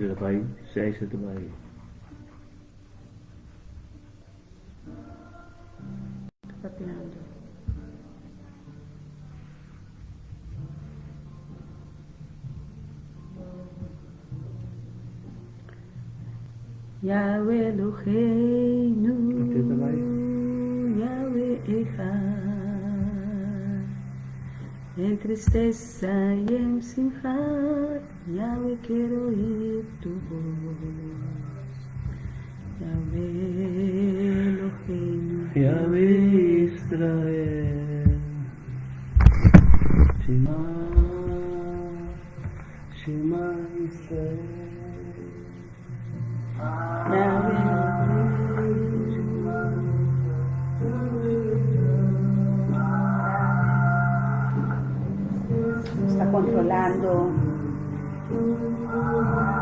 El a bai, seis e ta bai. Ta papiando. Yahweh Eloheinu, Yahweh Echad. En tristeza y en simjat, Yahweh quiero oír tu voz. Yahweh Eloheinu, Yahweh Israel. Shema, Shema Israel. Nos ta controlando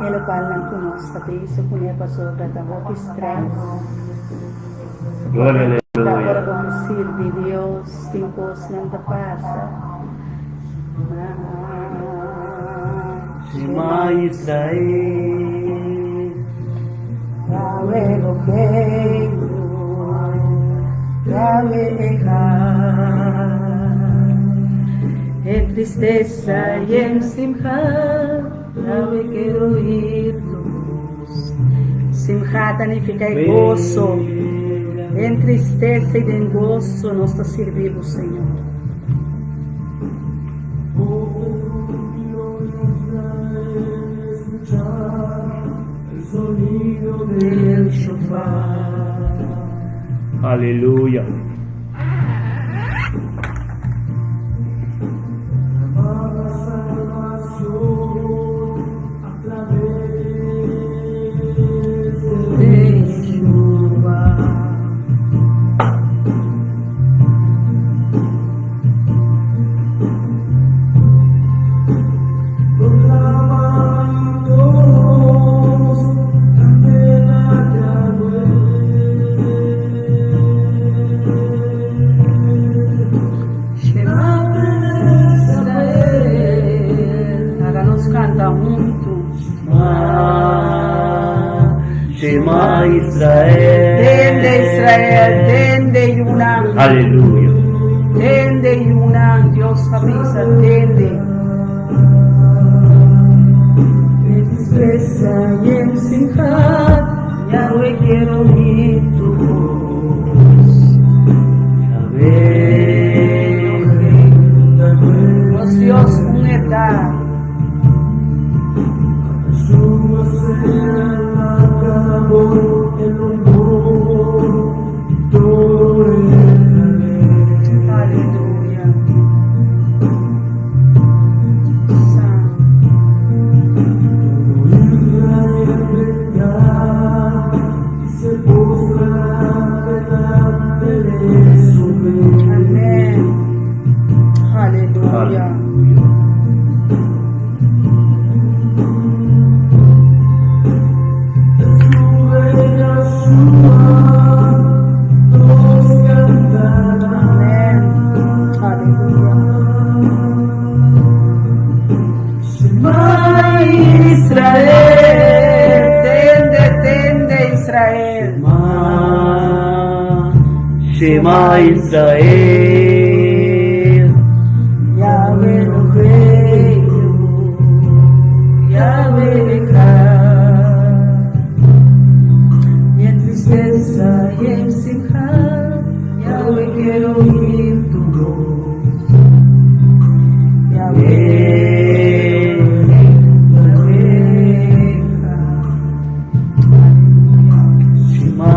e locualnan cu nos ta bezig cune pasobra ta hopi stress. Gloria Ta aleluya. ora bo ta sirbi Dios tin cosnan ta pasa. Shema Israel. Yahweh Eloheinu, Yahweh Echad. En tristeza y en simcha, Yahweh quiero oír tu voz. Simcha ta nifica e gozo. Den tristeza y den gozo nos ta sirbi bo, Señor. Aleluya. Laga nos canta hunto. Shema Israel. Tende Israel, tende yunan. Aleluya. Tende yunan, Dios ta bisa, tende. En tristeza y en simjat, Yahweh quiero oír tu voz. Yahweh. Nos Dios un eta. Aleluya. Santo. Amén. Aleluya. Aleluya. Amén. Aleluya. Shema Israel, tende, tende Israel. Shema, Shema Israel. Yahweh Eloheinu, Yahweh Echad. Y en tristeza y en simcha, Yahweh quiero oír tu voz. Yahweh Eloheinu, Yahweh Echad. Aleluya. Shema,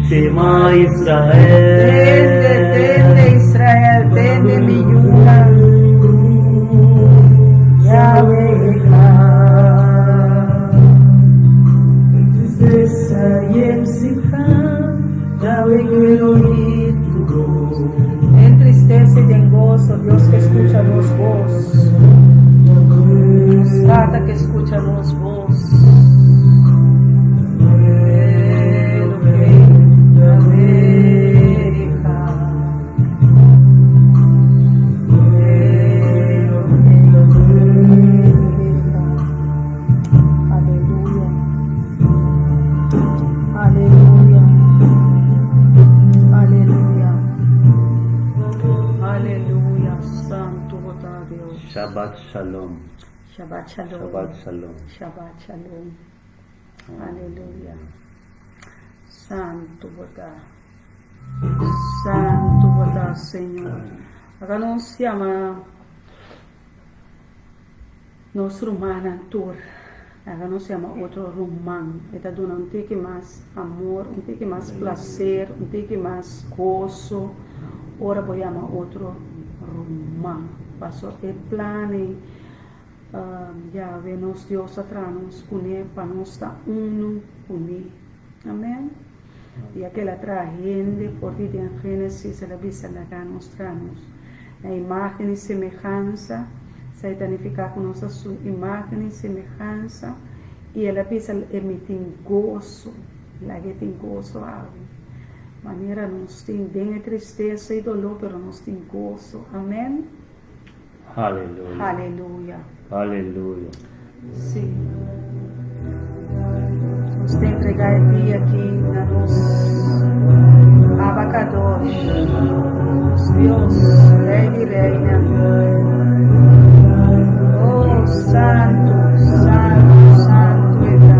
Shema Israel. Tende, tende Israel, tende mi yunan. Yahweh Echad. En tristeza y en simcha, Yahweh quiero oír tu voz. En tristeza y en gozo, Dios que escucha nos voz. Nos Tata que escucha nos voz. Elohim, Yahweh Echad. Elohim, Yahweh Echad. Shabbat Shalom. Shabbat Shalom. Shabbat Shalom. Shabbat Shalom. Aleluya. Santu bo ta. Santu bo ta, Señor. Aka nos yama nos rumannan tur. Aka nos yama otro ruman. E ta duna un tiki mas amor, un tiki mas placer, un tiki mas goso ora bo yama otro ruman. Paso e plan ei Yahweh nos Dios a traha nos kuné pa nos ta unu kuné. Amen. Dia ku el a traha hende for di den Génesis, el a bisa, Laga nos traha nos na imágen i semehansa. Esei ta nifiká ku nos ta su imágen i semehansa. I el a bisa, E mi tin goso. Laga e tin goso awe. Manera nos tin den e tristesa i doló, pero nos tin goso. Amen. Haleluya. Haleluya. Haleluya. Sí. Nos ta entrega e dia aki na nos Abba Kadosh, nos Dios, Rey di Reynan. Oh, Santu, Santu, Santu e ta.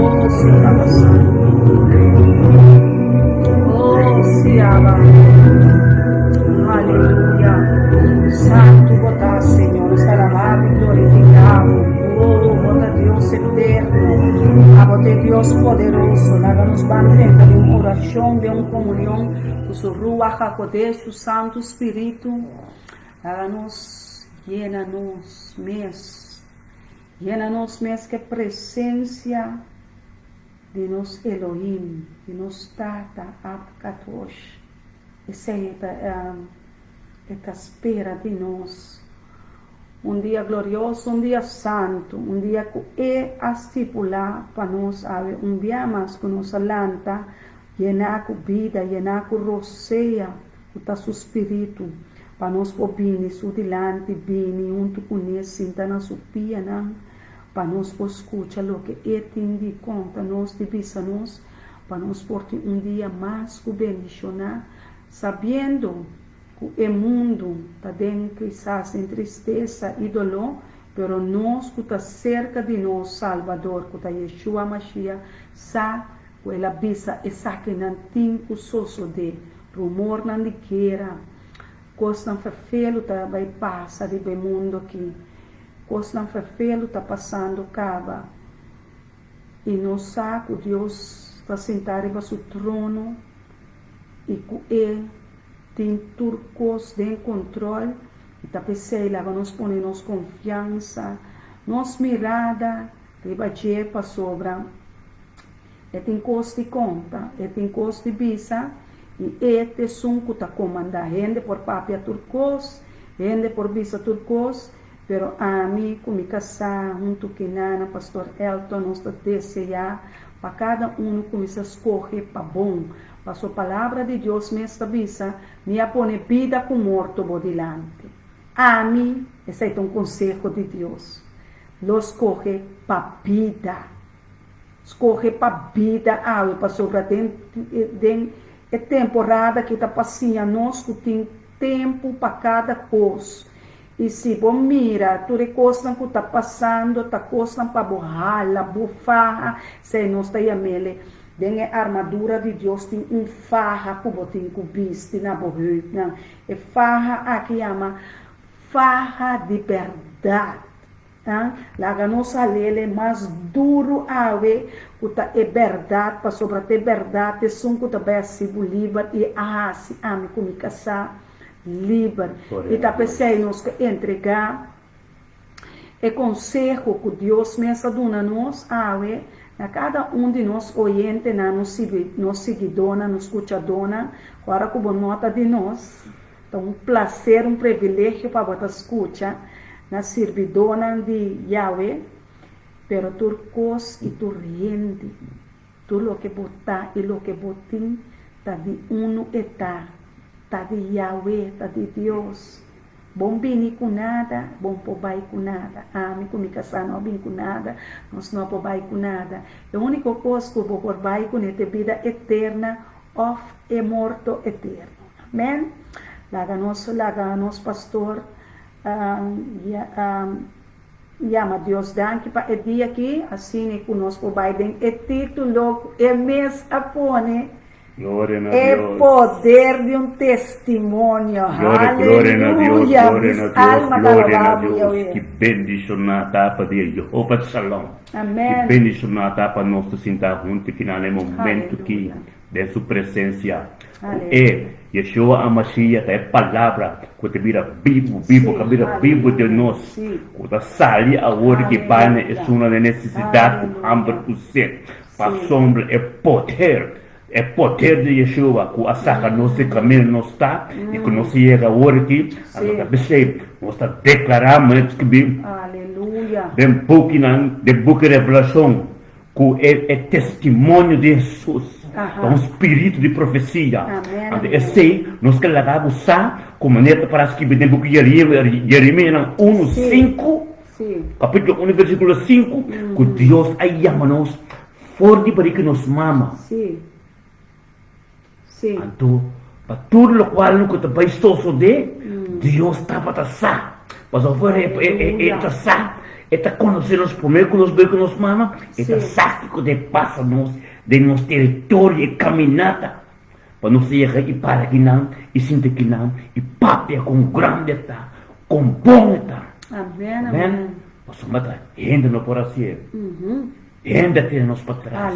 Oh, sí, Abba Santo. Oh, sí, Abba. Aleluya. Santu bo ta, Señor. Nos ta alabá i glorifiká bo. Oh, bo ta Dios eterno. Abo ta e Dios poderoso. Laga nos ban drenta den un orashon, den un komunion ku su Ruach HaKodesh, su Santu Spiritu. Laga nos yena nos mes. Yena nos mes ku e presensia di nos Elohim, di nos Tata Ab Kadosh. Esei e ta e ta spera di nos. Un dia glorioso, un dia santu, un dia ku E a stipulá pa nos awe un bia mas ku nos a lanta yená ku bida, yená ku rosea. ku ta su spiritu, pa nos por bini su dilanti, bini huntu kuné, sinta na su pianan, pa nos por skucha loke e tin di konta nos, di bisa nos, pa nos por tin un dia mas ku bendishoná, sabiendo ku e mundu ta den kisas den tristesa i doló, pero nos ku ta serka di nos Salbador, ku ta Yeshua Mashiach, sa ku el a bisa esakinan tin ku sosodé, rumornan di guera, kosnan ferfelu ta bai pasa riba e mundu aki, kosnan ferfelu ta pasando kaba, i nos sa ku Dios ta sintá riba su trono i ku e tin tur kos den kontrol, i ta p'esei laga nos pone nos konfiansa, nos mirada riba dje pasobra e tin kos di konta, e tin kos di bisa i e t'esun ku ta komandá. Hende por papia tur kos, hende por bisa tur kos, pero ami ku mi kasá huntu ki Nana, Pastor Elton, nos ta deseá pa kada unu kuminsá skohe pa bon. Paso Palabra di Dios mes ta bisa, Mi a pone bida ku morto bo dilanti. Ami, esei ta un konseho di Dios, lo skohe pa bida. Skohe pa bida awe pasobra den den e temporada aki ta pa siña nos ku tin tempu pa kada kos. I si bo mira tur e kosnan ku ta pasando ta kosnan pa bo hala, bo faha, esei nos ta yam'ele. Den e armadura di Dios tin un faha ku bo tin ku bisti na bo heupnan. E faha aki yama faha di bèrdat. Laga nos hal'el e mas duru awe ku ta e bèrdat, pasobra ta e bèrdat esun ku ta bai hasi bo liber i a hasi ami ku mi kasá liber. I ta p'esei nos ke entregá e konseho ku Dios mes a duna nos awe na kada un di nos oyentenan, nos siguidónan, nos skuchadónan. Ora ku bo nota di nos, Ta un plaser, un privilegio pa bo ta skucha na sirbidónan di Yahweh, pero tur kos i tur hende, tur loke bo ta i loke bo tin, ta di unu e ta, ta di Yahweh, ta di Dios. Bon bini ku nada, bon por bai ku nada. Ami ku mi kasá no a bin ku nada, nos no por bai ku nada. E úniko kos ku bo por bai kuné ta e bida eterna òf e morto eterno. Amen. Laga nos laga nos pastor yama Dios danki pa e dia aki, asina ku nos por bai den e titulo ku e mes a pone, Gloria na E Dios. poder di un testimonio. Gloria, gloria na Dios, Aleluya! gloria Mis na Dios, alma ta gloria na alabá bo, Dios. Yahweh. Ki bendishoná ta pa dia Jehova Shalom. Ki Amen. bendishoná ta pa nos ta sinta huntu ki na e momento ki Aleluya. Den su presensia. Ku e, Yeshua HaMashiach ta e Palabra ku ta bira bibu, bibu, ku a bira bibu den nos, ku ta sali awor di bai na esunnan den nesesidat, ku hamber, ku set, pasobra e poder, e poder di Yeshua ku a saka nos di kaminda nos ta i ku nos a yega awor aki, anto ta p'esei nos ta deklará manera skibí den bukinan, den buki Revelashon, Ku e e testimonio di Hesus ta un spiritu di profesia. Anto esei nos ke laga bo sa ku manera ta para skibi den buki Jeremianan unu sinku, kapitulo unu versikulo sinku, ku Dios a yama nos for di barika nos mama. Anto, pa tur lokual ku ta bai sosodé, Dios tabata sa. Pasobra e ta sa, e ta konosé nos promé ku nos bai ku nos mama, e ta sa kiko ta pasa nos den nos teritorio, e kaminata pa nos yega i para kinan i sinta kinan i papia kon grandi e ta, kon bon e ta. Amèn. Pasobra ta hende no por hasié. Hende a tene nos pa tras,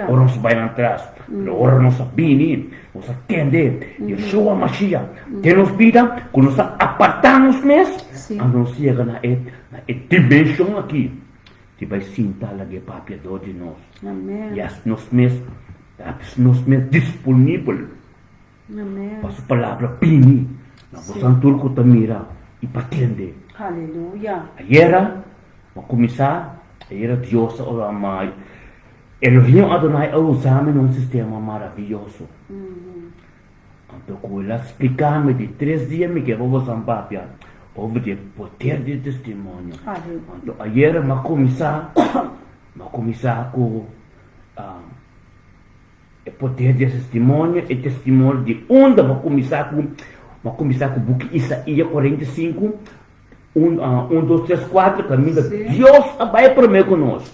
ora nos bai nan tras, pero ora nos a bini, nos a tende Yeshua Mashiach den nos bida, ku nos a apartá nos mes, anto nos yega na e na e dimenshon aki di bai sinta laga e Papia dor di nos i hasi nos mes hasi nos mes disponibel pa su palabra bini na bosan tur ku ta mira i pa tende. Ayera bo kuminsá, ayera Dios a ora ma Elohim Adonai a usa mi na un sistema maravioso. Anto ku el a splika mi di tres dia mi ke pa boso papia over di e poder di testimonio. Anto ayer mi a kuminsá, mi a kuminsá ku e poder di e testimonio, e testimonio di unda mi a kuminsá ku, mi a kuminsá ku buki Isaías 45, Un, un, dos, tres, kuater, kaminda Dios a bai promé ku nos.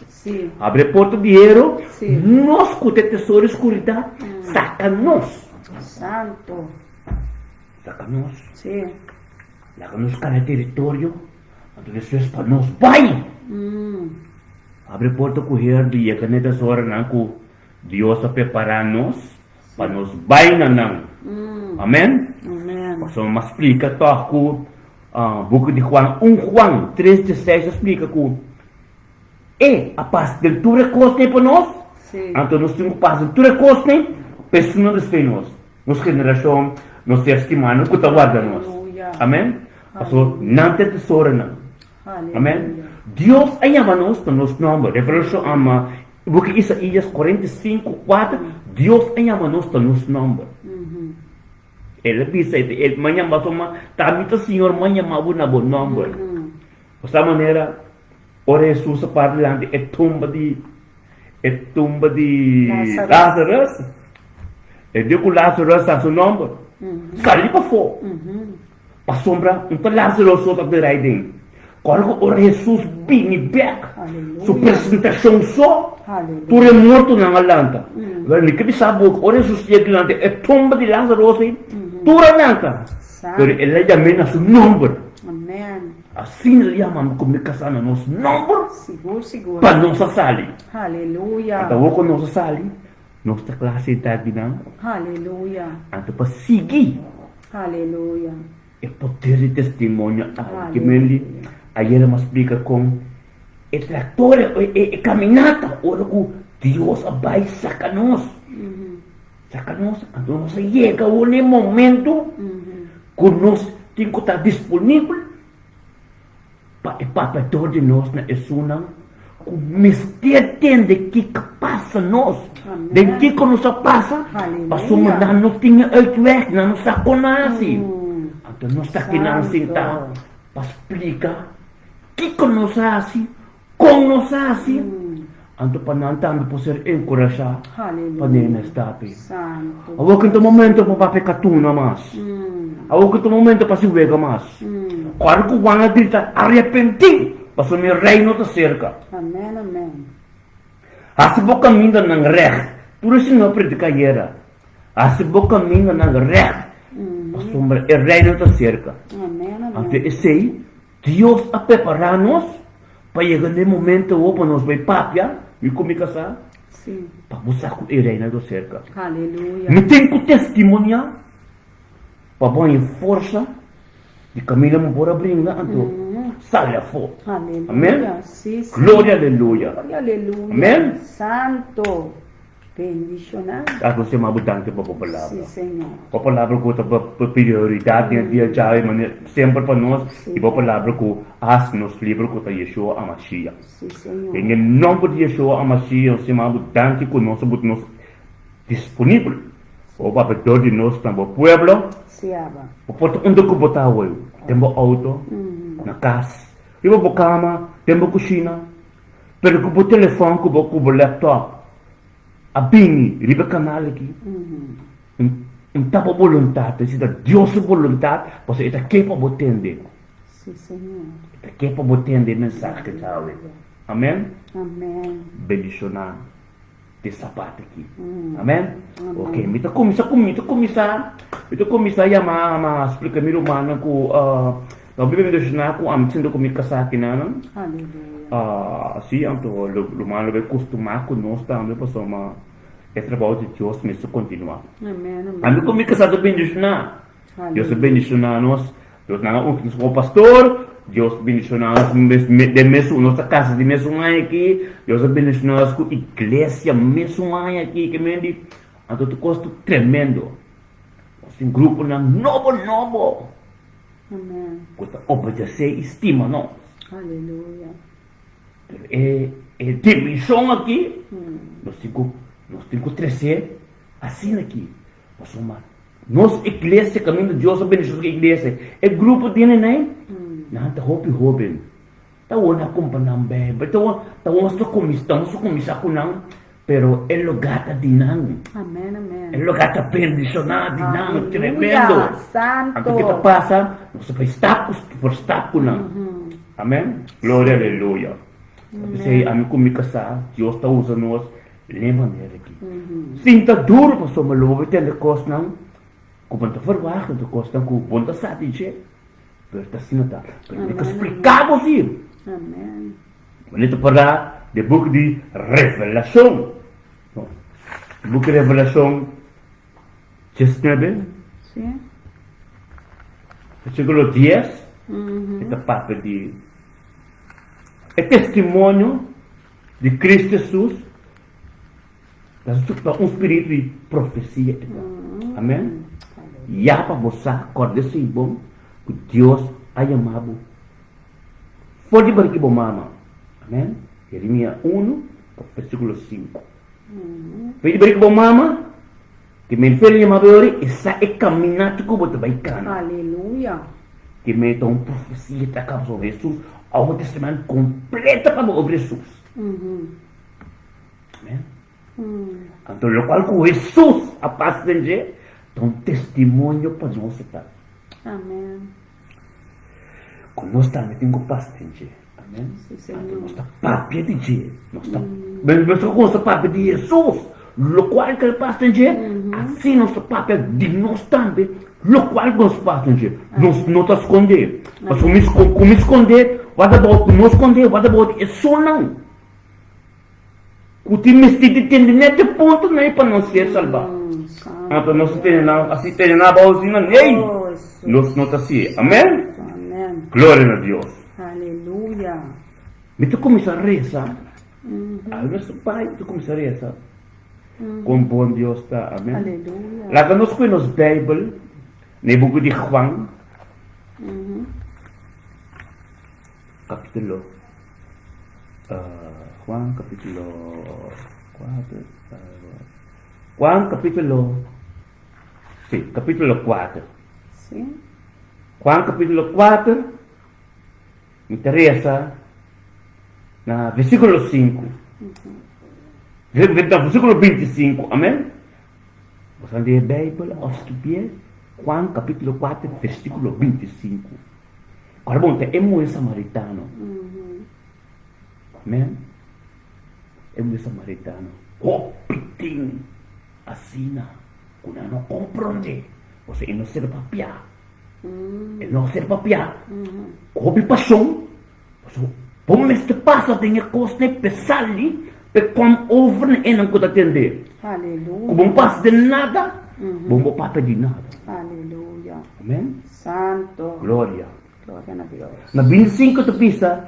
Abri e porta di hero, nos ku ta e tesoro di skuridat, saka nos. Santo. Saka nos. Laga nos kana e teritorio, anto despues pa nos bai. Abri e porta ku hero di yega na e tesoronan ku Dios a prepará nos pa nos bai na nan. Amen? Pasobra mi a splika tòg ku Buki di Juan, un Juan tres dieseis ta splika ku E a pasa den tur e kosnan pa nos, anto nos tin ku pasa den tur e kosnan pa esun no desfei nos, nos generashon, nos ser stimá ku ta warda nos. Amen. Pasobra nan ta e tesoronan. Amen. Dios a yama nos pa nos nòmber. Revelashon ama buki Isaías 45, 4, Dios a yama nos pa nos nòmber. El a bisa, el m'a yama bo ma ta mi ta Señor m'a yama bo na bo nomber. Esta manera ora Hesus a para dilanti e tumba di e tumba di Lazarus, e di ku Lazarus ta su nomber, sali pafó. Pasobra un ta Lazarus so ta bira aden. Kòrda ku ora Hesus bini bèk, su presentashon so, tur e mortonan a lanta. Wèl, mi ke bisa bo ku ora Hesus yega dilanti e tumba di Lázaro ei, tur a lanta. Pero el a yam'é na su nòmber. Asina el yama mi ku mi kasá na nos nòmber pa nos a sali. Ata awor ku nos a sali, nos ta kla sentá akinan. Anto pa sigui. E poder di testimonio aki. Ke men di ayer a splika kon e trayectoria, e caminata ora ku Dios a bai saka nos. Saka nos, anto nos a yega awor na e momento ku nos tin ku ta disponibel Pa e papia dor di nos na esunnan ku mester tende kiko pasa nos, den kiko nos a pasa, pasobra nan no tin e uitweg, nan no sa kon nan hasi. Anto nos ta kinan sintá pa splika kiko nos a hasi, kon nos a hasi, anto pa nan tambe por ser enkurashá pa nena e stap ei. Awor ku ta momento pa papia katuna mas. Awor ku ta momento pa si wega mas. Ora ku Juan a grita, Arepentí, pasobra mi reino ta serka. Amen, amen. Hasi bo kamindanan règt. Tur esei no a prediká ayera. Hasi bo kamindanan règt, pasobra e reino ta serka. Amen, amen. Anto esei, Dios a prepará nos pa yega na e momento awor pa nos bai papia, mi ku mi kasá, Sí. pa bo sa ku e reino ta serka. Aleluya. Mi tin ku testimoniá. Pa bo haña forsa di kaminda bo por a bringa anto sali afó. Amen. Gloria aleluya. Amen. Santo. Bendiciona. Tata nos yama bo danki pa bo palabra. Bo palabra ku ta prioridat den e dia djawe manera semper pa nos i bo palabra ku a hasi nos liber ku ta Yeshua Amashiach. Den e nomber di Yeshua Amashiach nos yama bo danki ku nos a buta nos disponibel. Bo papia dor di nos na bo pueblo. Sí, Abba. Bo por ta unda ku bo ta awor, den bo outo, na kas, riba bo kama, den bo kushina. Pero ku bo telefòn ku bo ku bo laptop a bini riba e kanal aki, un ta bo boluntat, ta esei ta Dios su boluntat, pasobra e ta ke pa bo tende. Sí, Señor. E ta ke pa bo tende e mensahe djawe. Amen. Amen. Bendishoná. Di sabat aki. Amen. Ok, mi ta kuminsá ku mi ta kuminsá mi ta kuminsá yama ma splika mi rumannan ku no biblia mi ta ku ami sinta ku mi kasá akinan. Si anto ruman lo bai kustumá ku nos tambe pasobra e trabou di Dios mester kontinuá. Ami ku mi kasá ta bendishoná. Dios a bendishoná nos. Dios nan a ungi nos komo pastor, Dios bendishoná nos den mesun, nos ta kasa di mesun aña aki, Dios a bendishoná nos ku iglesia mesun aña aki, ke men di, anto tur kos ta tremendo. Nos tin gruponan nobo nobo ku ta obedesé i stima nos. Aleluya. Pero e e dimenshon aki nos tin ku nos tin ku tresé asina aki, pasobra. Nos iglesia kaminda Dios a bendishon su iglesia, e grupo di hendenan, nan ta hopi hoben. Ta won a kumpra nan Bijbel, ta won ta won ta kuminsá, ta won kuminsá ku nan, pero e lugá ta di nan. Amen, amen. E lugá ta bendishoná di nan, tremendo. Aleluya, santo. Anto ke ta pasa? Nos ta bai stap por stap ku nan. Amen. Gloria, aleluya. P'esei ami ku mi kasá, Dios ta usa nos den e manera aki. Sinta duru pasobra lo bo bai tende kosnan ku bo no ta ferwagt, kosnan ku bo no ta sa di dje. Pero ta asina ta. Pero mi ta spliká bo si. Amen. Wanneer ta pará de boek di Revelashon. No. Boek di Revelashon 19. Sí. Versíkulo 10. Mm -hmm. E ta papia di e testimonio di Cristo Jesus ta un spiritu di profesia e ta. Amen. Ya pa bo sa, kòrda esei bon, ku Dios a yama bo for di bariki bo mama. Amen. Jeremia unu, versíkulo sinku. For di bariki bo mama, ke men fe yama bo yori, e sa e kaminata ku bo ta bai kana. Aleluya. Ke men ta un profesia ta kaba sobre Hesus, Oude Testament kompleto pa bo over Hesus. Amen. Anto lokual ku Hesus a pasa den dje ta un testimonio pa nos ta. Amen. Ku nos tambe tin ku pasa den dje. Amen. Anto nos ta papia di dje. Nos ta nos ta gosa papia di Hesus. Lokual ku el pasa den dje, asina nos ta papia di nos tambe lokual ku nos pasa den dje. Nos no ta skonde. Pasobra ku mi skonde, what about ku no skonde, what about esunnan? Ku tin mester di tende net e punto nei pa nos ser salbá. Anto nos ta tene nan asi tene nan abou asina nei. Nos no ta hasié. Amèn? Gloria na Dios. Mi ta kuminsá resa. Algo su pai mi ta kuminsá resa. Kon bon Dios ta. Amèn. Laga nos kohe nos Beibel na e buki di Juan. Kapítulo Juan kapítulo 4 Juan kapítulo sí, kapítulo 4 Sí. Juan kapítulo 4 mi ta resa na versíkulo 5 na versíkulo 25 amén Bo sa lee Beibel òf skibié Juan kapítulo 4 versíkulo 25 Ora bon ta e muhé samaritano. Amen. E muhé samaritano. Hopi tin asina ku nan no komprondé. Pasobra e no ser papiá. E no ser papiá. Ku hopi pashon. Pasobra bo mester pasa den e kosnan p'e sali, p'e kom over na enan ku ta tendé. Ku bo no pasa den nada, bo no por papia di nada. Amen. Santo. Gloria. Gloria na Dios. Na 25 ta bisa,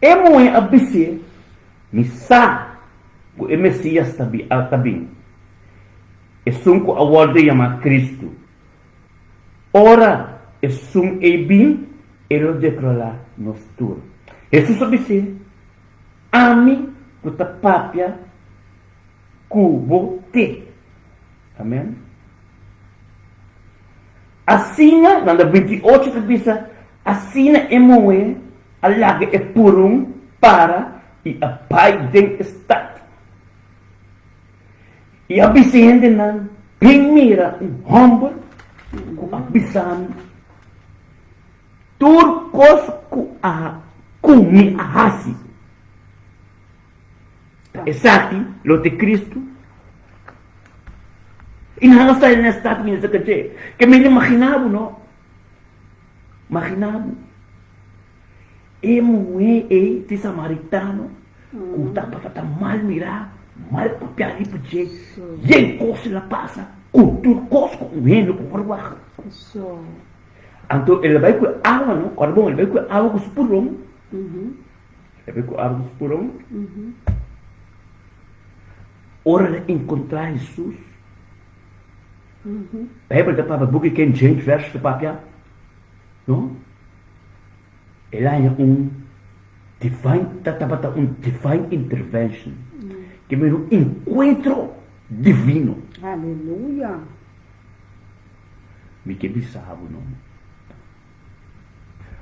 E muhé a bis'é, Mi sa ku e Mesías ta bi, a ta bin, esun ku a wòrdu yamá Kristu. Ora esun ei bin, e lo deklará nos tur. Hesus a bis'é, Ami ku ta papia ku bo te. Amèn. Asina, nan ta 28 ta bisa, asina e muhé a laga e purun para i a bai den e stat. I a bisa e hendenan, Bin mira un hòmber ku a bisa mi tur kos ku a ku mi a hasi. Ta esaki lo ta e Kristu? I nan a sali na e stat bini saka dje. Ke men imaginá bo, no? Imaginá bo. E muhé ei di samaritano ku tabata ta mal mirá, mal papiá riba dje, yen kos el a pasa ku tur kos ku un hende por ferwagt. Anto el a bai ku e awa, no? Ora bon, el a bai ku e awa ku su purón. Sabe ku algu spuró? Ora el a enkontrá Hesus, Beibel ta papia, buki King James Version ta papia, no? El a haña un divine, ta tabata un divine intervention, ke mira un enkuentro divino. Aleluya! Mi ke bisa bo no.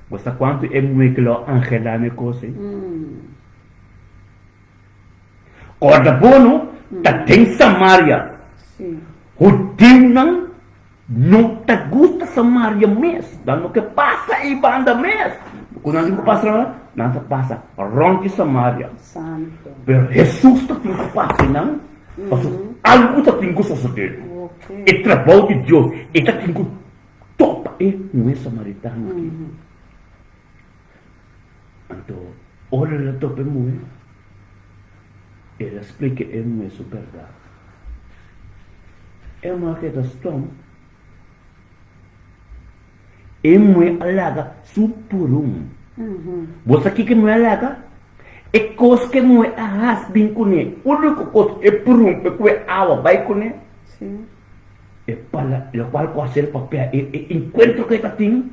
Bo sa kuantu e muhé ke lo anhelá na e kos ei? Kòrda bo no, ta den Samaria. Hudiunan no ta gusta Samaria mes. Nan no ke pasa ei banda mes. Ku nan tin ku pasa? Nan ta pasa rònt di Samaria. Pero Hesus ta tin ku pasa einan pasobra algu ta tin ku sosodé. E trabou di Dios, e ta tin ku topa e muhé samaritano aki. Anto ora el a topa e muhé, el a splika e muhé su bèrdat. E muhé a keda stom. E muhé a laga su purun. Bo sa kiko e muhé a laga? E kos ku e muhé a has bin kuné, úniko kos, e purun pa e kue awa bai kuné. E pala, lokual ku a ser papia, e enkuentro ku e ta tin.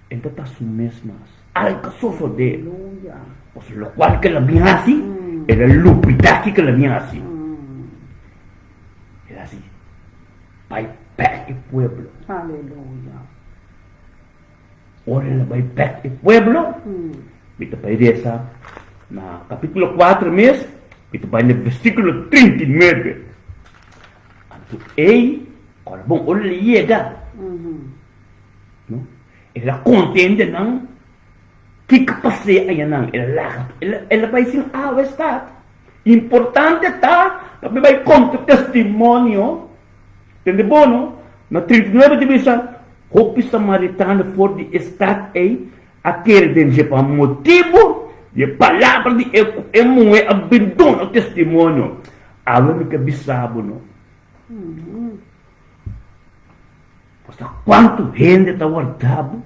E ta ta su mes mas. Algo a sosodé. Pasobra lokual ku el a bin hasi, el a lubidá kiko el a bin hasi. El a hasi bai bèk e pueblo. Ora el a bai bèk e pueblo, mi ta bai resa na kapítulo kuater mes, mi ta bai na versíkulo 39. Anto ei, ora bon, ora el yega. No. El a konta hendenan kiko pas'é ayanan. El a laga, el a bai sin awa e stat. Importante ta pa mi bai konta testimonio. Tende bo no? Na 39 ta bisa, Hopi samaritano for di e stat ei a kere den dje pa motibu di e palabra di e ku e muhé a bin duna testimonio. Awe mi ta bisa bo no. Bo sa kuantu hende ta warda bo?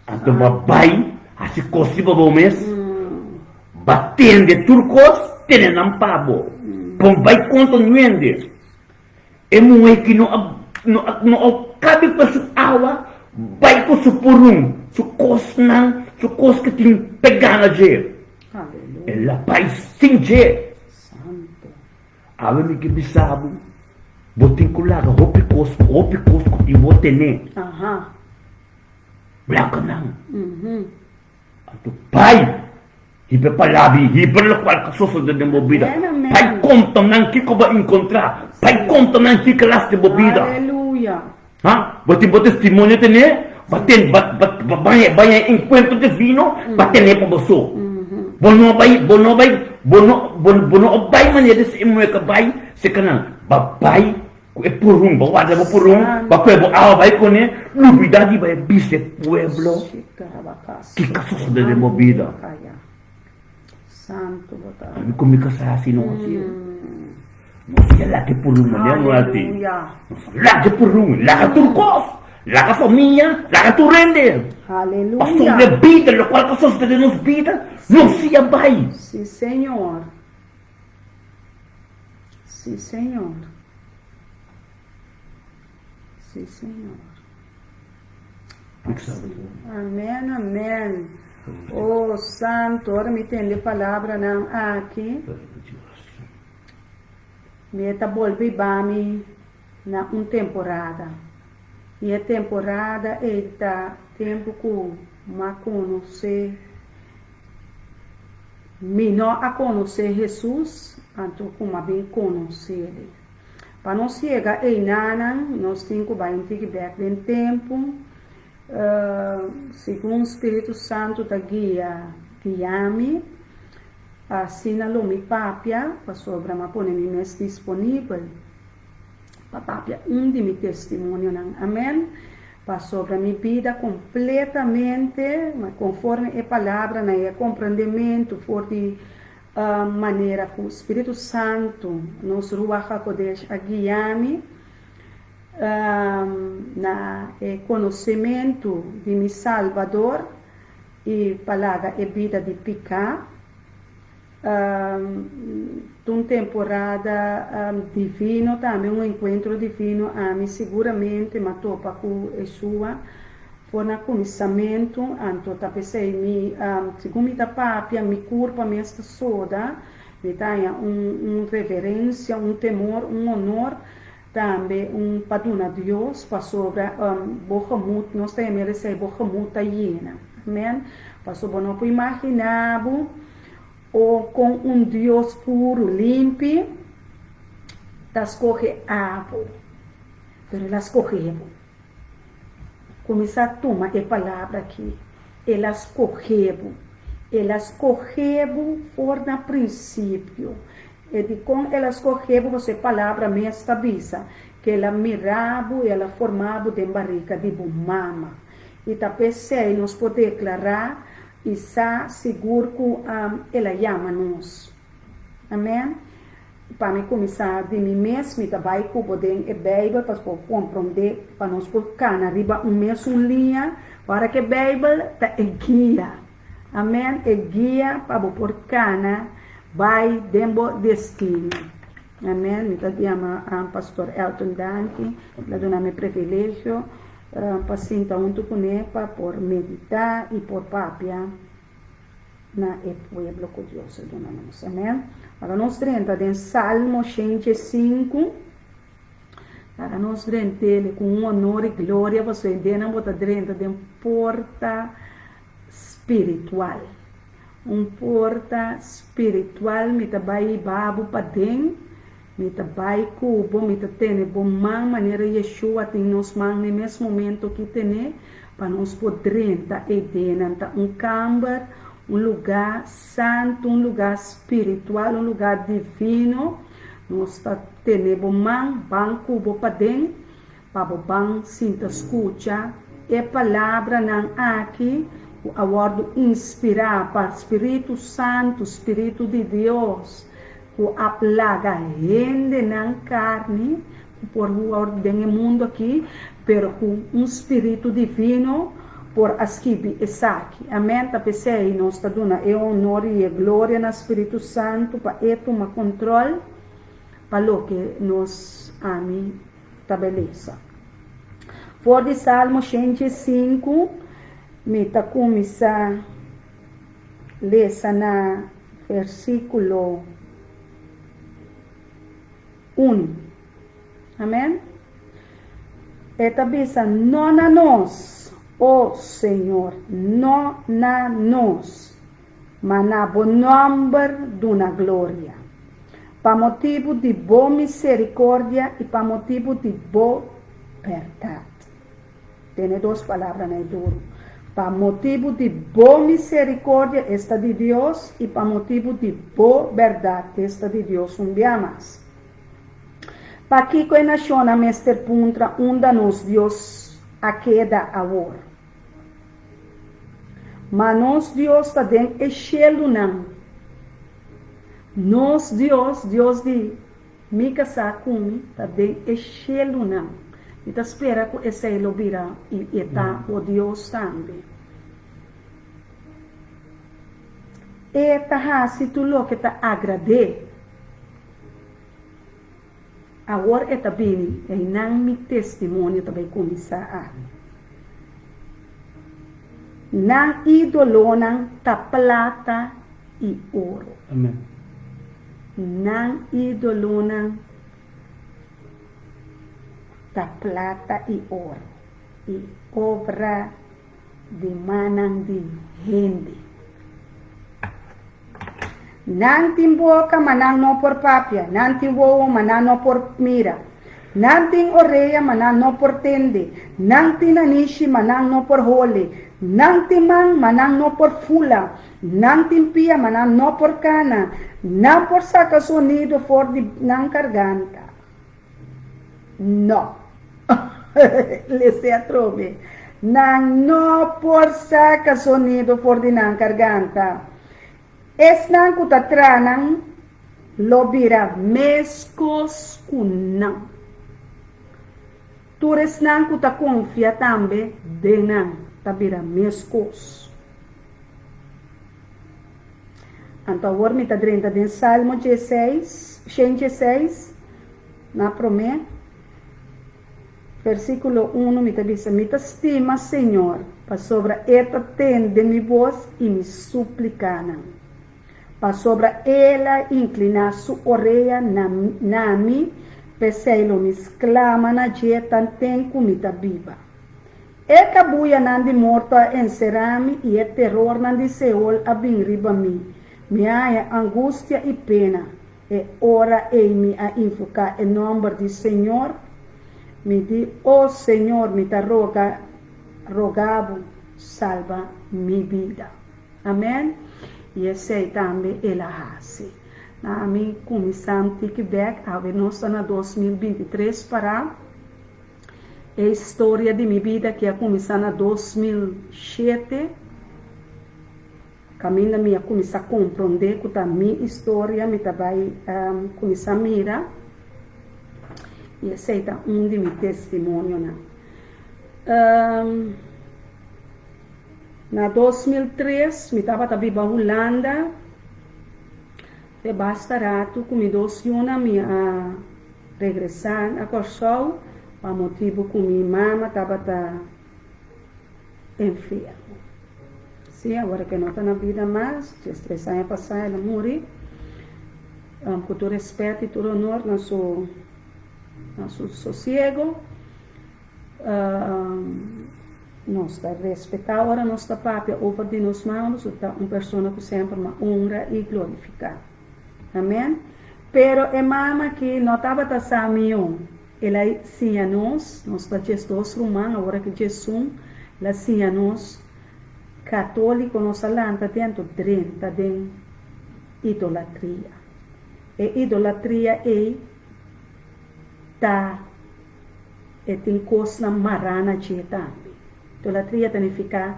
Anto bo a bai hasi kos riba bo mes? Bo a tende tur kos, tene nan pa bo. Bo bai konta un hende. E muhé ki no a no a no a kabe ku su awa, bai ku su purun, su kosnan, su kos ku tin pegá na dje. El a bai sin dje. Awe mi ke bisa bo, bo tin ku laga hopi kos, hopi kos ku tin bo tene. Laga nan. Anto bai, hiba e palabra i hiba lokual ku sosode den bo bida. Bai konta nan kiko bo a enkontrá. Bai konta nan ki klas den bo bida. Ha? Bo tin bo testimonio tene? Ba ten, ba, ba, ba baña, baña e encuentro divino, ba tene pa bo so. Bo no bai, bo no bai, bo no, bo, bo no bai manera di si e muher ka bai serka nan. Ba bai ku e purun, ba warda bo purun, ba kohe bo awa bai kuné, lubida di bai bisa e pueblo kiko a sosode den bo bida. Ami ku mi kasá hasi no hasi. Nos ya laga e purun manera no hasi. Nos laga e purun, laga tur kos, laga famia, laga tur hende. Pasobra e bida, lokual ku sosode den nos bida, nos ya bai. Sí, Señor. Sí, Señor. Sí, Señor. Amen, amen. Oh, santo, ora mi tende palabranan aki, mi e ta bolbe ba mi na un temporada. I e temporada ei ta tempu ku m'a konosé, mi no a konosé Hesus, anto ku m'a bin konosé-L. Pa nos yega einanan, nos tin ku bai un tiki bèk den tempu. Segun Spiritu Santu ta guia guia mi, asina lo mi papia, pasobra mi a pone mi mes disponibel pa papia un di mi testimonionan. Amen. Pasobra mi bida kompletamente, konforme e palabranan i e komprendementu for di Manera ku Spiritu Santu, nos Ruach HaKodesh, a guia mi na e konosementu di mi Salbador i pa laga e bida di piká. Ta un temporada divino tambe, un enkuentro divino. Ami siguramente m'a topa ku Yeshua For na kuminsamentu, anto ta p'esei mi, segun mi ta papia, mi kurpa mes ta soda, mi ta haña un un reverensia, un temor, un honor. Tambe un pa duna Dios pasobra bo gemoed, nos ta yama esei bo gemoed ta yena. Amen. Pasobra bo no por imaginá bo o kon un Dios puru, limpi ta skohe abo. Pero el a skohe bo. Kuminsá tuma e palabra aki, El a skohe bo. El a skohe bo for na prinsipio. E dikon el a skohe bo pasobra e palabra mes ta bisa ku el a mira bo i el a forma bo den barika di bo mama. I ta p'esei nos por deklará i sa sigur ku el a yama nos. Amèn. Pa mi kuminsá di mi mes, mi ta bai ku bo den e Beibel pa bo komprondé, pa nos por kana riba un mesun liña. Ora ku e Beibel ta e guia. Amèn, e guia pa bo por kana bai den bo destino. Amèn. Mi ta yama Pastor Elton danki, el a duna mi privilegio pa sinta huntu kuné pa por meditá i por papia na e pueblo ku Dios a duna nos. Amèn. Laga nos drenta den Salmo 105. Laga nos drent'el ku un honor i gloria pasobra den nan bo ta drenta den porta spiritual. Un porta spiritual mi ta bai hiba bo paden, mi ta bai ku bo, mi ta tene bo man manera Yeshua tin nos man n'e mes momento ki tene pa nos por drenta eidennan. Ta un kamber, un lugá santu, un lugá spiritual, un lugá divino. Nos ta tene bo man, ban ku bo paden. Pa bo ban sinta skucha e palabranan aki ku a wòrdu inspirá pa Spiritu Santu, Spiritu di Dios, ku a plaga hendenan karni ku por wòrdu den e mundu aki, pero ku un Spiritu divino por a skibi esaki. Amèn. Ta p'esei nos ta duna e honor i e gloria na Spiritu Santu pa e tuma kontròl pa loke nos ami ta belesa. For di Salmo 105 mi ta kuminsá lesa na versíkulo 1. Amèn. E ta bisa, No na nos, o Señor, no na nos, ma na bo nòmber duna gloria, pa motibu di bo miserikordia i pa motibu di bo bèrdat. Tene dos palabranan e duru, pa motibu di bo miserikordia, esta di Dios, i pa motibu di bo bèrdat, esta di Dios un bia mas. Pakiko e nashonnan mester puntra unda nos Dios a keda awor? Ma nos Dios ta den e shelunan. Nos Dios, Dios di mi kasá ku mi, ta den e shelunan. Mi ta spera ku esei lo bira i e ta bo Dios tambe. E ta hasi tur loke ta agrad'é. Awor e ta bini, einan mi testimonio ta bai kuminsá awe. Nan ídolonan ta plata i oro. Amen. Nan ídolonan ta plata i oro, i obra di mannan di hende. Nan tin boka, ma nan no por papia, nan tin wowo, ma nan no por mira. Nan tin orea, ma nan no por tende, nan tin nanishi, ma nan no por hole, nan tin man, ma nan no por fula, nan tin pia, ma nan no por kana, nan por saka sonido for di nan karganta. No. Lese atrobe. Nan no por saka sonido for di nan karganta. Esnan ku ta traha nan lo bira meskos ku nan. Tur esnan ku ta konfia tambe den nan ta bira meskos. Anto awor mi ta drenta den Salmo dieseis, shen dieseis, na promé versíkulo unu mi ta bisa, Mi ta stima Señor, pasobra E ta tende mi bos i mi súplikanan. Pasobra El a inkliná Su orea na na mi. P'esei lo mi sklama na dje tanten ku mi ta biba. E kabuyanan di morto a enserá mi i e terornan di Seol a bin riba mi. Mi a haña angustia i pena. E ora ei mi a invoká e nòmber di señor. Mi di, O señor, mi ta roga, roga bo, salba mi bida. Amèn. I esei tambe el a hasi. Na ami kuminsá tiki bèk, awe nos ta na 2023 pará. E historia di mi bida ki a kuminsá na 2007, kaminda mi a kuminsá komprondé ku ta mi historia mi ta bai kuminsá mira, i esei ta un di mi testimonionan. Na 2003 mi tabata biba Hulanda, te basta ratu ku mi dos yunan mi a regresá na Kòrsou pa motibu ku mi mama tabata enfermo. Sí, awor ke no ta na bida mas, 13 aña pasá el a muri, ku tur rèspèt i tur honor na su na su sosiego. Nos ta respetá ora nos ta papia over di nos mama, pasobra ta un persona ku semper m'a honra i glorifiká. Amèn. Pero e mama aki no tabata sa mió. El a siña nos, nos ta 12 ruman, awor aki 11, el a siña nos katóliko, nos a lanta dentro drenta den idolatria. E idolatria ei ta e tin kosnan mará na dje tambe. Idolatria ta nifiká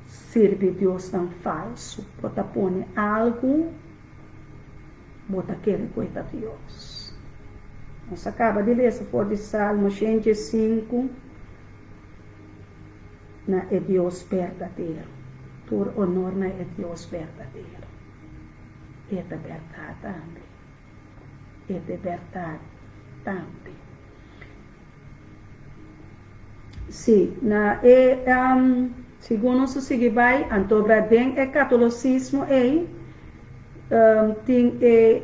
sirbi diosnan falsu. Bo ta pone algu, bo ta kere ku e ta Dios. Nos a kaba di lesa for di Salmo 105 na e Dios berdadero. Tur onor na e Dios berdadero. E ta bèrdat tambe. E ta bèrdat tambe. Sí, na e segun nos ta sigui bai, anto bra den e katolosismo ei tin e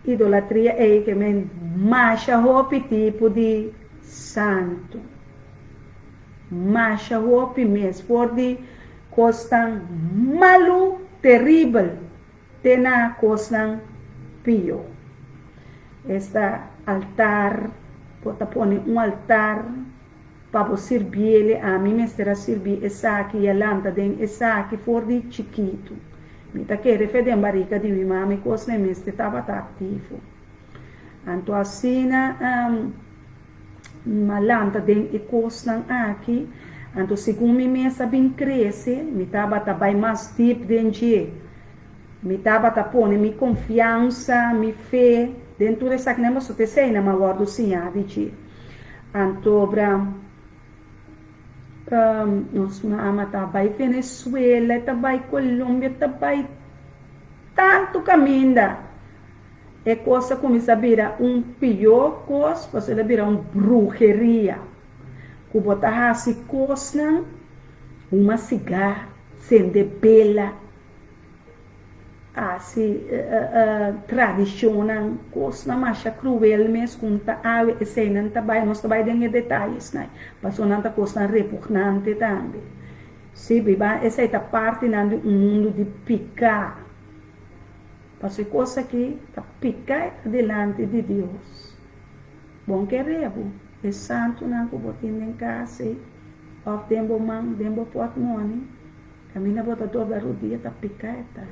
idolatria ei ke men masha hopi tipo di santu. Masha hopi mes, for di kosnan malu, teribel, Te na kosnan pio. Esta altar, bo ta pone un altar pa bo sirbiele, ami mester a sirbi esaki i a lanta den esaki for di chikitu. Mi ta kere fe den barika di mi mama e kosnan mester tabata aktivo. Anto asina m'a lanta den e kosnan aki, anto segun mi mes a bin krese, mi tabata bai mas dip den dje. Mi tabata pone mi konfiansa, mi fe den tur esakinan pasobra ta eseinan m'a wòrdu siñá di dje. Anto bra nos mama ta bai Venezuela, e ta bai Colombia, e ta bai tantu kaminda. E kos a kuminsá bira un pió kos, pasobra el a bira un bruheria, ku bo ta hasi kosnan, huma sigá, sende bela, hasi tradishonnan, kosnan masha kruel mes ku ta awe eseinan ta bai, nos ta bai den e detayesnan, pasobra nan ta kosnan repugnante tambe. Sí, biba esei ta partinan di un mundu di piká. Paso e kos aki ta piká dilanti di Dios. Bon kere bo, e santunan ku bo tin den kas ei, òf den bo man, den bo pòtmòni, kaminda bo ta dobla rudia ta piká e ta.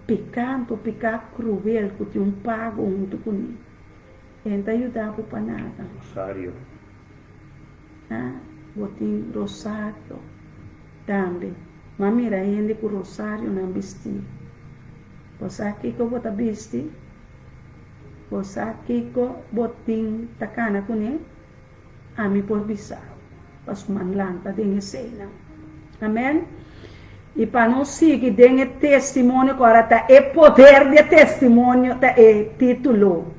Piká anto piká kruel ku tin un pago huntu kuné. E no ta yuda bo pa nada. Rosario. Ah, bo tin rosario tambe. M'a mira hende ku rosarionan bistí. Bo sa kiko bo ta bisti? Bo sa kiko bo tin ta kana kuné? Ami por bisa bo, pasobra m'an lanta den eseinan. Amèn. I pa nos sigui den e testimonio ku ora ta e poder di e testimonio ta e título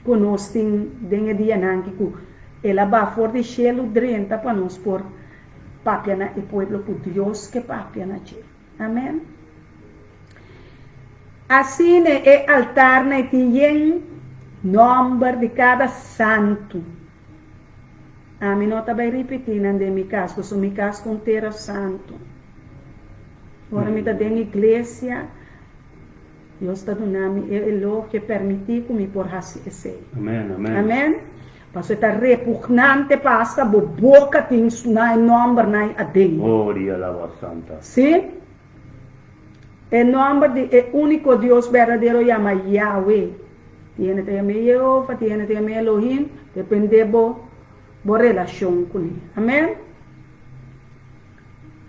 ku nos tin den e dianan aki ku el a baha for di shelu drenta pa nos por papia na e pueblo ku Dios ke papia na dje. Amen. Asina e altarnan e tin yen Nòmber di kada santu. Ami no ta bai ripití nan den mi kas, pasobra mi kas ta un tera santu. Ora mi ta den iglesia, Dios ta duna mi e elogio, e permití ku mi por hasi esei. Amen, amen. Amen. Pasobra e ta repugnante pa asta bo boka tin na e nòmbernan aden. Gloria alaba santa. Sí. E nòmber di e úniko Dios berdadero yama Yahweh. Tin hende ta yam'é Yehova, tin hende ta yam'é Elohim, dependé bo bo relashon kuné. Amèn?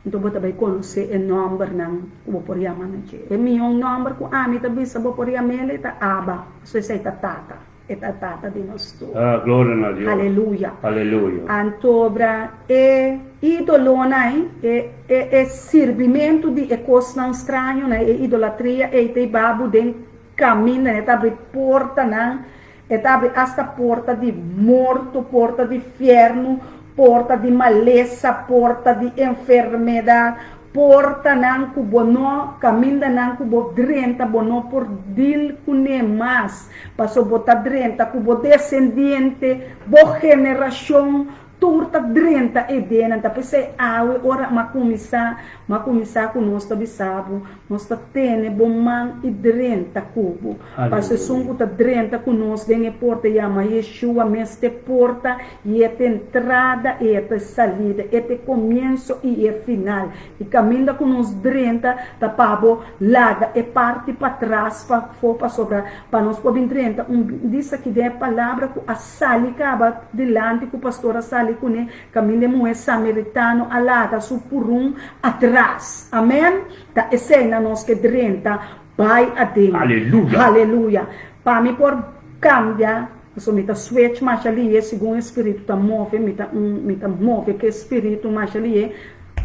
Anto bo ta bai konosé e nòmbernan ku bo por yama na dje. E mihó nòmber ku ami ta bisa bo por yam'é e ta Abba, pasobra esei ta Tata. E ta Tata di nos tur. Ah, gloria na Dios. Aleluya. Aleluya. Antobra e idolonan, e, e, e sirbimentu di e kosnan strañonan, e idolatria ei ta hiba bo den kamindanan, e ta abri portanan, e ta abri asta porta di morto, porta di fièrnu, porta di malesa, porta di enfermedat, portanan ku bo no, kamindanan ku bo drenta bo no por dil kuné mas. Paso bo ta drenta ku bo desendiente, bo generashon, tur ta drenta e denan. Ta p'esei awe ora m'a kuminsá, m'a kuminsá ku nos ta bisa bo, nos ta tene bo man i drenta ku bo. Paso esun ku ta drenta ku nos den e porta yama Yeshua mes t'e porta i e t'e entrada i e t'e salida, e t'e komienso i e final. E kaminda ku nos drenta ta pa bo laga e parti patras pafó pasobra pa nos por bin drenta un bisa ki den e palabra ku a sali kaba dilanti ku pastor a sali kuné kaminda e muhé samaritano a laga su purun atras. Amèn. Ta esei na nos ke drenta bai aden. Aleluya. Haleluya. Pa mi por kambia pasobra mi ta switch masha lihe segun e spiritu ta move mi ta un mi ta move ku e spiritu masha lihe.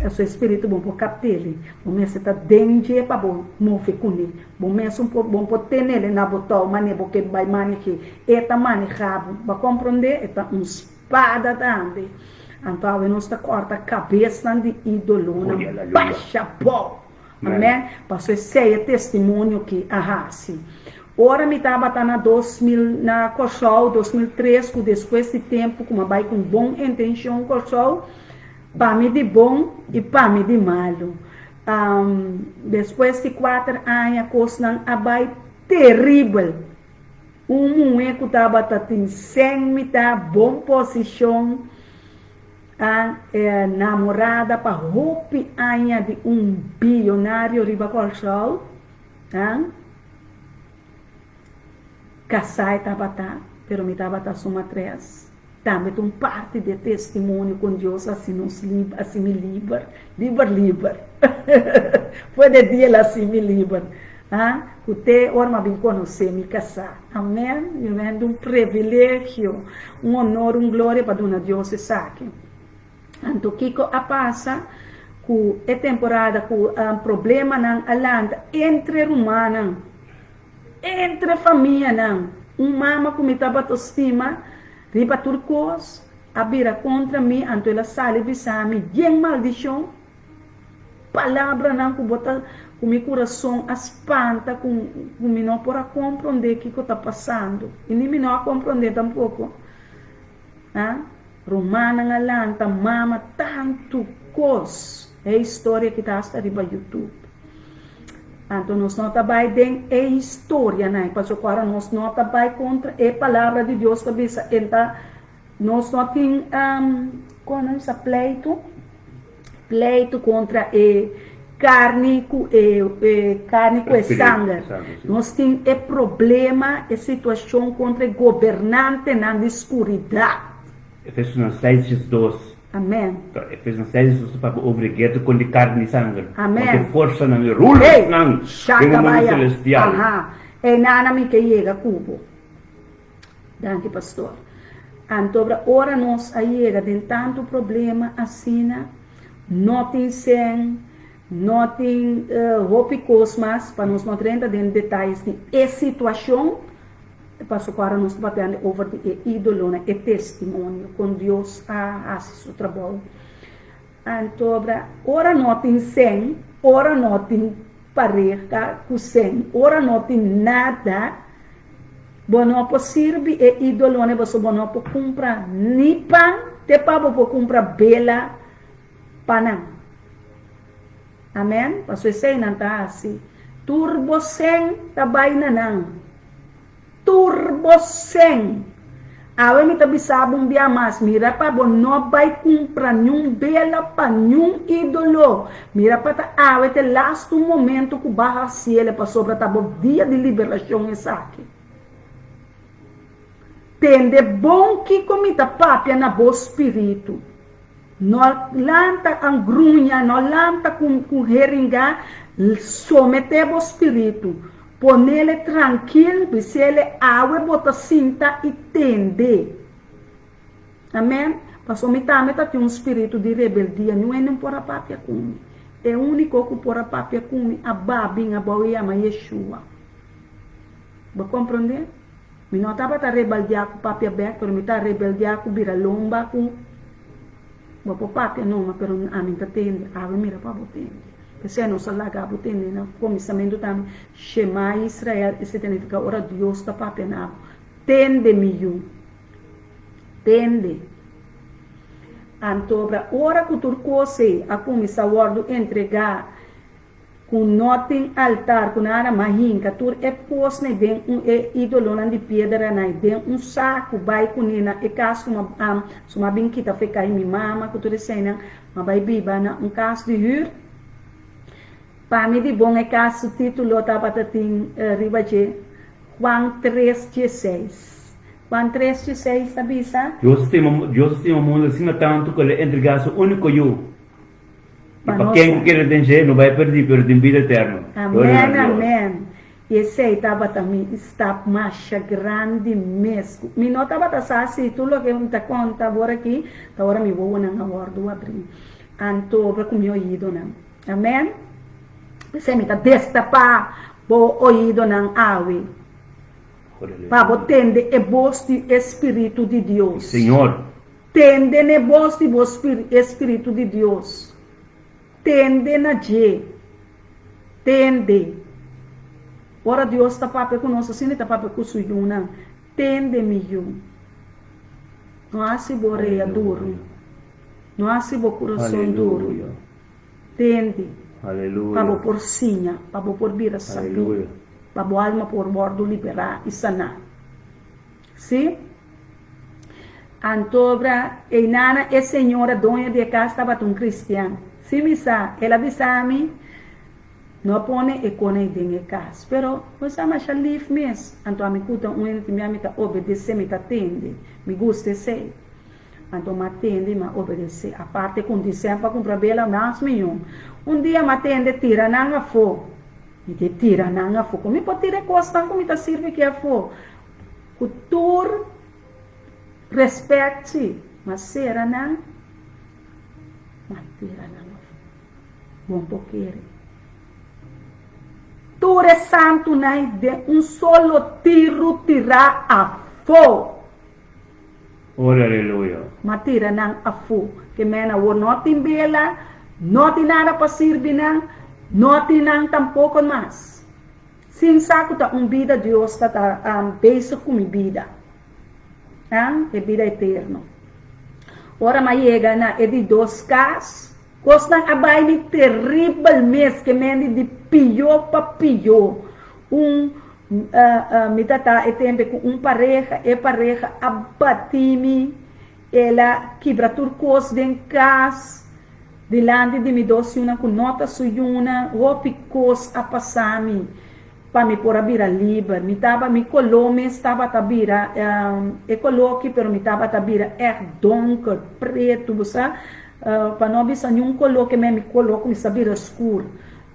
Su espiritu bo por kapt'el, bo mester ta den dje pa bo move kuné. Bo mesun por bo por tenel na bo tou manera bo ke bai maneh'é. E ta manehá bo. Bo a komprondé? E ta un spada tambe. Anto awe nos ta kòrta kabesnan di ídolonan basha abou. Amèn. Pasobra esei e testimonio ki a hasi. Ora mi tabata na 2000 na Kòrsou, 2003, ku despues di tempu ku mi a bai ku un bon intenshon Kòrsou, Pa mi di bon i pa mi di malu. Despues di kuater aña kosnan a bai teribel. Un muhé ku tabata tin sèn mitá bon posishon a namorada pa hopi aña di un biyonario riba Kòrsou. Kasá e tabata, pero mi tabata su matres. Tambe ta un parti di e testimonio kon Dios a hasi nos liber, hasi mi liber, liber liber. Fue de dia el a hasi mi liber, ah, ku te ora mi a bin konosé mi kasá. Amèn. Mi mende un privilegio, un honor, un gloria pa duna Dios esaki. Anto kiko a pasa ku e temporada ku problemanan a lanta entre rumannan? Entre famianan, un mama ku mi tabata stima riba tur kos a bira kontra mi, anto el a sali bisa mi yen maldishon, palabranan ku bo ta ku mi kurason a spanta ku ku mi no por a komprondé kiko ta pasando i ni mi no a komprondé tampoko. A Rumannan a lanta mama tantu kos. E historia ki ta asta riba YouTube. Anto nos no ta bai den e historianan, pasobra ku ora nos no ta bai kontra e palabra di Dios ta bisa e ta nos no tin kon nan bisa pleitu? Pleitu kontra e karni ku e karni ku e sanger. Nos tin e problema, e situashon kontra e gobernantenan di skuridat. Efesonan seis diesdos. Amen. Efesonan seis diesdos ta papia over e guerra kontra e karni i sanger. Amen. Kontra e forsanan, e rulersnan den e mundu selestial. Aha. Einan mi ke yega ku bo. Danki pastor. Antobra ora nos a yega den tantu problema asina, no tin sèn, no tin hopi kos mas pa nos no drenta den detayes di e situashon, pasobra ku ora nos ta papiando over di e idolonan, e testimonio kon Dios a hasi su trabou. Antobra ora no tin sèn, ora no tin pareha ku sèn, ora no tin nada. Bo no por sirbi e ídolonan pasobra bo no por kumpra ni pan te pa bo por kumpra bela pa nan. Amèn. Pasobra esei nan ta hasi. Tur bo sèn ta bai na nan. Tur bo sèn. Awe mi ta bisa bo un bia mas, mira pa bo no bai kumpra niun bela pa niun ídolo. Mira pa ta awe ta e lastu momento ku ba hasiel pasobra ta bo dia di liberashon esaki. Tende bon kiko mi ta papia na bo spiritu. No lanta angruña, no lanta ku heringa, someté bo spiritu. Ponele trankil, bisele awe bo ta sinta i tende. Amen. Paso mi tambe ta tin un spiritu di rebeldia, niun hende no por a papia ku mi. E úniko ku por a papia ku mi a ba bin abou i yama Yeshua. Bo komprondé? Mi no tabata rebeldiá ku papia bèk, pero mi ta rebeldiá ku bira lomba ku bo por papia numa, pero ami ta tende. Awe mira pa bo tende. P'esei nos a laga bo tende na kuminsamentu tambe, Shema Israel, esei ta nifiká ora Dios ta papia na bo, Tende, mi yu, tende. Antobra ora ku tur kos ei a kuminsá wòrdu entregá, Ku no tin altar, ku nada, ma hinka tur e kosnan den un e idolonan di piedranan den un saku, bai kuné na e kas ku ma su ma bin kita fe kai mi mama ku tur eseinan, ma bai biba na un kas di hür. Pa mi di bon e kas su titulo tabata tin riba dje, Juan tres dieseis. Juan tres dieseis ta bisa. Dios stima Dios stima mundu asina tantu ku el a entregá su úniko Yu. I pa ken ku kere den dje no bai perdí, pero tin bida eterno. Gloria Amen, na Dios. amen. I esei tabata mi stap masha grandi mes. Ku mi no tabata sa si tur loke mi ta konta awor aki ta ora mi wowonan a wòrdu abrí. Anto obra ku mi oidonan. Amen. P'esei mi ta destapá bo oidonan awe, pa bo tende e bos di e Spiritu di Dios. Señor. Tende n'e bos di bo e Spiritu di Dios. Tende na dje. Tende. Ora Dios ta papia ku nos asina, e ta papia ku su yunan. Tende, mi yu. No hasi bo orea duru. No hasi bo kurason duru. Tende. Pa bo por siña, pa bo por bira sabí, pa bo alma por wòrdu liberá i saná. Sí. Antobra, einana e señora doño di e cas tabata un cristian. Sí, mi sa, el a bisa mi, No pone e con ei den e cas. Pero, bo sa masha lief mes. Anto ami cu ta un hende tin bia mi ta obedece, mi ta tende. Mi gusta esey. Anto m'a tende y m'a obedece. Aparte cu un dicen pa cumpra bela mas miyon. Un dia m'a tende tira nan afo. Mi di tira nan afo? Con mi por tira e cosnan cu mi ta sirbi aki afo? Ku tur respect si, ma sera nan, ma tira nan afó. Bon por kere. Tur e santunan den un solo tiru tirá afó. Ora aleluya. Ma tira nan afó. Ke men awor no tin bela, no tin nada pa sirbi nan, no tin nan tampoko mas. Sin sa ku ta un bida Dios ta ta bezig ku mi bida, e bida eterno. Ora m'a yega na e di dos kas, kosnan a bai mi teribel mes, ke mendi di pió pa pió. Un mi ta ta e tempe ku un pareha, e pareha a bati mi, el a kibra tur kos den kas. Dilanti di mi dos yunan ku no ta su yunan, hopi kos a pasa mi pa mi por a bira liber. Mi taba, mi koló mes tabata bira, e koló aki, pero mi tabata bira ègt donker, pretu, bo sa, pa no bisa niun koló ke mi koló kuminsá bira skur.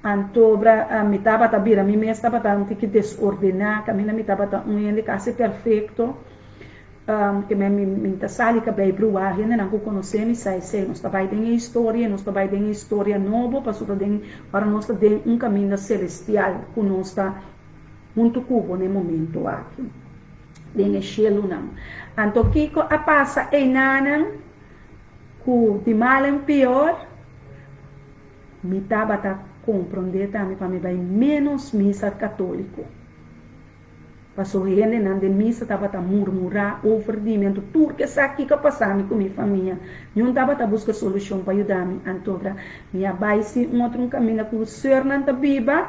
Antobra mi tabata bira, mi mes tabata un tiki desordená, kaminda mi tabata un hende kasi perfekto. Ke men mi ta sali ka bay bruha hendenan ku konosé mi sa esei. Nos ta bay den e historia i nos ta bay den e historia nobo pasobra den ora nos ta den un kaminda selestial ku nos ta huntu ku bo na e momento aki den e shelunan. Anto kiko a pasa einanan ku di mal en pior? Mi tabata komprondé tambe pa mi bay ménos misa katóliko. Paso hendenan den misa tabata murmurá over di mi, anto tur ke sa kiko a pasa mi ku mi famia. Niun tabata buska solushon pa yuda mi. Anto ora mi a bai sin un otro un kaminda ku seurnan ta biba,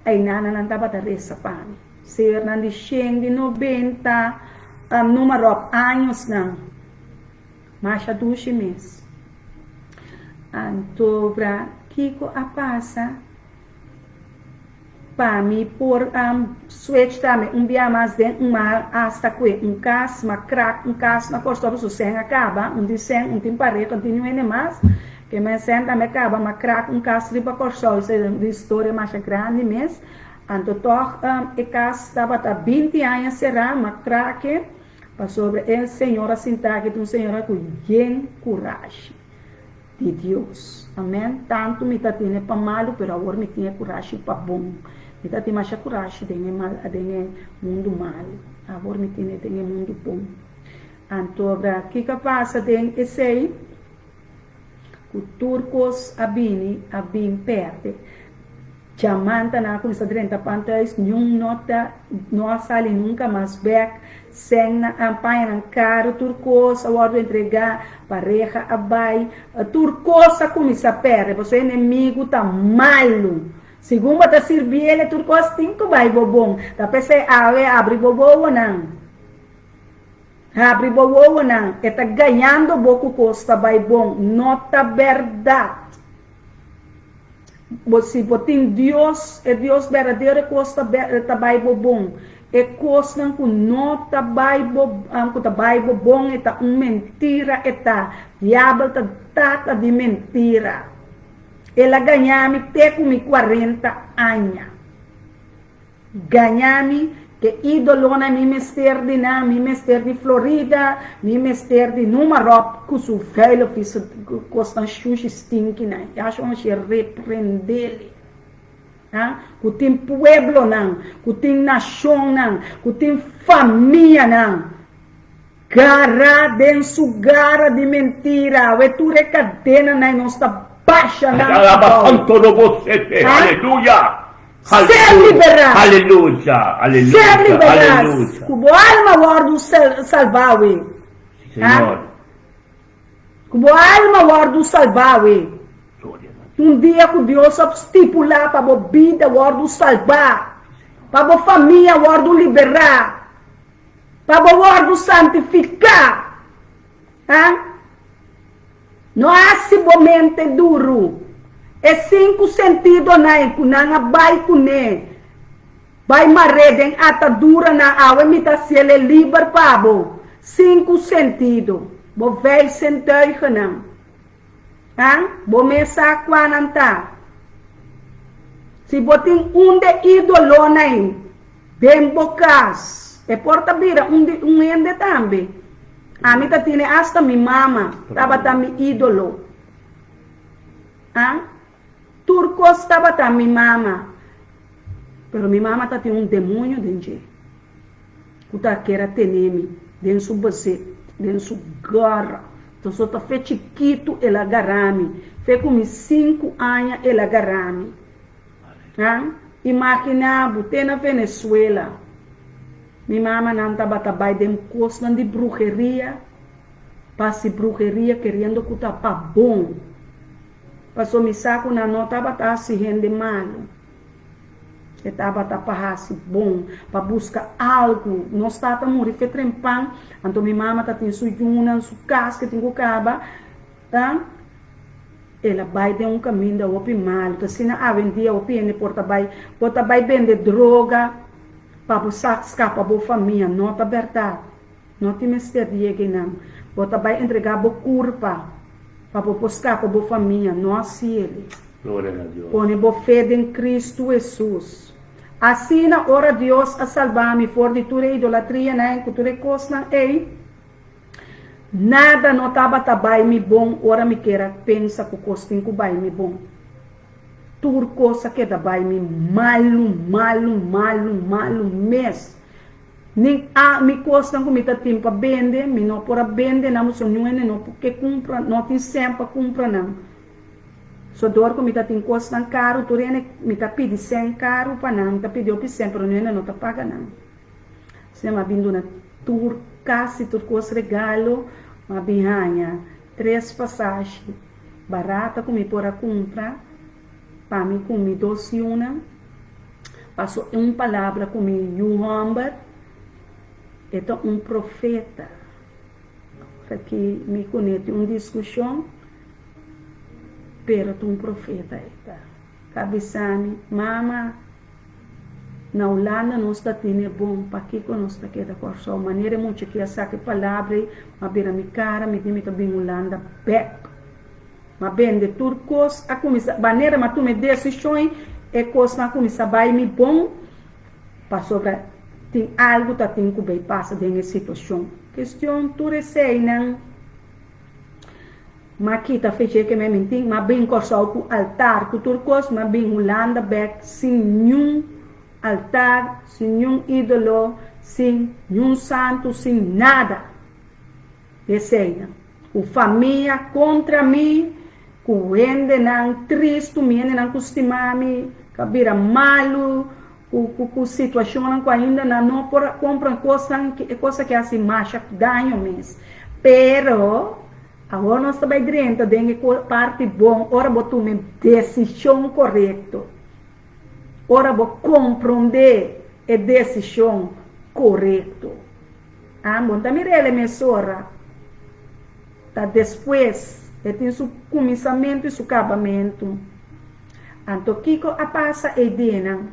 einana nan tabata resa pa mi. Seurnan di shen, di nobenta, numa ròp añosnan. Masha dushi mes. Anto ora kiko a pasa? Pa mi por switch tambe un bia mas den un mal hasta kue un kas ma krak un kas na Kòrsou pasobra sèn a kaba un tin sèn un tin pareha un tin niun hende mas ke men sèn tambe a kaba ma krak un kas riba Kòrsou esei ta un historia masha grandi mes anto tòg e kas tabata binti aña será ma krake pasobra e señora sintá aki ta un señora ku yen kurashi. Di Dios. Amen. Tantu mi ta tene pa malu, pero awor mi tin e kurashi pa bon. Mi ta tin masha kurashi den e mal, den e mundu malu. Awor mi tene den e mundu bon. Anto abra, kiko a pasa den esei? Ku tur kos a bini, a bin perde. Djamantanan a kuminsá drenta pan thuis, niun no ta, no a sali nunka mas bèk. Sènnan a pañanan karu, tur kos a wòrdu entregá, pareha a bai, tur kos a kuminsá pèrdè, pasobra e enemigu ta malu. Segun bo ta sirbi el, tur kos tin ku bai bo bon. Ta p'esei awe abri bo wowonan. Habri bo wowonan, e ta gañando bo ku kos ta bai bon. No ta bèrdat. Bo si bo tin Dios, e Dios berdadero e kos ta ta bai bo bon. E kosnan ku no ta bai bo ku ta bai bo bon e ta un mentira e ta. Diabel ta tata di mentira. El a gaña mi te ku mi kuarenta aña. Gaña mi ke idolonan mi mester di nan, mi mester di Florida, mi mester di numa ròp ku su vuile vise kosnan shushi stinki nan. Yahshua Mashiach reprendele. Ha? Ku tin pueblonan, ku tin nashonnan, ku tin famianan Gara den su gara di mentira. Awe tur e kadenanan i nos ta basha nan abou. Ha? Ser liberá. Ser liberá. Ku bo alma wòrdu salbá awe. Ha? Ku bo alma wòrdu salbá awe. Un dia ku Dios a stipulá pa bo bida wòrdu salbá, pa bo famia wòrdu liberá. Pa bo wòrdu santifiká. Ha? No hasi bo mente duru. E sinku sentidonan ku nan a bai kuné, bai mar'é den ataduranan, awe mi ta hasiel e liber pa bo. Sinku sentido, bo vijf zintuigennan. Ha? Bo mes sa kua nan ta. Si bo tin un de ídolonan den bo kas, e por ta bira un di un hende tambe. Ami ta tene asta mi mama tabata mi ídolo. Ha? Tur kos tabata mi mama. Pero mi mama ta tin un demoño den dje. Ku ta kier a tene mi den su bezit, den su garra. Entonces ta fe chikitu el a garra mi, fe ku mi sinku aña el a garra mi. Ha? Imagina bo, te na Venezuela, mi mamanan tabata bai den kosnan di bruheria, pa hasi bruheria keriendo ku ta pa bon. Pasobra mi sa ku nan no tabata hasi hende malu. E tabata pa hasi bon, pa buska algu. Nos tata muri fe trempan, anto mi mama ta tin su yunan, su kas ke tin ku kaba. Ta, el a bai den un kaminda hopi malu. Ta asina awendia hopi hende por ta bai, bo ta bai bende droga pa bo sa skapa bo famia. No ta bèrdat. No tin mester di yega einan. Bo ta bai entregá bo kurpa pa bo por skapa bo famia. No hasi el'e. Gloria na Dios. Pone bo fe den Kristu Hesus. Asina, ora Dios a salba mi for di tur e idolatrianan ku tur e kosnan ei, nada no tabata bai mi bon ora mi kier a pensa ku kos tin ku bai mi bon. Tur kos a keda bai mi malu, malu, malu, malu mes. Nin a mi kosnan ku mi ta tin pa bende, mi no por a bende nan pasobra niun hende no por ke kumpra, no tin sèn pa kumpra nan. So dor ku mi ta tin kosnan karu, tur hende mi ta pidi sèn karu pa nan, mi ta pidi hopi sèn pero niun hende no ta paga nan. Asina mi a bin duna tur kasi tur kos regalo, mi a bin haña tres pasashi barata ku mi por a kumpra pa mi ku mi dos yunan. Paso un palabra ku mi yu hòmber, e ta un profeta. Ora ki mi kuné tin un diskushon, pero ta un profeta e ta. Ta bisa mi, Mama, na Hulanda nos ta tene bon, pakiko nos ta keda Kòrsou? Manera e mucha ki a saka e palabra ei, m'a bira mi kara, mi di mi ta bin Hulanda bèk. M'a bende tur kos, a kuminsá, manera m'a tuma e desishon ei, e kosnan a kuminsá bai mi bon, pasobra tin algu ta tin ku bai pasa den e situashon. Kestion tur eseinan. M'a kita fecha ke mi tin, m'a bin Kòrsou ku altar, ku tur kos, m'a bin Hulanda bèk sin niun altar, sin niun ídolo, sin niun santu, sin nada. Eseinan. Ku famia kontra mi, ku hendenan tristu, mi hendenan ku stima mi, ku a bira malu, ku ku ku situashonnan ku ainda nan no por a kompra kosnan, e kos aki a hasi masha daño mes. Pero awor nos ta bai drenta den e parti bon ora bo tuma e desishon korekto, ora bo komprondé e desishon korekto. Ah, bo no ta mira el e mesora, ta despues, e tin su kuminsamentu i su kabamentu. Anto kiko a pasa ei dienan?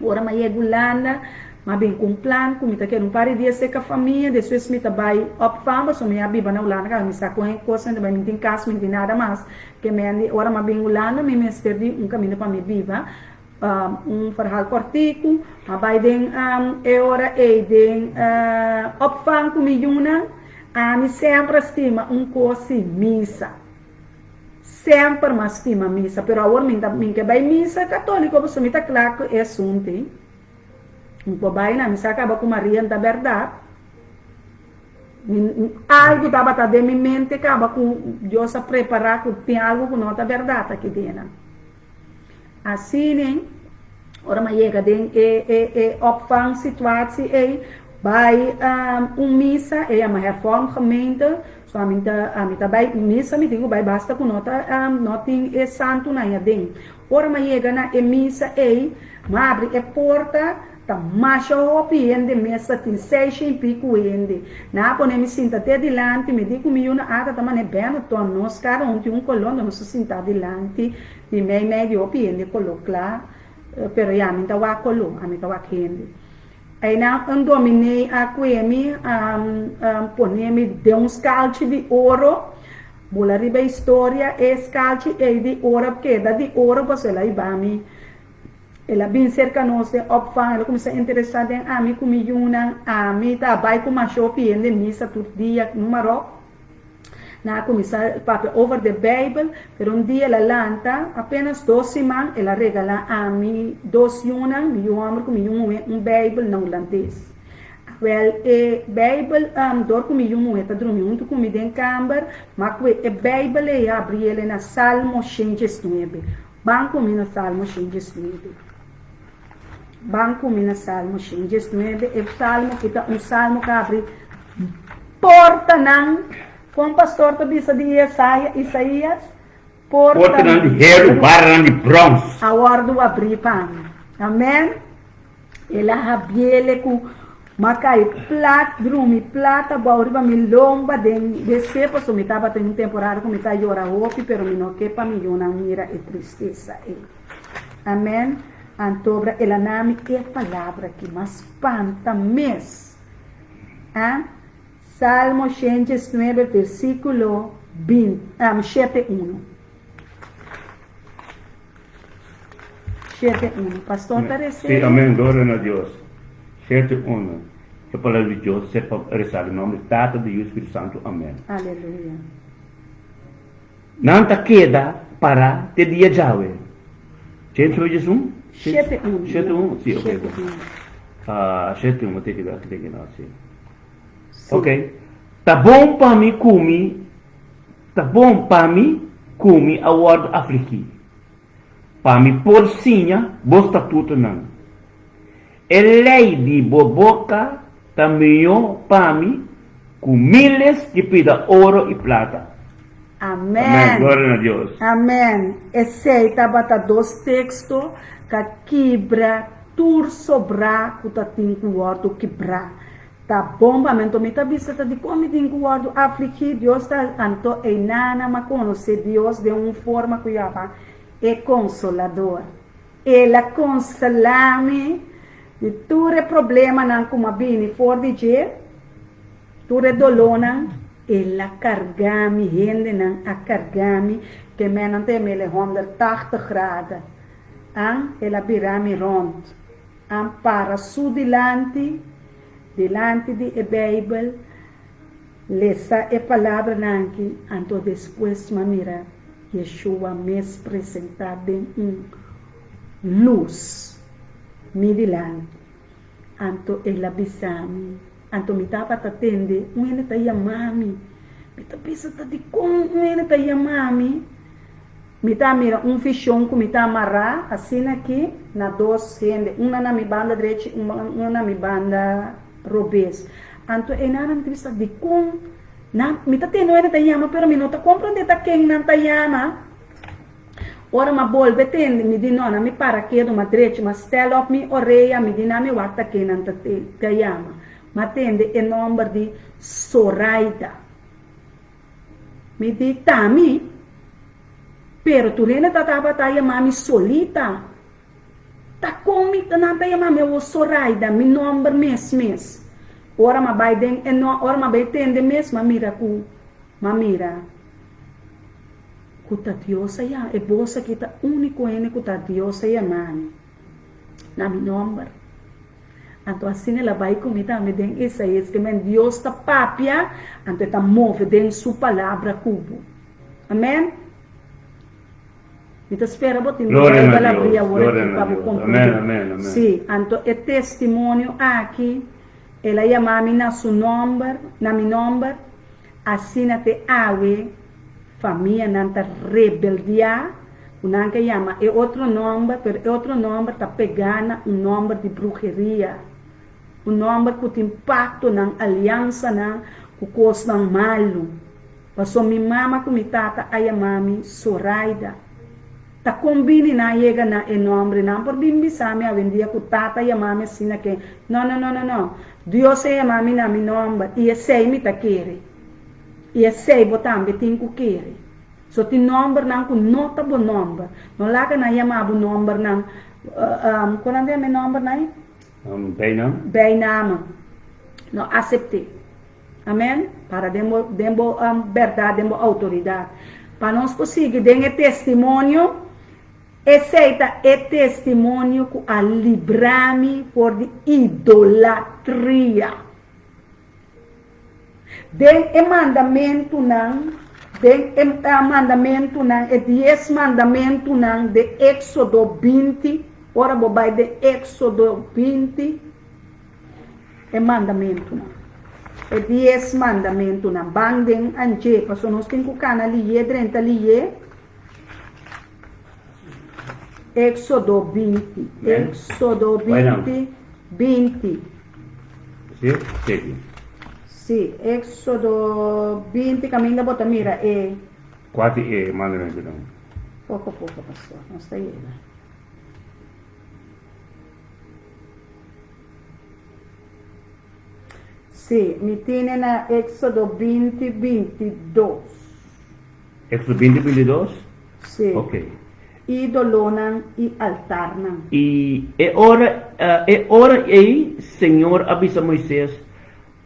Ora mi a yega Hulanda, mi a bin ku un plan ku mi ta keda un par di dia serka famia, despues mi ta bai opvang pasobra mi a biba na Hulanda kaba mi sa kon e kosnan ta bai, mi no tin kas, mi no tin nada mas. Ke mende ora mi a bin Hulanda mi mester di un kaminda pa mi biba. Un verhaal kòrtiku, mi a bai den e ora ei den opvang ku mi yunan. Ami semper a stima un kos si misa. Semper mi a stima misa, pero awor mi ta mi ke bai misa katóliko pasobra mi ta kla ku e asuntu ei. Mi por bai na misa kaba ku Maria ta bèrdat. Mi algu tabata den mi mente kaba ku Dios a prepará ku tin algu ku no ta bèrdat aki den. Asina, ora mi a yega den e e e opvang situatie ei, bai un misa, e yama Hervormd Gemeente, so ami ta ami ta bai misa mi tin ku bai basta ku no ta no tin e santunan aden. Ora mi a yega na e misa ei, mi a abri e porta, ta masha hopi hende mesa tin seisha i piku hende. Nan a pone mi sinta te dilanti, mi di ku mi yuna ata ta manera Benetton, nos kada un tin un kolon, nos a sinta dilanti. Di mei mei di hopi hende koló kla, pero ya mi ta wak koló, ami ta wak hende. Einan un dominee a kue mi, a pone mi den un skalchi di oro, bula riba historia, e skalchi ei di oro keda di oro pasobra el a hiba mi, el a bin serka nos den opvang, el a kuminsá interesá den ami ku mi yunan, ami ta bai ku masha hopi hende misa tur dia, numarò. Nan a kuminsá papia over de Beibel, pero un dia el a lanta, apenas dos siman, el a regalá ami dos yunan, mi yu hòmber ku mi yu muhé, un Beibel na hulandes. Awèl, e Beibel, dor ku mi yu muhé ta drumi huntu ku mi den kamber, m'a kue e Beibel ei habri el na Salmo 119. Ban ku mi na Salmo 119. Ban ku mi na Salmo 119. E salmo ki ta un salmo ku habri portanan. Kon pastor ta bisa di Yesaya, Isaías? Portanan di heru, baranan di brons. A wòrdu abrí pa mi. Amèn. El a habiele ku m'a kai plat, drumi plat abou riba mi lomba den wc, pasobra mi tabata den un temporada ku mi ta yora hopi, pero mi no ke pa mi yunan mira e tristesa ei. Amen. Antobra el a na mi e palabra ki mas spanta mes. A Salmo 119 versikulo 7 unu. 7 unu. Pastor ta resa. Sí, amen. Gloria na Dios. 7 unu. E palabra di Dios ser pa resa den nomber di Tata, di Yu, Spiritu Santu. Amen. Aleluya. Nan ta keda pará te dia djawe. Shete ocho esun? Shete un. Shete un? Si, ok. Ah, shete un, te keda, te keda, si. Ok. Ta bon pa mi ku mi, ta bon pa mi ku mi a wòrdu afligí, pa mi por siña bo statutonan. E lei di bo boka. ta mihó pa mi ku míles di pida oro i plata. Amèn. Amèn. Gloria na Dios. Amèn. Esei tabata dos teksto ka kibra tur sobrá ku ta tin ku wòrdu kibrá. Ta bon pa mi. Anto mi ta bisa ta dikon mi tin ku wòrdu afligí? Dios ta anto einana m'a konosé Dios den un forma ku yama e Konsolador. El a konsolá mi di tur e problemanan ku m'a bini for di dje, tur e dolónan. El a kargá mi, hendenan a kargá mi, ke mennan ta yam'é el honderdtachtig graden. An el a bira mi rònt. An para su dilanti, dilanti di e Beibel, lesa e palabranan aki, anto despues m'a mira Yeshua mes presentá den un lus mi dilanti. Anto el a bisa mi, anto mi tabata tende un hende ta yama mi. Mi ta bisa ta dikon un hende ta yama mi? Mi ta mira un vishon ku mi ta amará asina aki na dos hende, una na mi banda drechi i una na mi banda robes. Anto einan mi ta bisa dikon nan, mi ta tende un hende ta yama pero mi no ta komprondé ta ken nan ta yama. Ora m'a bolbe tende, mi di no, nan mi para kedu, m'a drechi, m'a stel op mi orea, mi di nan mi wak ta ken nan ta ta yama. M'a tende e nomber di Soraida. Mi di, Ta mi. Pero tur hende ta tabata yama mi Solita. Ta kon mi nan ta yama mi awor Soraida, mi nomber mes mes. Ora m'a bai den e no, ora m'a bai tende mes, m'a mira ku, m'a mira. Ku ta Dios a yama, e bos aki ta úniko hende ku ta Dios a yama mi na mi nòmber. Anto asina el a bai ku mi tambe den Isaías, ke men Dios ta papia, anto e ta move den su palabra ku bo. Amèn. Mi ta spera bo tin bo Beibel abrí awor aki pa bo komprondé. Sí, anto e testimonio aki, el a yama mi na su nòmber, na mi nòmber, Asina te awe famianan ta rebeldiá ku nan ke yama e otro nòmber, pero e otro nòmber ta pegá na un nòmber di bruheria, un nòmber ku tin paktonan, aliansanan ku kosnan malu. Pasobra mi mama ku mi tata a yama mi Soraida. Ta kon bini nan yega na e nòmber? Nan por bin bisa mi awendia ku tata yama mi asina ke? No, no, no, no, no. Dios a yama mi na mi nòmber i esei mi ta kere. I esei bo tambe tin ku kere. So tin nòmbernan ku no ta bo nòmber. No laga nan yama bo nòmbernan, kon nan ta yama e nòmbernan ei? Bijnaam. Bijnamen. No asept'é. Amen. Para den bo, den bo bèrdat, den bo outoridat. Pa nos por sigui den e testimonio, esei ta e testimonio ku a libra mi for di idolatria. Den e mandamentunan, den e mandamentunan, e dies mandamentunan den Éksodo 20, ora bo bai den Éksodo 20, E mandamentunan. E dies mandamentunan. Ban den anj'é, pasobra nos tin ku kana liyé, drenta liyé. Éksodo 20. Éksodo 20, 20. Sí, sigui. Sí, Éksodo 20, kaminda bo ta mira e. Kua di e mandamentunan? Poko poko, pastor, nos ta yega. Sí, mi tine na Éxodo 20, 22. Éxodo 20, 22? Sí. Ok. Ídolonan i altarnan. I e ora, e ora ei Señor a bisa Moisés,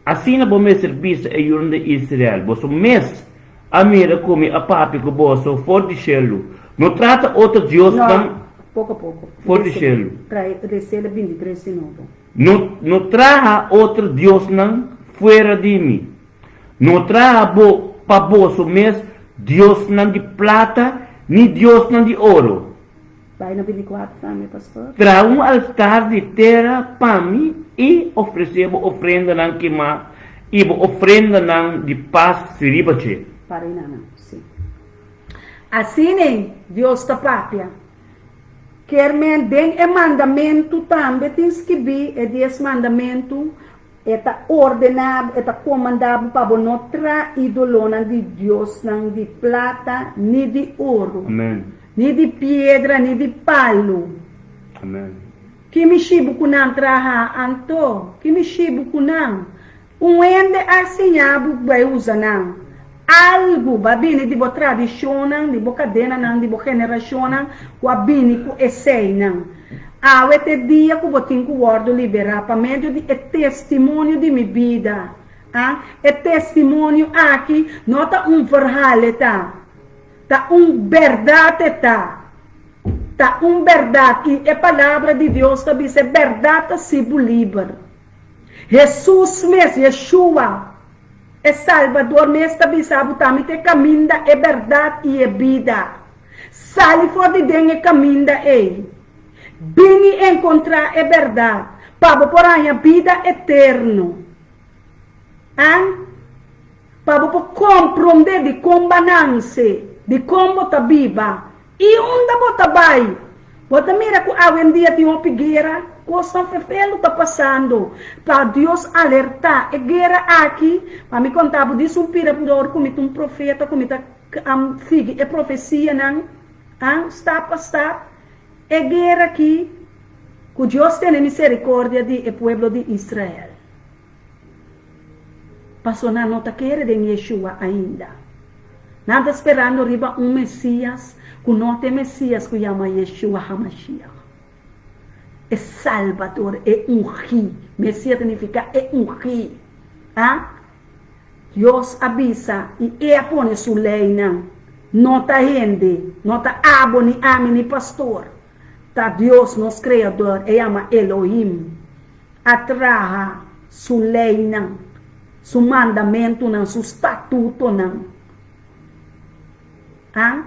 Asina bo mester bisa e yunan di Israel, Boso mes a mira ku mi a papia ku boso for di shelu. No trata otro diosnan No, poko poko. for di shelu. Trae resele 23 di nobo. No, no traha otro diosnan fuera di mi. No traha bo pa boso mes diosnan di plata ni diosnan di oro. Bai na 24 tambe, pastor. Traha un altar di tera pa mi i ofresé bo ofrendanan kimá i bo ofrendanan di pas riba dje. Para i nanan, sí. Asina Dios ta papia. Ker men den e mandamentu tambe tin skibí, e dies mandamentu. E ta ordená bo, e ta komandá bo pa bo no traha ídolonan di diosnan di plata ni di oro, ni di piedra ni di palu. Ki mishi bo ku nan traha anto? Ki mishi bo ku nan? Un hende a siña bo bai usa nan. Algu ba bini di bo tradishonnan, di bo kadenanan, di bo generashonnan ku a bini ku eseinan. Awe ta e dia ku bo tin ku wòrdu liberá pa medio di e testimonio di mi bida. A E testimonio aki no ta un verhal e ta. Ta un bèrdat e ta. Ta un bèrdat i e Palabra di Dios ta bisa e bèrdat ta hasi bo liber. Hesus mes, Yeshua, e Salbador mes ta bisa bo ta mi ta e kaminda, e bèrdat i e bida. Sali for di den e kaminda ei. Bini enkontrá e bèrdat pa bo por haña bida eterno. An Pa bo por komprondé dikon bo a nanse, dikon bo ta biba i unda bo ta bai. Bo ta mira ku awendia tin hopi guera, kosnan ferfelu ta pasando. Pa Dios alertá e guera aki, pa mi konta bo dis un pira pura ora ku mi ta un profeta ku mi ta sigui e profesianan stap pa stap. E guera aki, ku Dios tene miserikordia di e pueblo di Israel. Paso nan no ta kere den Yeshua ainda. Nan ta sperando riba un Mesias ku no ta e Mesias ku yama Yeshua HaMashiach, e Salbador, e Ungí. Mesias ta nifiká e Ungí. A Dios a bisa i E a pone Su leinan. No ta hende, no ta abo ni ami ni pastor. Ta Dios, nos Kreador, e yama Elohim. A traha su leinan, su mandamentunan, su statutonan. A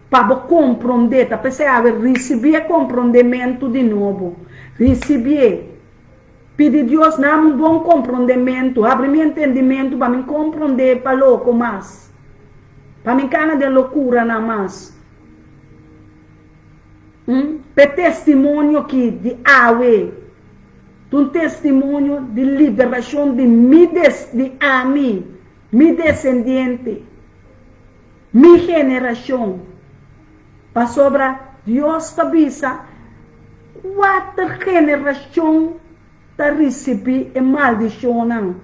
Pa bo komprondé, ta p'esei awe risibí e komprondementu di nobo. Risibié. Pidi Dios, Dame un bon komprondementu, habri mi entendimentu pa mi komprondé pa loko mas, pa mi kana den lokuranan mas. P'e testimonio ki di awe ta un testimonio di liberashon di mi des di ami, mi desendiente, mi generashon. Pasobra Dios ta bisa, Kuater generashon ta risibí e maldishonnan,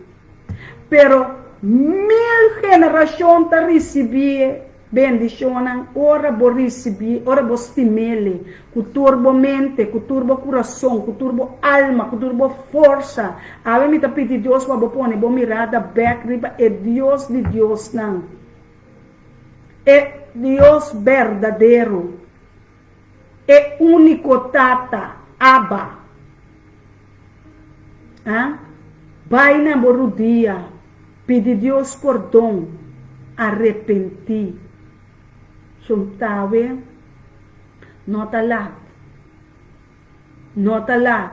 pero mil generashon ta risibí e bendishonnan ora bo risibí, ora bo stim'El ku tur bo mente, ku tur bo kurason, ku tur bo alma, ku tur bo forsa. Awe mi ta pidi Dios pa bo pone bo mirada bèk riba e Dios di diosnan, e Dios berdadero. E úniko Tata, Abba. A Bai na bo rudia, pidi Dios pordon, arepentí. Shuntawe no ta lat. No ta lat.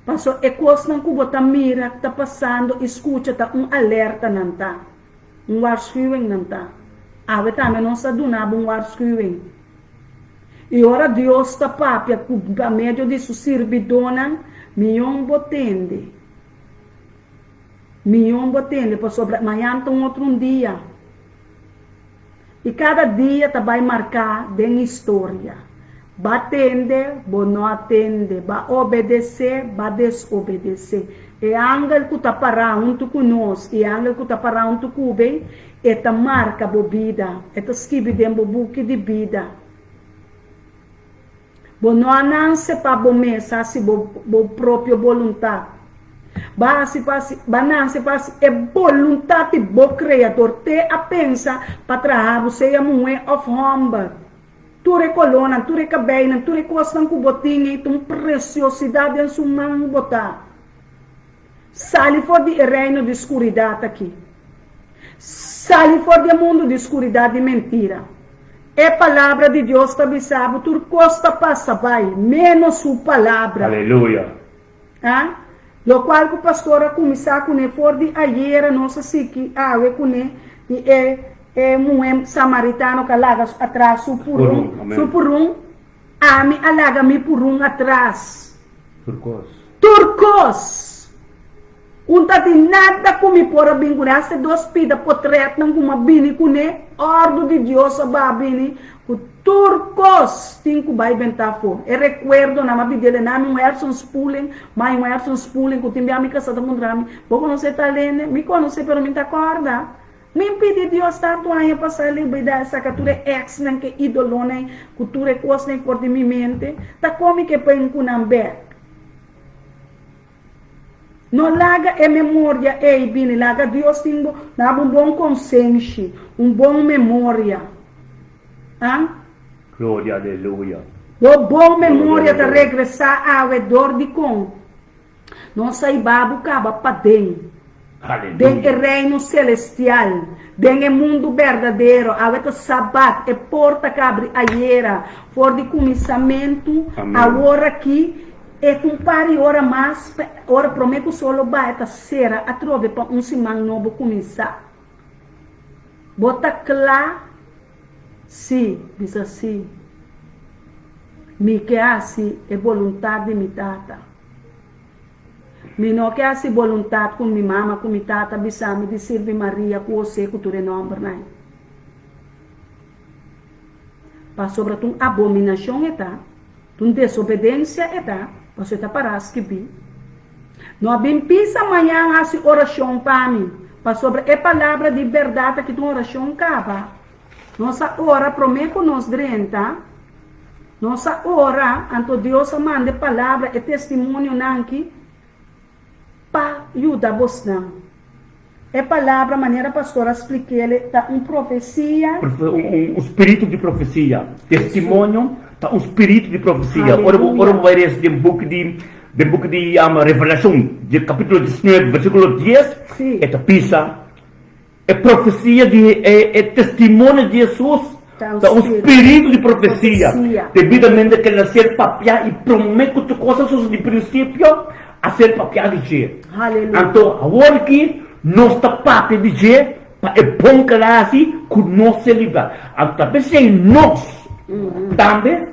Paso e kosnan ku bo ta mira ta pasando i skucha ta un alerta nan ta. Un waarschuwing nan ta. Awe tambe nos a duna bo un waarschuwing. I ora Dios ta papia ku pa medio di su sirbidónan, mion bo tende. Mion bo tende, pasobra mañan ta un otro un dia. I kada dia ta bai marká den historia. Ba tende, bo no a tende, ba obedesé, ba desobedesé. E angel ku ta pará huntu ku nos i e angel ku ta pará huntu ku be, e ta marka bo bida, e ta skibi den bo buki di bida. Bo no a nanse pa bo mes hasi bo bo propio boluntat. Ba hasi pa hasi, ba nanse pa hasi e boluntat di bo Kreador. Te a pensa pa traha bo sea muhé òf hòmber. Tur e kolónan, tur e kabeinan, tur e kosnan ku bo tin ei ta un presiosidat den su man bo ta. Sali for di e reino di skuridat aki. Sali for di e mundu di skuridat di mentira. E Palabra di Dios ta bisa bo tur kos ta pasa bai, ménos su Palabra. Aleluya. A Lokual ku pastor a kuminsá kuné for di ayera nos a sigui awe kuné di e e muhé samaritano ku a laga atras su purun, su purun, ami a laga mi purun atras. Tur kos. Tur kos! Un ta tin nada ku mi por a bin kuné, hasta e dos pida potretnan ku mi a bini kuné, òrdu di Dios a baha bini ku tur kos tin ku bai bentá afó. E rekuerdonan, mi a pidi el na mi un hersenspoeling, ma un hersenspoeling ku tin bia mi kasá ta puntra mi, Bo konosé tal hende? Mi konosé, pero mi ta kòrda. Mi pidi Dios tantu aña pasá libidá saka tur e exnan ku e idolonan ku tur e kosnan for di mi mente, ta kon mi ke p'en ku nan bèk? No laga e memoria ei bini, laga Dios tin bo, na bo un bon konsenshi, un bon memoria. An? Gloria, aleluya. Bo bon memoria ta regresá awe dor di kon nos a hiba bo kaba paden, den e reino selestial, den e mundu berdadero. Awe ta Sabat, e porta ku abri ayera for di kuminsamentu, awor aki. E un par di ora mas pa ora promé ku sol lo baha ta sera atrobe pa un siman nobo kuminsá. Bo ta kla? Sí, bisa sí. Mi ke hasi e boluntat di mi Tata. Mi no ke hasi boluntat ku mi mama ku mi tata bisa mi di sirbi Maria ku Hosé ku tur e nòmbernan. Pasobra ta un abominashon e ta. Ta un desobedensia e ta, pasobra e ta pará skibí. No a bin pisa mañan hasi orashon pa mi, pasobra e palabra di bèrdat aki ta un orashon kaba. Nos a ora promé ku nos drenta, nos a ora, anto Dios a manda e palabra, e testimonionan aki, Pa yuda bosnan. E palabra, manera pastor a splik'el, ta un profesia. Un spiritu di profesia. Testimonio ta un spiritu di profesia. Ora bo ora bo bai resa den buki di den buki di Revelashon, di kapitulo 19, versíkulo 10, e ta bisa. E profesia di e e testimonio di Hesus ta un spiritu di profesia, debidamente ke el a ser papiá i promé ku tur kos a sucede di prinsipio a ser papiá di dje. Anto awor aki nos ta papia di dje pa e bon ke el a hasi ku nos ser librá. Anto ta p'esei nos tambe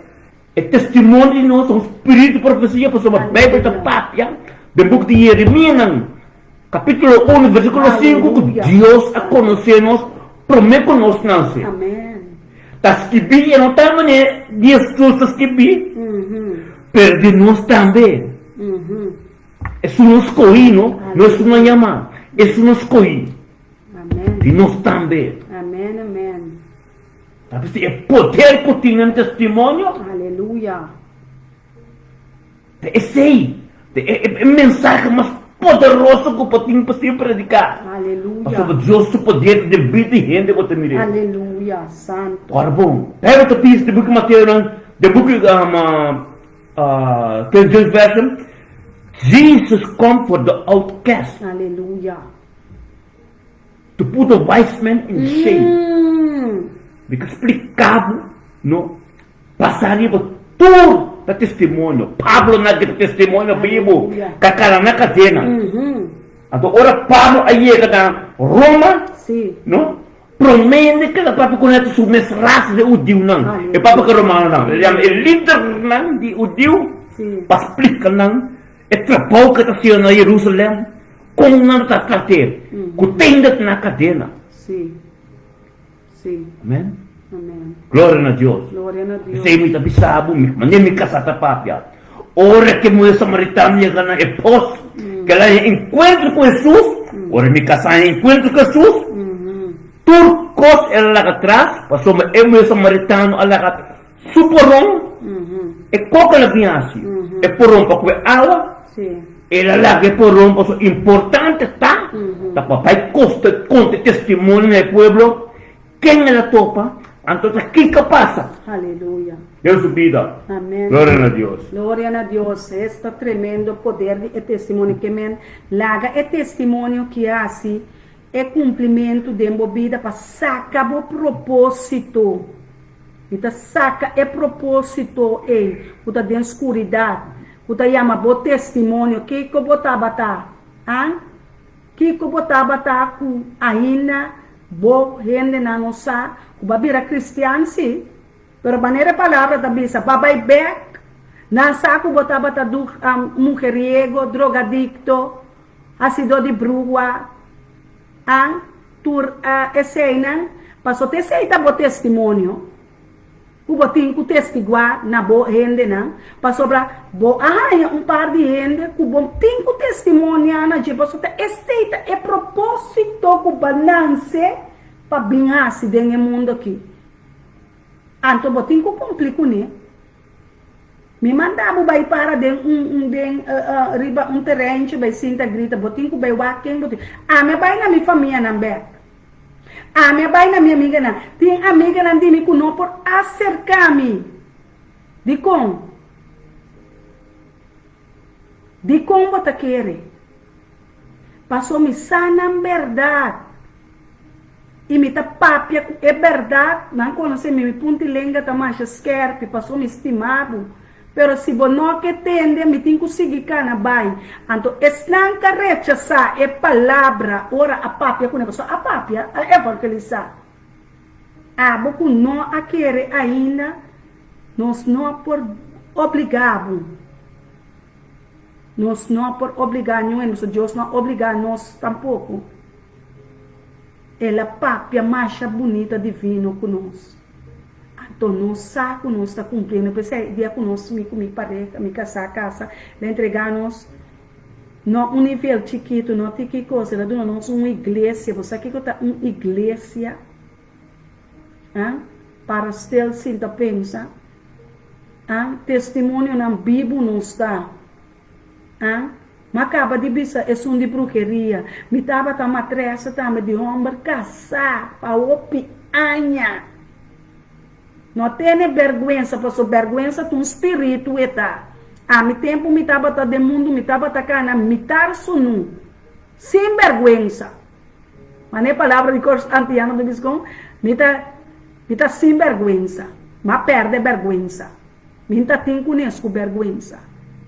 e testimonio di nos ta un spiritu di profesia pasobra Beibel ta papia den buki di Yeremianan. Capítulo 1, versículo 5, ku Dios a konosé nos promé ku nos nase. Ta skibí, e no ta manera di Hesus ta skibí, pero di nos tambe. Esun no skohí, no, no esun a yamá, esun a skohí. Di nos tambe. Ta bisa e poder ku tin den testimonio. Aleluya. Ta esei ta e mensahe mas poderoso ku por tin pa siña prediká. Aleluya. Pasobra Dios su poder ta den bida di hende ku ta mir'é. Aleluya. Santo. Ora bon, Pablo ta bisa den buki Mateo nan, den buki King James Version, Jesus come for the outcast. Aleluya. To put the wise men in shame. Mi ta splika bo, no. Pasa riba tur ta testimonio. Pablo na kita testimonio bibu, ka kala na kadena. Anto ora Pablo a yega na Roma, no, prome hende ke ta papia ku nan ta su mes rasa di hudiunan. E papia ku romanonan. E yama e lidernan di hudiu pa splika nan e trabou ke ta hasiendo na Jerusalem, kon nan ta trat'é, ku tende na kadena. Amen. Gloria na Dios. P'esei mi ta bisa bo, manera mi kasá ta papia, ora ku e muhé samaritano yega na e pos, ku el a haña enkuentro ku Hesus, ora mi kasá haña enkuentro ku Hesus, tur kos el a laga tras, pasobra e muhé samaritano a laga su poron, e koko el a bin hasi, e poron pa kue awa, el a laga e poron pasobra importante ta, ta pa bai kosta konta e testimonio na e pueblo, ken el a topa, anto ta kiko a pasa den su bida. Gloria na Dios. Gloria na Dios, esta tremendo poder di e testimonio ke men laga e testimonio ki hasi e kumplimentu den bo bida pa saka bo proposito. Mi ta saka e propósito ei ku ta den skuridat, ku ta yama bo testimonio. Kiko bo tabata, an? Kiko bo tabata ku ainda bo hendenan no sa ku bo a bira kristian? Sí, pero manera e palabra ta bisa, bo a bai bèk. Nan sa ku bo tabata mujeriego, drogadikto. Hasidó di brua, a tur eseinan, paso ta esei ta bo testimonio ku bo tin ku testiguá na bo hendenan, pasobra bo a haña un par di hende ku bo tin ku testimoniá na dje, paso ta esei ta e propósito ku bo a nanse pa bin hasi den e mundu aki. Anto bo tin ku kumpli kuné. Mi manda bo bai para den un un den riba un terenchi bai sinta grita bo tin ku bai wak ken bo tin. Ami a bai na mi famianan bek. Ami a bai na mi amiganan. Tin amiganan di mi ku no por aserka mi. Dikon? Dikon bo ta kere? Paso mi sa nan bèrdat. I mi ta papia ku e bèrdat, nan konosé mi, mi punti lenga ta masha skèrpi, pasobra mi stima bo. Pero si bo no ke tende, mi tin ku sigui kana bai. Anto esnan ku a rechasá e palabra ora a papia kuné, pasobra a papia, a evangelisá. Abo ku no a kere ainda, nos no por obligá bo. Nos no por obligá niun hende, pasobra Dios no a obligá nos tampoko. El a papia masha bunita divino ku nos. Anto nos sa ku nos ta kumpliendo. P'esei e dia ku nos, mi ku mi pareha, mi kasá kasa, el a entregá nos no un nivel chikitu, no tiki kos, el a duna nos un iglesia. Bo sa kiko ta un iglesia? Ah, para stil sinta pensa. Ah, testimonionan bibu nos ta. A Ma kaba di bisa esun di bruheria. Mi tabata matresa tambe di homber kasá pa hopi aña. No tene bergwensa paso bergwensa ta un spiritu e ta. Ami tempu mi tabata den mundu mi tabata kana mitar sunu sin bergwensa. Mane palabra di Kors Antiano ta bisa kon mi ta mi ta sin bergwensa. Ma perde bergwensa. Mi n'ta tin kunes ku bèrgwensa.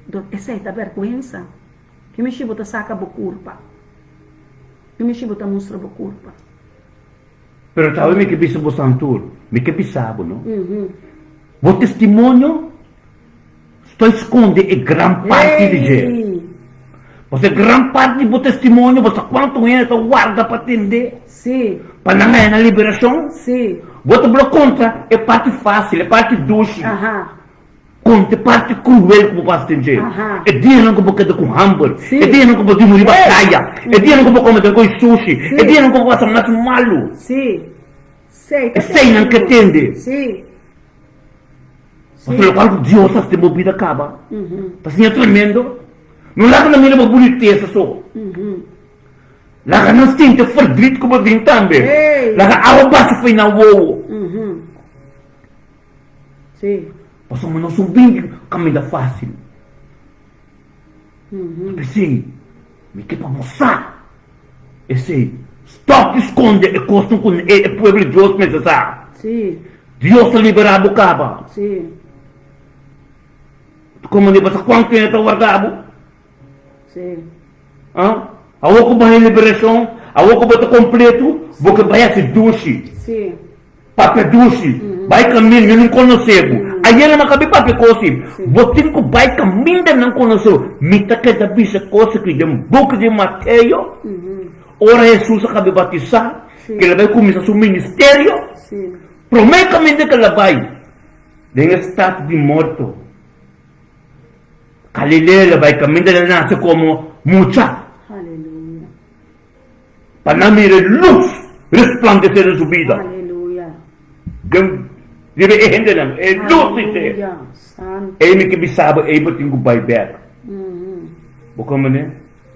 Dor esei ta bèrgwensa. Ki mishi bo ta saka bo kurpa? Ki mishi bo ta mustra bo kurpa? Pero tawe mi ke bisa bo santur, mi ke bisa bo no. Bo testimonio stoi skonde e gran parti di dje. Pasobra e gran parti di bo testimonio bo sa kuantu hende ta warda pa tende. Pa nan haña nan liberashon. Bo ta blo konta e parti fásil, e parti dushi. Konta e parti kruel ku bo pasa den dje. E dianan ku bo keda ku hamber. E dianan ku bo durmi riba kaya. E dianan ku bo kome den koi sushi. E dianan ku bo pasa mas malu. Eseinan ke tende. Pasobra lokual ku Dios hasi den bo bida kaba ta siña tremendo. No laga nan mira bo bunitesa so. Laga nan sinti e ferdrit ku bo tin tambe. Laga awa basha fo'i nan wowo. Pasobra nos no bin di kaminda fásil. P'esei, mi ke pa bo sa esei. Stòp di skonde e kosnan ku e pueblo di Dios mester sa. Dios ta liberá bo kaba. Komo di pasa kuantu hende ta warda bo? Awor ku bo haña liberashon, awor ku bo ta kompletu, bo ke bai hasi dushi. Papia dushi, bai kaminda mi no konosé bo. Ayera mi a kabi papia kos ei. Bo tin ku bai kaminda nan konosé bo. Mi ta keda bisa kos aki den buki di Mateo, ora Hesus a kabi batisá, ku el a bai kuminsá su ministerio, promé kaminda ku el a bai den e stat di morto, Galilea, el a bai kaminda el a nase komo mucha. Pa nan mira e lus resplandesé den su bida. Den riba e hendenan, e lus di ser. Ei mi ke bisa bo, ei bo tin ku bai bèk. Bo komprendé?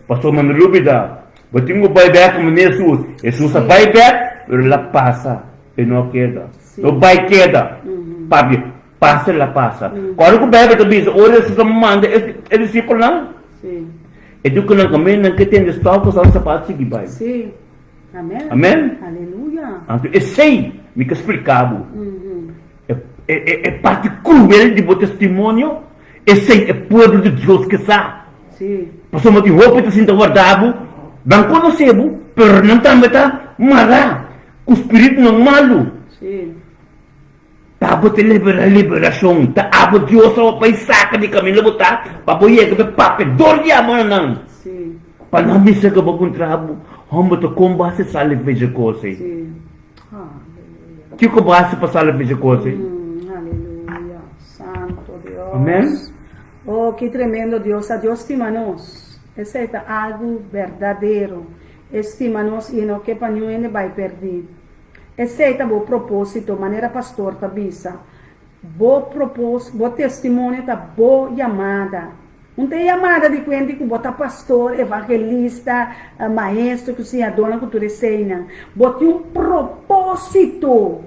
Pasobra mi no lubidá, bo tin ku bai bèk komo Hesus. Hesus a bai bèk, pero el a pasa, e no a keda. No bai keda, pabia pasa el a pasa. Kòrda ku Beibel ta bisa, ora Hesus a manda e disipelnan, E di ku nan kome nan ke tende stòf ku sa sapat sigui bai. Sí. Amen. Amen. Aleluya. Anto esei mi ke splika bo. E, e, e, e parti kruel di bo testimonio, esei e pueblo di Dios ke sa. Sí. Pasobra tin hopi ta sinta warda bo, nan konosé bo, pero nan tambe ta mará ku spiritunan malu. Sí. Pa bo ta libera liberashon ta abo Dios a bai saka di kaminda bo ta pa bo yega pa papia dor di amo na nan. Pa nan bisa ku bo puntra bo, Homber ta kon bo hasi sali fecha kos ei? Sí. Aleluya. Kiko bo hasi pa sali fecha kos ei? Aleluya. Santo Dios. Amen. Oh, ki tremendo Dios ta. Dios stima nos. Esei ta algu berdadero. E stima nos i e no ke pa niun hende bai perdí. Esei ta bo propósito, manera pastor ta bisa. Bo propos, bo testimonio ta bo yamada. Un ta e yamada di kuenti ku bo ta pastor, evangelista, maestro, ku siñadónan ku tur eseinan. Bo tin un propósito,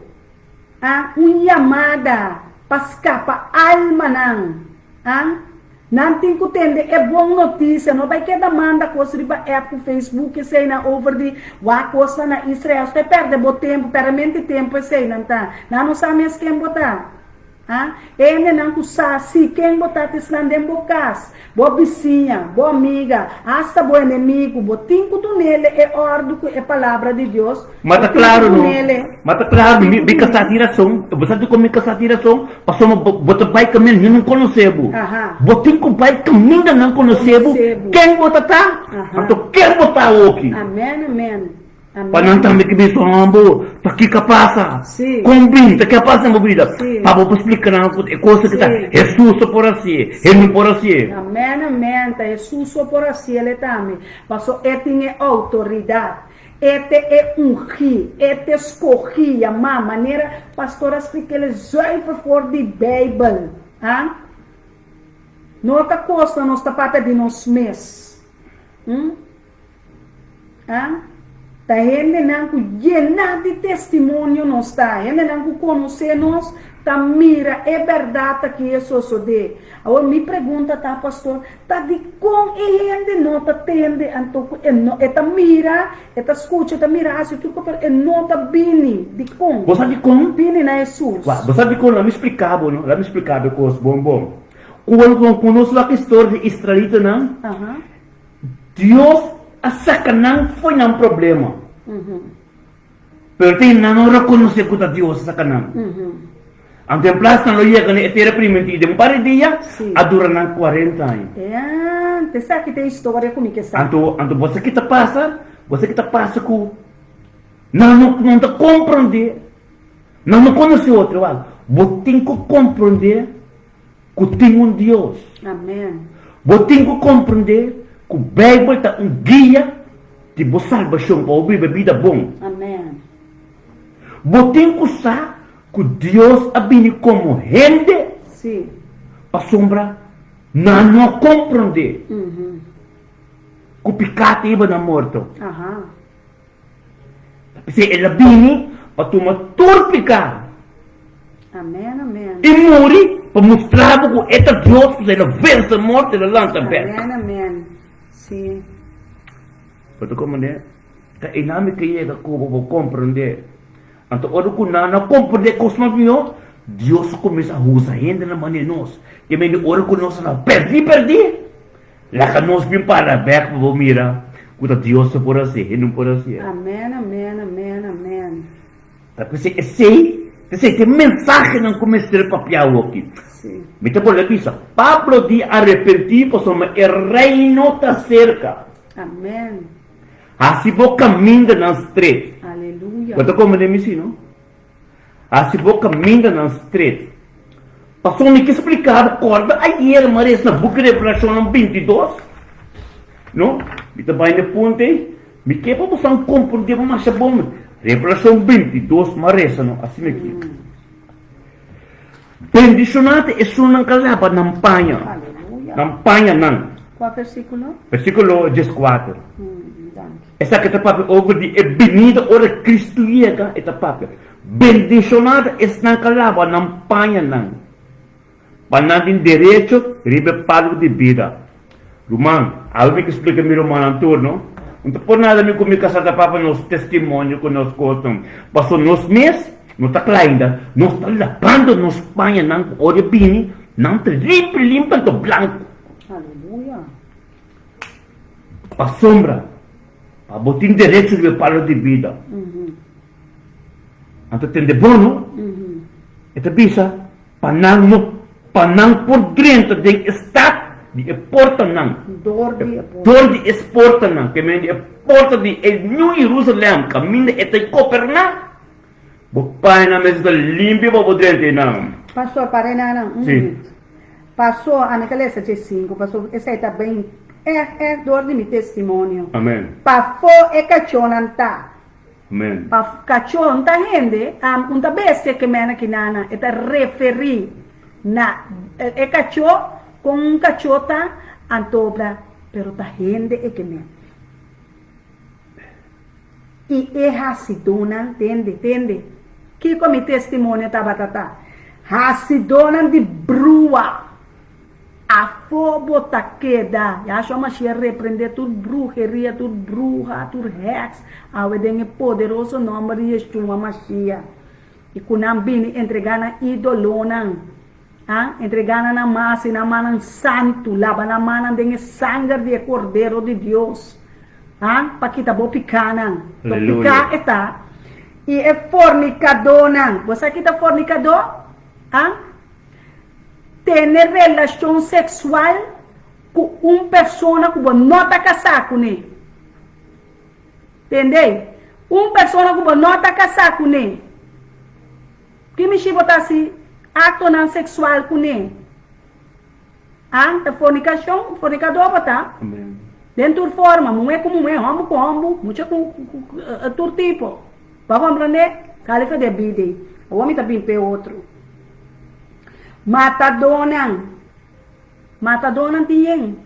a, un yamada pa skapa almanan, a. Nan tin ku tende e bon notisia, no bai keda manda kos riba app ku Facebook eseinan over di wak kosnan na Israel. Su ta pèrdè bo tempu, pèrdèmenti tempu eseinan ta. Nan no sa mes ken bo ta. Ha? E hendenan ku sa si ken bo ta ta esnan den bo kas, bo bisiña, bo amiga, asta bo enemigu. Bo tin ku dunele e òrdu ku e Palabra di Dios. Ma Bo ta tin ku klaru no, dunele. ma ta Bo klaru, tin mi ku mi kasá dunele. tin rason. Bo sa dikon mi kasá tin rason? Pasobra bo bo ta bai kaminda nan no konosé bo. Aha. Bo tin ku bai kaminda nan konosé bo, Konosé bo. ken bo ta ta, Aha. anto ken bo ta awoki. Amèn, amèn. Pa nan tambe ki bisa hombo, ta kiko a pasa? Sí. Kon bin? Ta ke a pasa den bo bida? Sí. Pa bo por splika nan ku e cosa ki ta Sí. Hesus so por hasié, Sí. e no por hasié. Amèn, amèn, ta Hesus so por hasié el tambe, paso e tin e outoridat, e te e ungí, e te skogí, yamá, manera pastor a splika el zuiver for di Beibel, ha? No ta kos nos ta papia di nos mes. Hm? A Ta hendenan ku yená di testimonio nos ta, hendenan ku konosé nos ta mira e bèrdat aki e sosodé. Awor mi pregunta ta, pastor, ta dikon e hende no ta tende anto ku e no e ta mira, e ta skucha, e ta mira hasi tur kos, pero e no ta bini? Dikon? Bo sa dikon? Bini na Hesus. Wak, bo sa dikon? Laat mi splika bo, no? Laat mi splika bo e kos bon bon. Ku ku nos wak historia di israelitanan, Dios a saka nan fo'i nan problema. Pero tin nan no rekonosé ku ta Dios a saka nan. Anto en plas nan lo yega na e tera primintí den un par di dia, a dura nan kuarenta aña. Ean, esaki ta e historia ku mi ke sa. Anto, anto bo sa ki ta pasa? Bo sa ki ta pasa ku nan no nan ta komprondé, nan no konosé otro. Wak, bo tin ku komprondé Ku tin un Dios. Amen. Bo tin ku komprendé ku Beibel ta un guia di bo salbashon pa bo biba bida bon. Amen. Bo tin ku sa ku Dios a bini komo hende Sí. pasobra nan no a komprendé ku piká ta hiba na morto. Aha. P'esei el a bini pa tuma tur piká. Amen, amen. I muri pa mustra bo ku e ta Dios, pasobra el a vense morto, el a lanta bèk. Amen, amen. Sí. Bo ta komprendé? Ta einan mi ke yega ku bo, bo komprendé. Anto ora ku nan a komprendé kos mas mihó, Dios a kuminsá usa hendenan manera nos. Ke mende ora ku nos a pèrdí, pèrdí. Laga nos bin para bek pa bo mira ku ta Dios ta por hasié, hende no por hasié. Amen amen amen amen. Ta p'esei esei, p'esei ta e mensahenan ku mester papia awoki. Sí. Mi ta bolbe bisa, Pablo di arepentí pasobra e reino ta serka. Amen. Hasi bo kamindanan stret. Aleluya. Bo ta komprendé mi si no? Hasi bo kamindanan stret. Pasobra mi ke splika bo, kòrda ayer mi a resa na buki Revelashonnan 22? No, mi ta bai na e punto ei. Mi ke pa boso komprendé bo masha bon. Revelashon 22 mi a resa no, asina aki. Bendishoná ta esunnan ku a laba nan paña, nan pañanan. Kua versíkulo? Versíkulo 14. Esaki ta papia over di e binida ora Cristo yega, e ta papia, Bendishoná ta esnan ku a laba nan pañanan, pa nan tin derecho riba e palu di bida. Ruman, awe mi ke splika mi rumannan tur, no? No ta por nada mi ku mi kasá ta papia nos testimonio ku nos kosnan, pasobra nos mes no ta kla ainda, nos ta labando nos pañanan ku ora e bini, nan ta limpi limpi anto blanku. Aleluya! Pasobra pa bo tin derecho riba e palo di bida. Anto tende bo no? E ta bisa pa nan no pa nan por drenta den e stat. di e portanan. Dor di e portanan. Dor di e portanan, ke men di e porta di e New Jerusalem, kaminda e ta goberná. Bo pañanan mester ta limpio pa bo drenta einan. Pastor, para einan un Sí. minuut. Pasó, ami ta lesa dje sinku, paso esei ta ben ègt ègt dor di mi testimonio. Amen. Pafó e kachónan ta. Amen. Pa kachó un ta hende, un ta bestia ke mena kinana, e ta referí na e kachó kon un kachó ta antobra, pero ta hende e ke men. I e hasidónan, tende, tende, kiko mi testimonio tabata ta, hasidónan di brua, afó bo ta keda. Yahshua Mashiach reprendé tur bruheria, tur bruha, tur hèks, awe den e poderoso nòmber di Yeshua Mashiach. I ku nan bini entregá nan ídolonan. A entregá nan nan mas i nan mannan santu, laba nan mannan den e sanger di e Kordero di Dios, a pa kita bo pikánan. To piká e ta. I e fornikadónan, bo sa ki ta fornikadó? A tene relashon seksual ku un persona ku bo no ta kasá kuné. Tende? Un persona ku bo no ta kasá kuné. Ki mishi bo ta hasi aktonan seksual kuné? A Ta fornikashon, fornikadó bo ta. Den tur forma, muhé ku muhé, hòmber ku hòmber, mucha ku tur tipo. Bo a komprendé? Kali fe den bida ei. Awor mi ta bin p'e otro. Matadónan. Matadónan tin yen.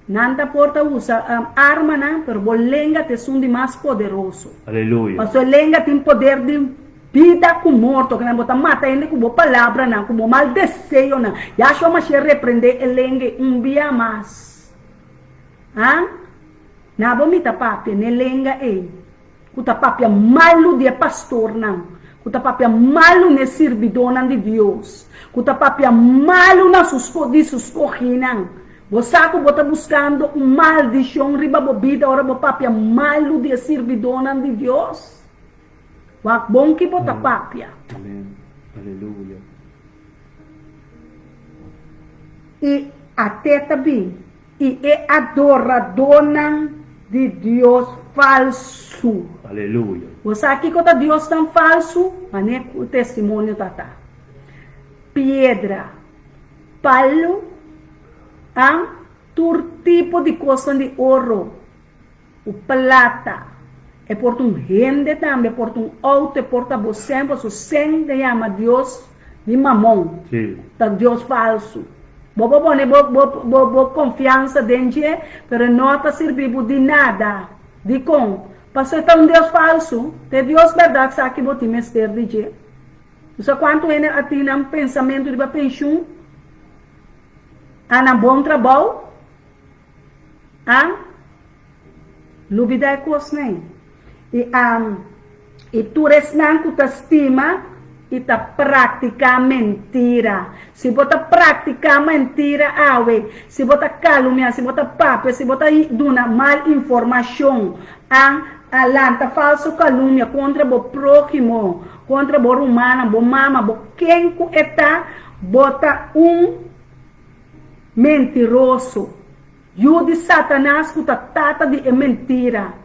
Nan ta por ta usa armanan, pero bo lenga ta esun di mas poderoso. Aleluya. Pasobra e lenga tin poder di bida ku morto, kinan bo ta mata hende ku bo palabranan, ku bo mal deseonan. Yahshua Mashiach reprende e lenga ei un bia mas. Ha? Na bo mi ta papia n'e lenga ei. Ku ta papia malu di e pastornan, ku ta papia malu n'e sirbidónan di Dios, ku ta papia malu na su di su skohínan. Bo sa ku bo ta buskando un maldishon riba bo bida ora bo papia malu di e sirbidónan di Dios? Wak bon ki bo ta papia. Amen. Aleluya. I at'é ta bin. I e adoradónan di dios falsu. Aleluya. Bo sa kiko ta diosnan falsu? Manera ku testimonio ta ta. Piedra, palu, an, tur tipo di kosnan di oro. Ku plata. E por ta un hende tambe, e por ta un outo, e por ta bo sèn, pasobra sèn ta yama dios di mamon, ta dios falsu. Bo por pone bo bo bo bo konfiansa den dje, pero e no ta sirbi bo di nada. Dikon? Pasobra e ta un dios falsu. Ta e Dios bèrdat sa ki bo tin mester di dje. Bo sa kuantu hende a tin nan pensamentu riba penshun? A nan bon trabou? A lubida e kosnan ei. I a i tur esnan ku ta stima i ta praktiká mentira. Si bo ta praktiká mentira awe, si bo ta kalumiá, si bo ta papia, si bo ta duna mal informashon, a a lanta falso kalumia kontra bo próhimo, kontra bo rumannan, bo mama, bo ken ku e ta, bo ta un. Mentiroso. Yu di Satanas ku ta tata di e mentira.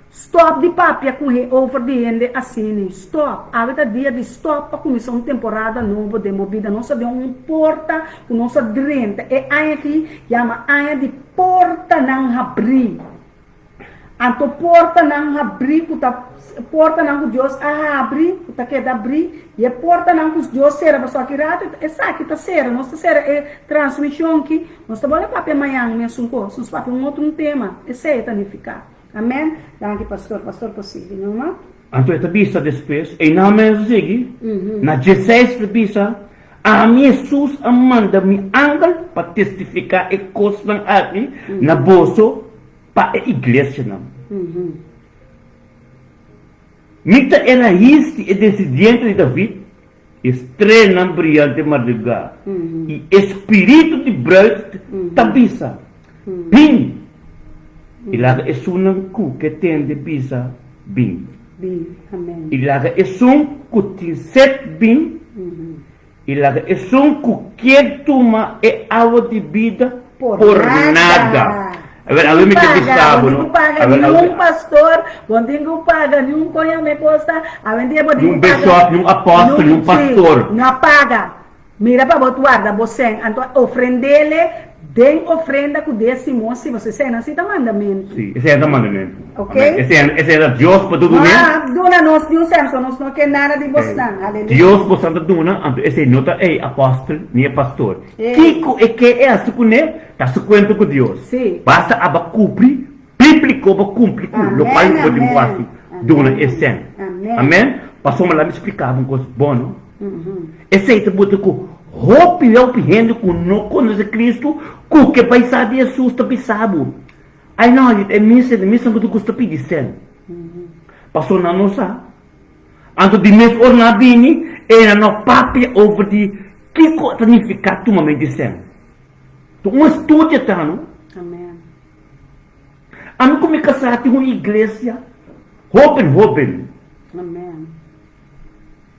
Stop di papia ku he over di hende asini. Stop. Awe ta dia di stop pa kuminsá un temporada nobo den bo bida. Nos ta den un porta ku nos a drenta. E aña aki yama aña di portanan habrí. Anto portanan habrí ku ta portanan ku Dios a habri, ku ta keda habrí, i e portanan ku Dios sera, pasobra aki rato esaki ta sera, nos ta sera e transmishon aki, nos ta bolbe papia mañan mesun kos, nos papia un otro un tema, esei e ta nifiká. Amen. Danki pastor, pastor por sigui numa. Anto e ta bisa despues, einan mes a sigui, na dieseis ta bisa, Ami Hesus a manda mi angel pa testifiká e kosnan aki na boso pa e iglesianan. Mi ta e rais di e desidiente di David, e streanan briante mardugá, i e spiritu di bruid ta bisa, Bin! I laga esunnan ku ke tende bisa, Bin! I laga esun ku tin set bin. I laga esun ku kier tuma e awa di bida por nada. Awel, awe mi ta bisa bo, no? Bo tin ku paga niun pastor, bo tin ku paga niun koña me kosta, awendia bo tin ku paga. Niun bishop, niun apòstel, niun pastor. Sí, no a paga. Mira pa bo warda bo sèn, anto ofrendele den ofrenda ku désimo si bo esei nan si ta mandamentu. Sí, esei ta mandamentu. Ok. Esei, esei ta Dios pa tur No a duna nos niun sèn, so nos no ke nada di bosnan. Aleluya. Dios bosnan ta duna, anto esei no ta e apòstel ni e pastor. Kiko e ke e hasi kuné ta su kuenta ku Dios. Sí. Basta aba kupli bíbliko bo kumpli ku lokual ku bo tin ku hasi, duna e sèn. Amen. Pasobra laga mi splika bo un kos bon, no? Esei ta buta ku hopi hopi hende ku no konosé Kristu ku ke bai sa di Hesus ta bisa bo, Ai no, e misa e misa ku ta gusta pidi sèn. Pasobra nan no sa. Anto di mes ora nan a bini, e nan no papia over di kiko ta nifiká tumamentu di sèn. Ta un estudio ta, no? Ami ku mi kasá tin un iglesia hóben hóben.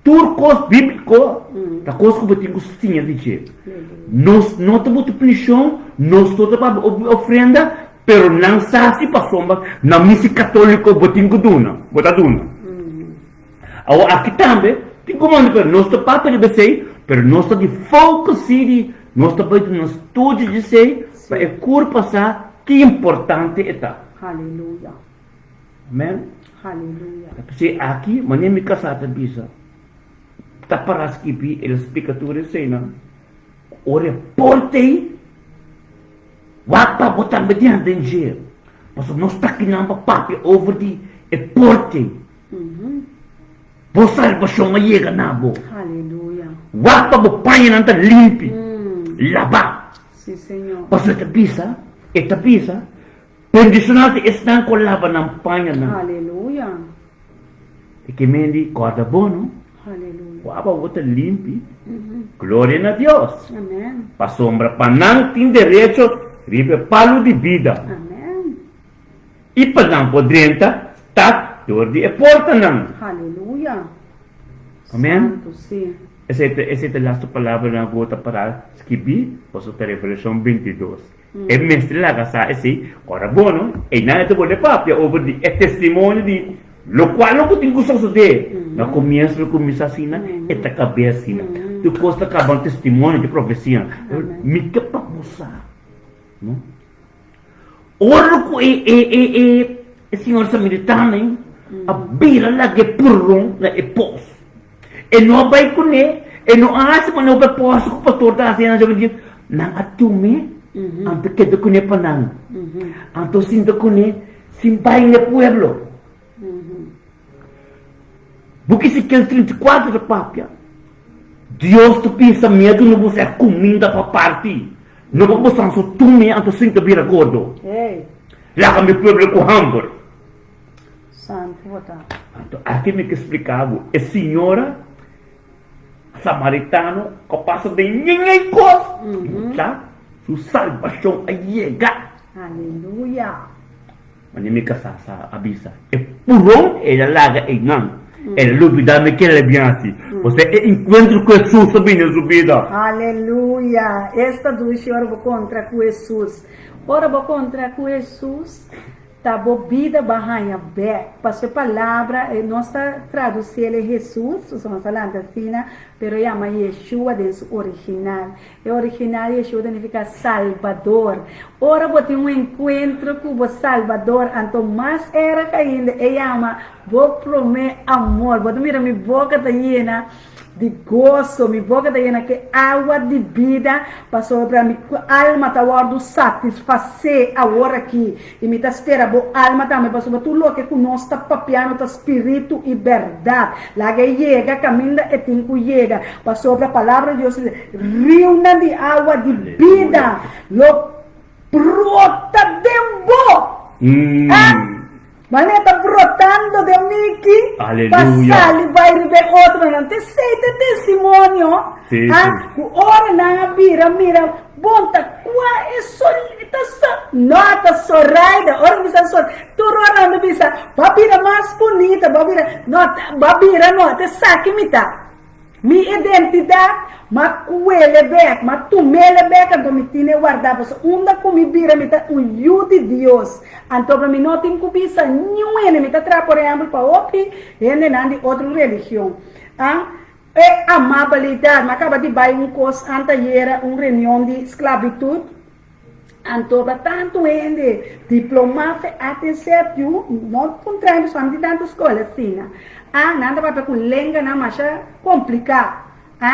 Tur kos bíbliko ta kos ku bo tin ku siña di dje. Nos no ta buta prishon, nos no ta papia obi ofrenda, pero nan sa si pasobra na misa katóliko bo tin ku duna, bo ta duna. Awor aki tambe tin ku manda, pero nos ta papia riba esei, pero nos ta di focus si di nos ta bai duna studio di esei pa e kurpa sa ki importante e ta. Haleluya. Amen. Haleluya. Ta p'esei aki, manera mi kasá ta bisa, ta pará skibí, el a splika tur eseinan. Ora e porta ei, wak pa bo tambe diant den dje. Pasobra nos ta akinan pa papia over di e porta ei. Bo salbashon a yega na bo. Haleluya. Wak pa bo pañanan ta limpi, labá. Sí, Señor. Pasobra e ta bisa, e ta bisa, Bendishoná ta esnan ku a laba nan pañanan. Aleluya. E ke men di kòrda bo no. Aleluya. Ku aba bo ta limpi. Gloria na Dios. Amen. Pasobra pa nan tin derecho riba e palu di bida. Amen. I pa nan por drenta stat dor di e portanan. Aleluya. Amen. Santu, si. Esei ta esei ta lastu palabranan ku bo ta pará skibí, pasobra ta Revelashon 22. E mester laga sa esei, ora bo no, einan e ta bolbe papia over di e testimonio di lokual lo ku tin ku sosodé. Na komienso lo kuminsá asina, e ta kab'é asina. Tur kos ta kaba na testimonio di profesia. Mi ke pa bo sa, no? Ora ku e e e e e señor samaritano a bira laga e purron na e pos. E no a bai kuné, e no a hasi manera ku e apòstel ku pastor ta hasi nan dje. Nan a tum'é, anto keda kuné pa nan. Anto sinta kuné sin bai n'e pueblo. Buki Ezekiel 34 ta papia, Dios ta bisa, Mi a duna boso e kuminda pa parti, no pa boso so tum'é anto sinta bira gordo. Laga mi pueblo ku hamber. Santu bo ta. Anto aki mi ke splika bo, e siñora samaritano ku a pasa den ñeñey kos, mucha, su salbashon a yega. Aleluya! Mane mi kasá sa a bisa, e puron el a laga einan, el a lubidá mi kel a bin hasi. Osea e enkuentro ku Hesus a bini den su bida. Aleluya! Esta dushi ora bo kontra ku Hesus. Ora bo kontra ku Hesus, Ta bo bida ba haña bek. Paso e palabra e nos ta traduci el e Jesus, osea nos ta lanta asina, pero e yama Yeshua den su original. E original Yeshua ta nifica Salbador. Ora bo tin un encuentro cu bo Salbador, anto mas erg ainda e yama bo prome amor. Bo ta mira mi boca ta yena di goso, mi boka ta yena ku awa di bida, pasobra mi alma ta wòrdu satisfasé awor aki, i mi ta spera bo alma tambe, pasobra tur loke ku nos ta papiando ta spiritu i bèrdat. Laga e yega kaminda e tin ku yega, pasobra Palabra di Dios ta bisa, Riunan di awa di bida lo brota den bo. Ah! Manera ta brotando den miki pa sali bai riba e otronan. Ta esei ta e testimonio ah, ku ora nan a bira mira bon ta kua e solita so no ta Soraida. Ora mi bisa so tur ora nan ta bisa bo a bira mas bunita bo a bira no bo a bira no ta esaki mi ta. Mi identidat, m'a kuele bèk, m'a tum'ele bèk, anto mi tine wardá, pasobra unda ku mi bira mi ta un yu di Dios. Anto mi no tin ku bisa niun hende, mi ta traha por ehèmpel pa hopi hendenan di otro religion. A E amabilidat, m'a kaba di bai un kos antayera, un reunion di sklabitut, Anto pa tantu hende diplomá fe ATZ yu no puntra hende solamente di tantu skol asina. A nan ta papia ku lenganan masha kompliká. A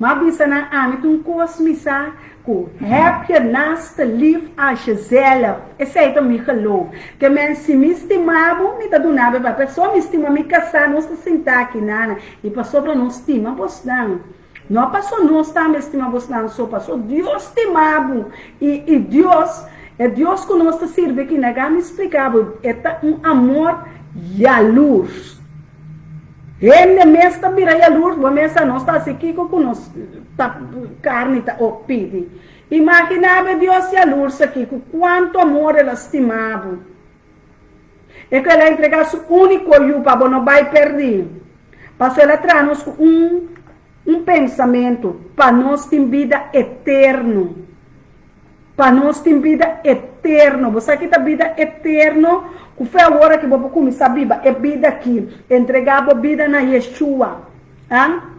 Ma bisa nan ami ta un kos mi sa ku heb je naaste lief als jezelf. Esei ta mi geloof. Ke men si mi stima bo mi ta duna bo e papia. Pasobra mi stima mi kasá nos ta sintá aki nana i pasobra nos stima bosnan. No paso nos tambe stima bosnan so, paso Dios stima bo. I i Dios, e Dios ku nos ta sirbi aki, laga mi splika bo, e ta un amor yalurs. Hende mes ta bira yalurs, bo mes sa nos ta hasi kiko ku nos ta karni ta o pidi. Imagina bo e Dios yalurs aki, ku kuantu amor el a stima bo. E ku el a entregá su úniko yu pa bo no bai pèrdí. Pasobra el a traha nos ku un un pensamentu, pa nos tin bida eterno. Pa nos tin bida eterno. Bo sa ki ta bida eterno? Ku fe awor aki bo por kuminsá biba e bida aki. Entregá bo bida na Yeshua. A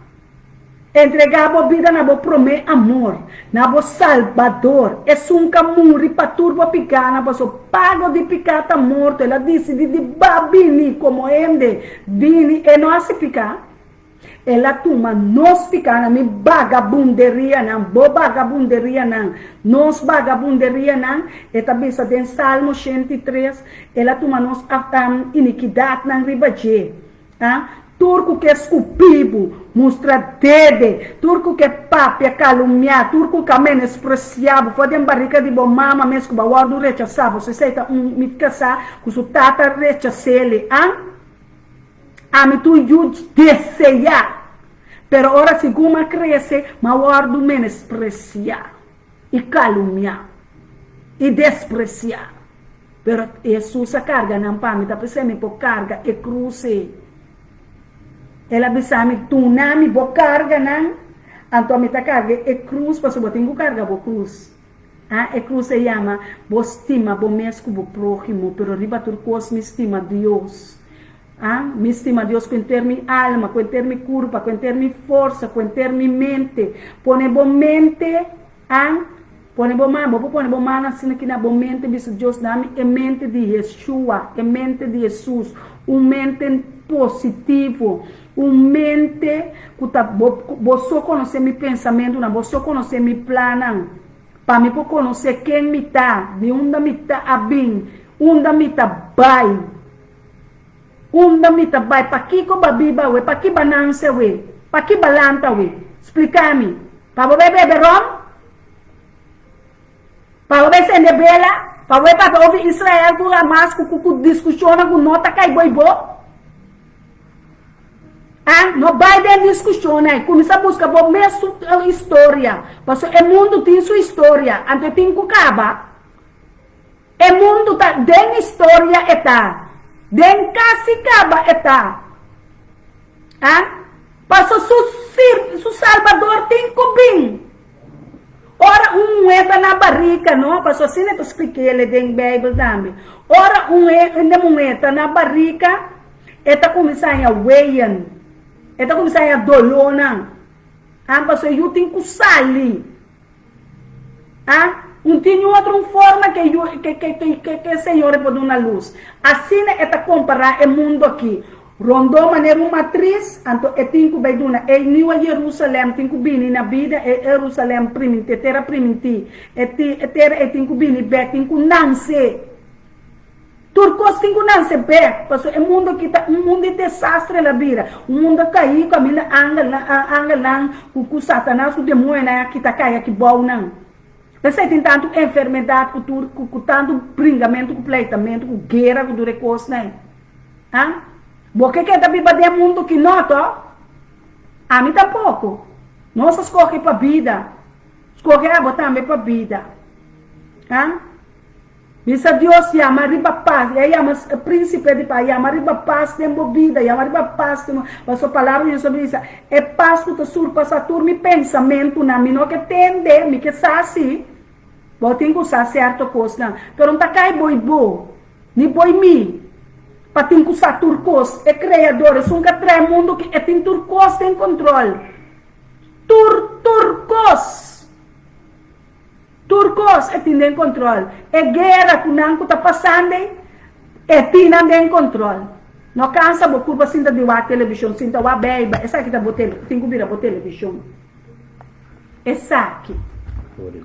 Entregá bo bida na bo promé amor, na bo Salbador, esun k'a muri pa tur bo pikánan, pasobra pago di piká ta morto. El a disidí di ba bini komo hende, bini, e no hasi piká. El a tuma nos pikánan, mi bagabunderianan, bo bagabunderianan, nos bagabunderianan, e ta bisa den Salmo 103, el a tuma nos inikidatnan riba dje. A Tur ku ke skupi bo, mustra dede, tur ku ke papia, kalumniá, tur ku ka menospresiá bo for den barika di bo mama mes ku bo a wòrdu rechasá, bo esei ta un mi kasá ku su tata rechas'é A Ami tur yu deseá, pero ora segun m'a krese, m'a wòrdu menospresiá i kalumniá i despresiá. Pero Hesus a karga nan pa mi, ta p'esei mi por karga e krus ei. El a bisa mi, Duna mi bo karganan, anto mi ta karga e krus, pasobra bo tin ku karga bo krus. A E krus ei yama, bo stima bo mes ku bo próhimo, pero riba tur kos mi stima Dios. A Mi stima Dios ku henter mi alma, ku henter mi kurpa, ku henter mi forsa, ku henter mi mente. Pone bo mente. A Pone bo man, bo por pone bo man asina aki na bo mente, bisa Dios, dami e mente di Yeshua, e mente di Hesus, un mente positivo, un mente ku ta, bo, bo so konosé mi pensamentunan, bo so konosé mi plannan, pa mi por konosé ken mi ta, di unda mi ta a bin, unda mi ta bai. Unda mi ta bai? Pakiko ba biba awe? Paki ba nanse awe? Paki ba lanta awe? Splika mi. Pa bo bai bebe rom? Pa bo bai sende bela? Pa bo bai papia over Israel ku Hamas ku ku diskushonnan ku no ta kai bo i bo? Ah, no bai den diskushonnan ei. Kuminsá buska bo mes su historia. Pasobra e mundu tin su historia, anto e tin ku kaba. E mundu ta den historia e ta den kasi kaba e ta a paso su sir su salbador tin ku bin ora un muhé ta na barika no paso asina e ta splik'el den beibel tambe ora un hende muhé ta na barika e ta kuminsá haña weyen e ta kuminsá haña dolónan a paso e yu tin ku sali. A Un tin otro un forma ke yu ke ke ke ke Señor e por duna lus. Asina e ta kompará e mundu aki, rondó manera un matris, anto e tin ku bai duna e Nieuwe Jerusalem tin ku bini na bida, e Jerusalem primintí, e tera primintí, e ti e tera ei tin ku bini bèk, tin ku nanse. Tur kos tin ku nanse bèk, pasobra e mundu aki ta un mundu di desastre el a bira, un mundu a kaí kaminda angelnan angelnan ku ku Satanas ku demoñonan aki ta kai aki bou nan. P'esei tin tantu enfermedat ku tur ku ku tantu bringamentu ku pleitamentu ku guera ku tur e kosnan ei. Ha? Bo ke keda biba den e mundu aki? No to. Ami tampoko. Nos a skohe pa bida. Skohe abo tambe pa bida. Ha? Bisa Dios yama riba pas, e a yama e Principe di Pas, yama riba pas den bo bida, yama riba pas den bo, pasobra palabra di Dios ta bisa, e pas ku ta surpasá tur mi pensamentunan, mi no ke tende, mi ke sa si, bo tin ku sa sierto kosnan, pero no ta kai bo i bo, ni bo i mi, pa tin ku sa tur kos, e Kreador, esun ku a trae mundu aki, e tin tur kos den kontrol, tur tur kos. Tur kos e tin den kontrol. E guera ku nan ku ta pasando ei, e tin nan den kontrol. No kansa bo kurpa sinta di wak televishon, sinta wak Beibel, esaki ta bo tele, tin ku bira bo televishon. Esaki.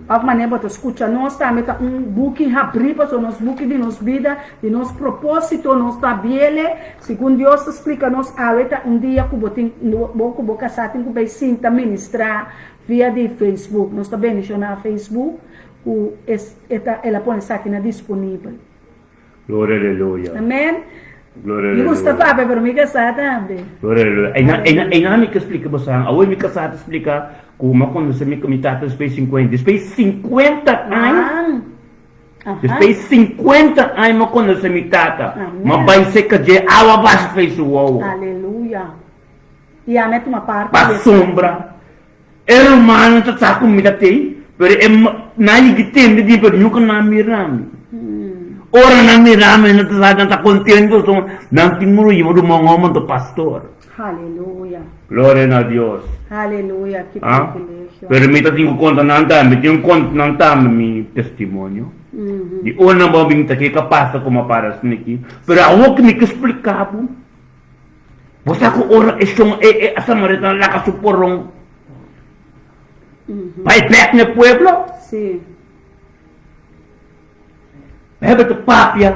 Òf manera bo ta skucha nos tambe ta un buki habrí pasobra nos buki di nos bida, di nos propósito, nos ta biele, segun Dios ta splika nos awe ta un dia ku bo tin, bo ku bo kasá tin ku bai sinta ministrá Via di Facebook. Nos ta bendiciona Facebook cu e ta el a pone esaki na disponibel. Gloria aleluya. Amen. Gloria Mi gusta aleluya. papia pero mi casá tambe. Gloria aleluya. Einan einan einan mi ke splika boso awe mi casá ta splika cu mi a conoce mi mi tata despues di cincuenta despues di cincuenta aña Aha. despues di cincuenta aña mi a conoce mi tata Amen. mi a bai seca dje awa basha fei su wowo. Aleluya. I ami a tuma parti di esaki. Pasobra e rumannan ta sa ku mi ta tei, pero e nan yigi tende di mi, pero nunka nan a mira mi. Ora nan mira mi, nan ta sa, nan ta kontentu, pasobra nan tin un ruman, ruman hòmber ta pastor. Haleluya. Gloria na Dios. Haleluya, ki privilegio. Pero mi ta tin ku konta nan tambe, mi tin ku konta nan tambe mi testimonio. Di ora nan bo a bin ta ke ka pasa ku mi a para asina aki. Pero awor ku mi ke splika bo. Bo sa ku ora e shon e e samaritano laga su poron bai bek na e pueblo? Sí. Bijbel ta papia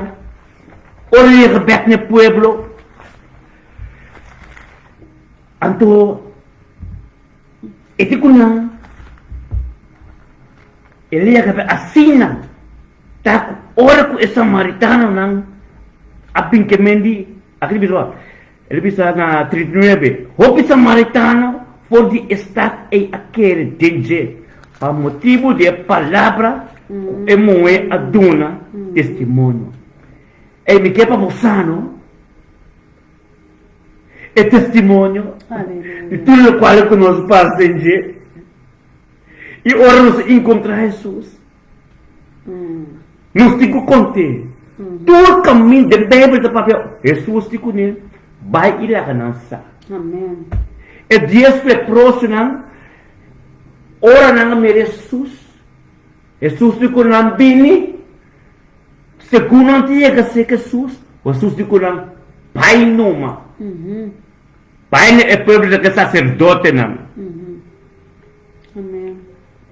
ora e yega bek na e pueblo, anto e di ku nan, el a yega bek asina. Ta ku ora ku e samaritanonan a bin ke men di, aki ta bisa wak, el a bisa na 39, hopi samaritano for di e stat ei a kere den dje pa motibu di e palabra ku e muhé a duna testimonio. Ei, mi ke pa bo sa no, e testimonio di tur lokual ku nos pasa den dje. I ora nos a inkontrá Hesus, Nos tin ku kont'é. Tur kaminda den Beibel ta papia Hesus di kuné, bai i laga nan sa. E dies leprosonan, ora nan a mira Hesus, Hesus di ku nan bini, segun nan ta yega serka Hesus, Hesus di ku nan, bai numa. Bai na e pueblo di e saserdotenan.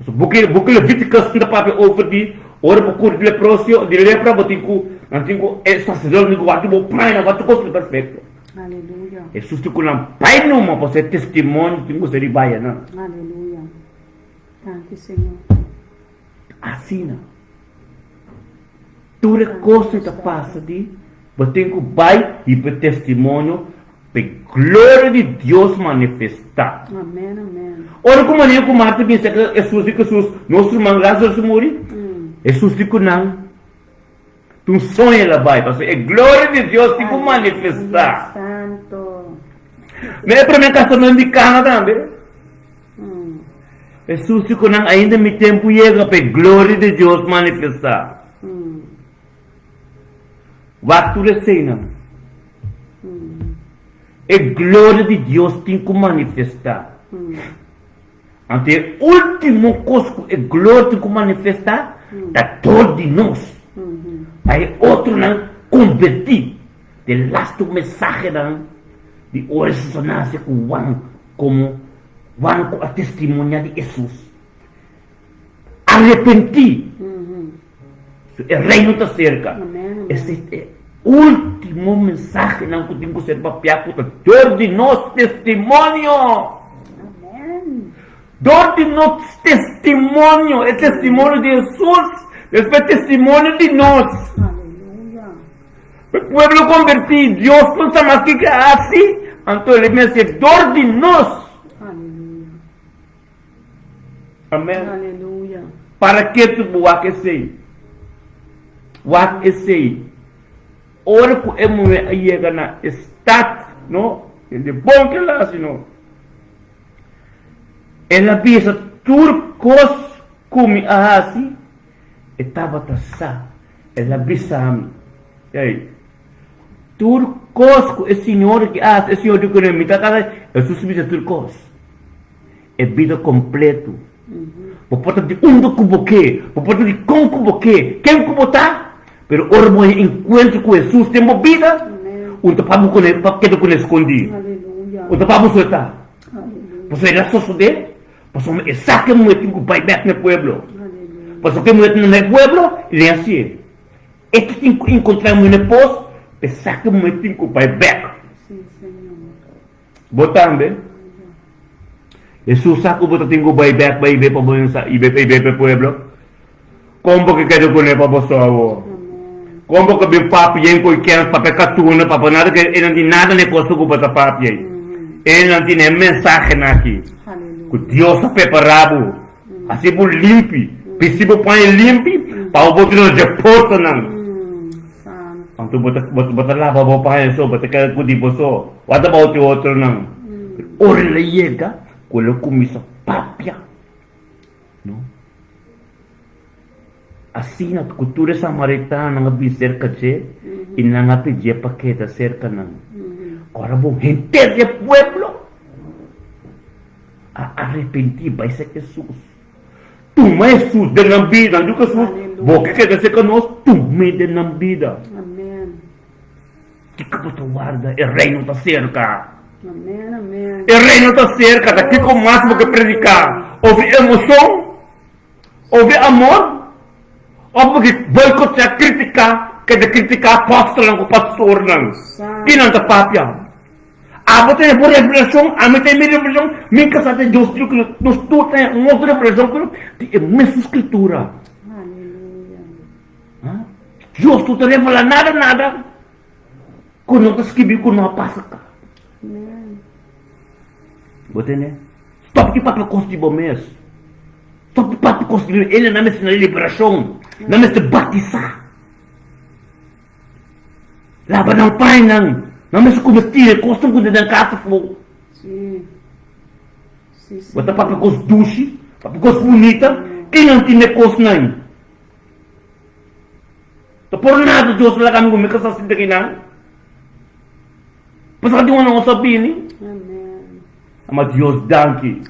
So buki buki Leviticus ta papia over di ora bo cura di leprosio, di lepra, bo tin cu nan tin cu e sacerdote tin cu wak bo paña, wak tur cos ta perfecto. Aleluya. Jesus tin cu nan pai numa pa ser testimonio tin cu ser riba nan. Aleluya. Danki Señor. Asina. Tur e cos ta pasa di bo tin cu bai hiba testimonio P'e gloria di Dios manifestá. Amen, amen. Ora ku Maria ku Marta bin serka Hesus di ku Hesus, Nos ruman Lázaro a muri. Hesus di ku nan, Ta un soño el a bai, pasobra e gloria di Dios tin ku manifestá. Santo. Na e promé kasamentu di Kana tambe, Hesus di ku nan, Ainda mi tempu yega pa e gloria di Dios manifestá. Wak tur eseinan. E gloria di Dios tin ku manifestá. Anto e último kos ku e gloria tin ku manifestá ta dor di nos, pa e otronan konvertí. De lastu mensahenan di ora Hesus a nase ku Juan komo Juan ku a testimoniá di Hesus. Arepentí! E reino ta serka. Esei ta e último mensahenan ku tin ku ser papiá ku ta dor di nos testimonio. Dor di nos testimonio, e testimonio di Hesus, despues testimonio di nos. E pueblo konvertí, Dios no sa mas kiko a hasi, anto el mester dor di nos. Amen. Aleluya. Para ke tu bo wak esei? Wak esei. Ora ku e muhé a yega na e stat, no, hende bon ke el a hasi, no. El a bisa tur kos ku mi a hasi, e tabata sa. El a bisa mi, Ei, tur kos ku e Señor ki a hasi, e Señor di ku mi ta kasa, Hesus bisa tur kos. E bida kompletu. Bo por ta di unda ku bo ke, bo por ta di kon ku bo ke, ken ku bo ta, pero ora bo haña enkuentro ku Hesus den bo bida, un ta pa bo kune, pa keda kune skondí. Un ta pa bo suelta. Pasobra el a sosodé, pasobra e sa ke muhé tin ku bai bèk na e pueblo. Pasobra ke muhé ta na e pueblo, el a hasié. E ta tin ku enkontrá e muhé na e pos, pa e sa ke muhé tin ku bai bèk. Bo tambe? Hesus sa ku bo ta tin ku bai bèk pa ibe pa bo insa ibe pa ibe pa e pueblo? Kon bo ke keda kuné pa bo so awor? Kon bo ke bin papia en ku kens papia katuna papia nada ke e no tin nada na e kos ku bo ta papia ei. E no tin e mensahenan aki ku Dios a prepará bo hasi bo limpi, bisti bo paña limpi pa bo por tin nos dje portanan. Anto bo ta bo ta laba bo paña so, bo ta keda ku di bo so. What about e otronan? Ora el a yega ku el a kuminsá papia, no? Asina ku tur e samaritanonan a bin serka dje i nan a pidié pa keda serka nan. Ora bo henter di e pueblo a arepentí bai serka Hesus. Tuma Hesus den nan bida. Nan di ku Hesus, Bo ke keda serka nos, tum'é den nan bida. Kiko bo ta warda? E Reino ta serka. E Reino ta serka. Ta kiko mas bo ke prediká? Of e emoshon? Of e amor? Of bo ke boikoteá, kritiká, keda kritiká apòstelnan ku pastornan? Ki nan ta papia? Abo tene bo revelashon, ami tene mi revelashon, mi kasá den Dios Dios ku nos tur tene un otro revelashon pero di e mesun skritura. Dios no ta revelá nada nada ku no ta skribí ku no a pasa ka. Bo tene? Stop di papia kos di bo mes. Stop di papia kos di bo mes. Ele nan mester na liberashon. Nan mester batisá. Laba nan painan. Nan mester kume tira e kosnan ku den nan kasa afó. Bo ta papia kos dushi, papia kos bunita, ken nan tin e kosnan? Ta por nada Dios a laga mi ku mi kasa sinta kinan. Pasobra di un nos a bini. Ama Dios danki.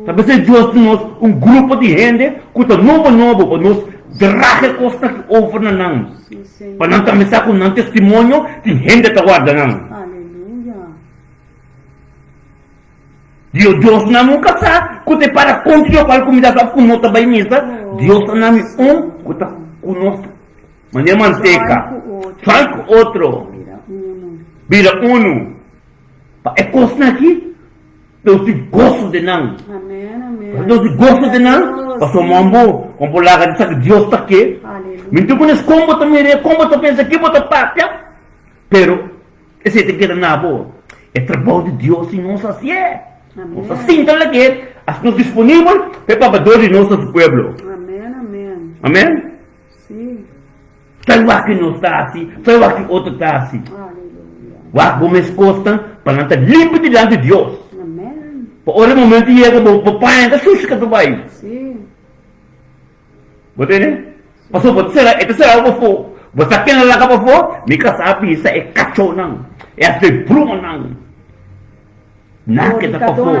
Ta bisa Dios di nos un grupo di hende ku ta nobo nobo pa nos draha e kosnan aki over na nan. Pa nan tambe sa ku nan testimonio tin hende ta warda nan. Dio Dios nan nunka sa ku ta e para kontra di lokual ku mi ta sa ku no ta bai misa. Dios a nami un ku ta ku nos manera manteka. Join ku otro. Bira unu. Pa e kosnan aki. Deus di goso den nan. Deus di goso den nan. Pasobra mon bo, kon bo laga di sa ku Dios ta ke. Mi tin ku nes kon bo ta mira, kon bo ta pensa, ki bo ta papia. Pero esei ta keda na bo. E trabou di Dios si nos hasié. Nos a sinta lag'é, hasi nos disponibel pa e papia dor di nos na su pueblo. Amen. Sai wak ki nos ta hasi, sai wak ki otro ta hasi. Wak bo mes kosnan pa nan ta limpi dilanti Dios. Pa ora e momento yega bo bo paña ta sushi ka ta bai. Bo tende? Pasobra bo ta sera, e ta sera bo pafó. Bo sa ken a laga pafó? Mi kasá a bisa e kachónan, e hasi e brumanan. Nan ke ta pafó.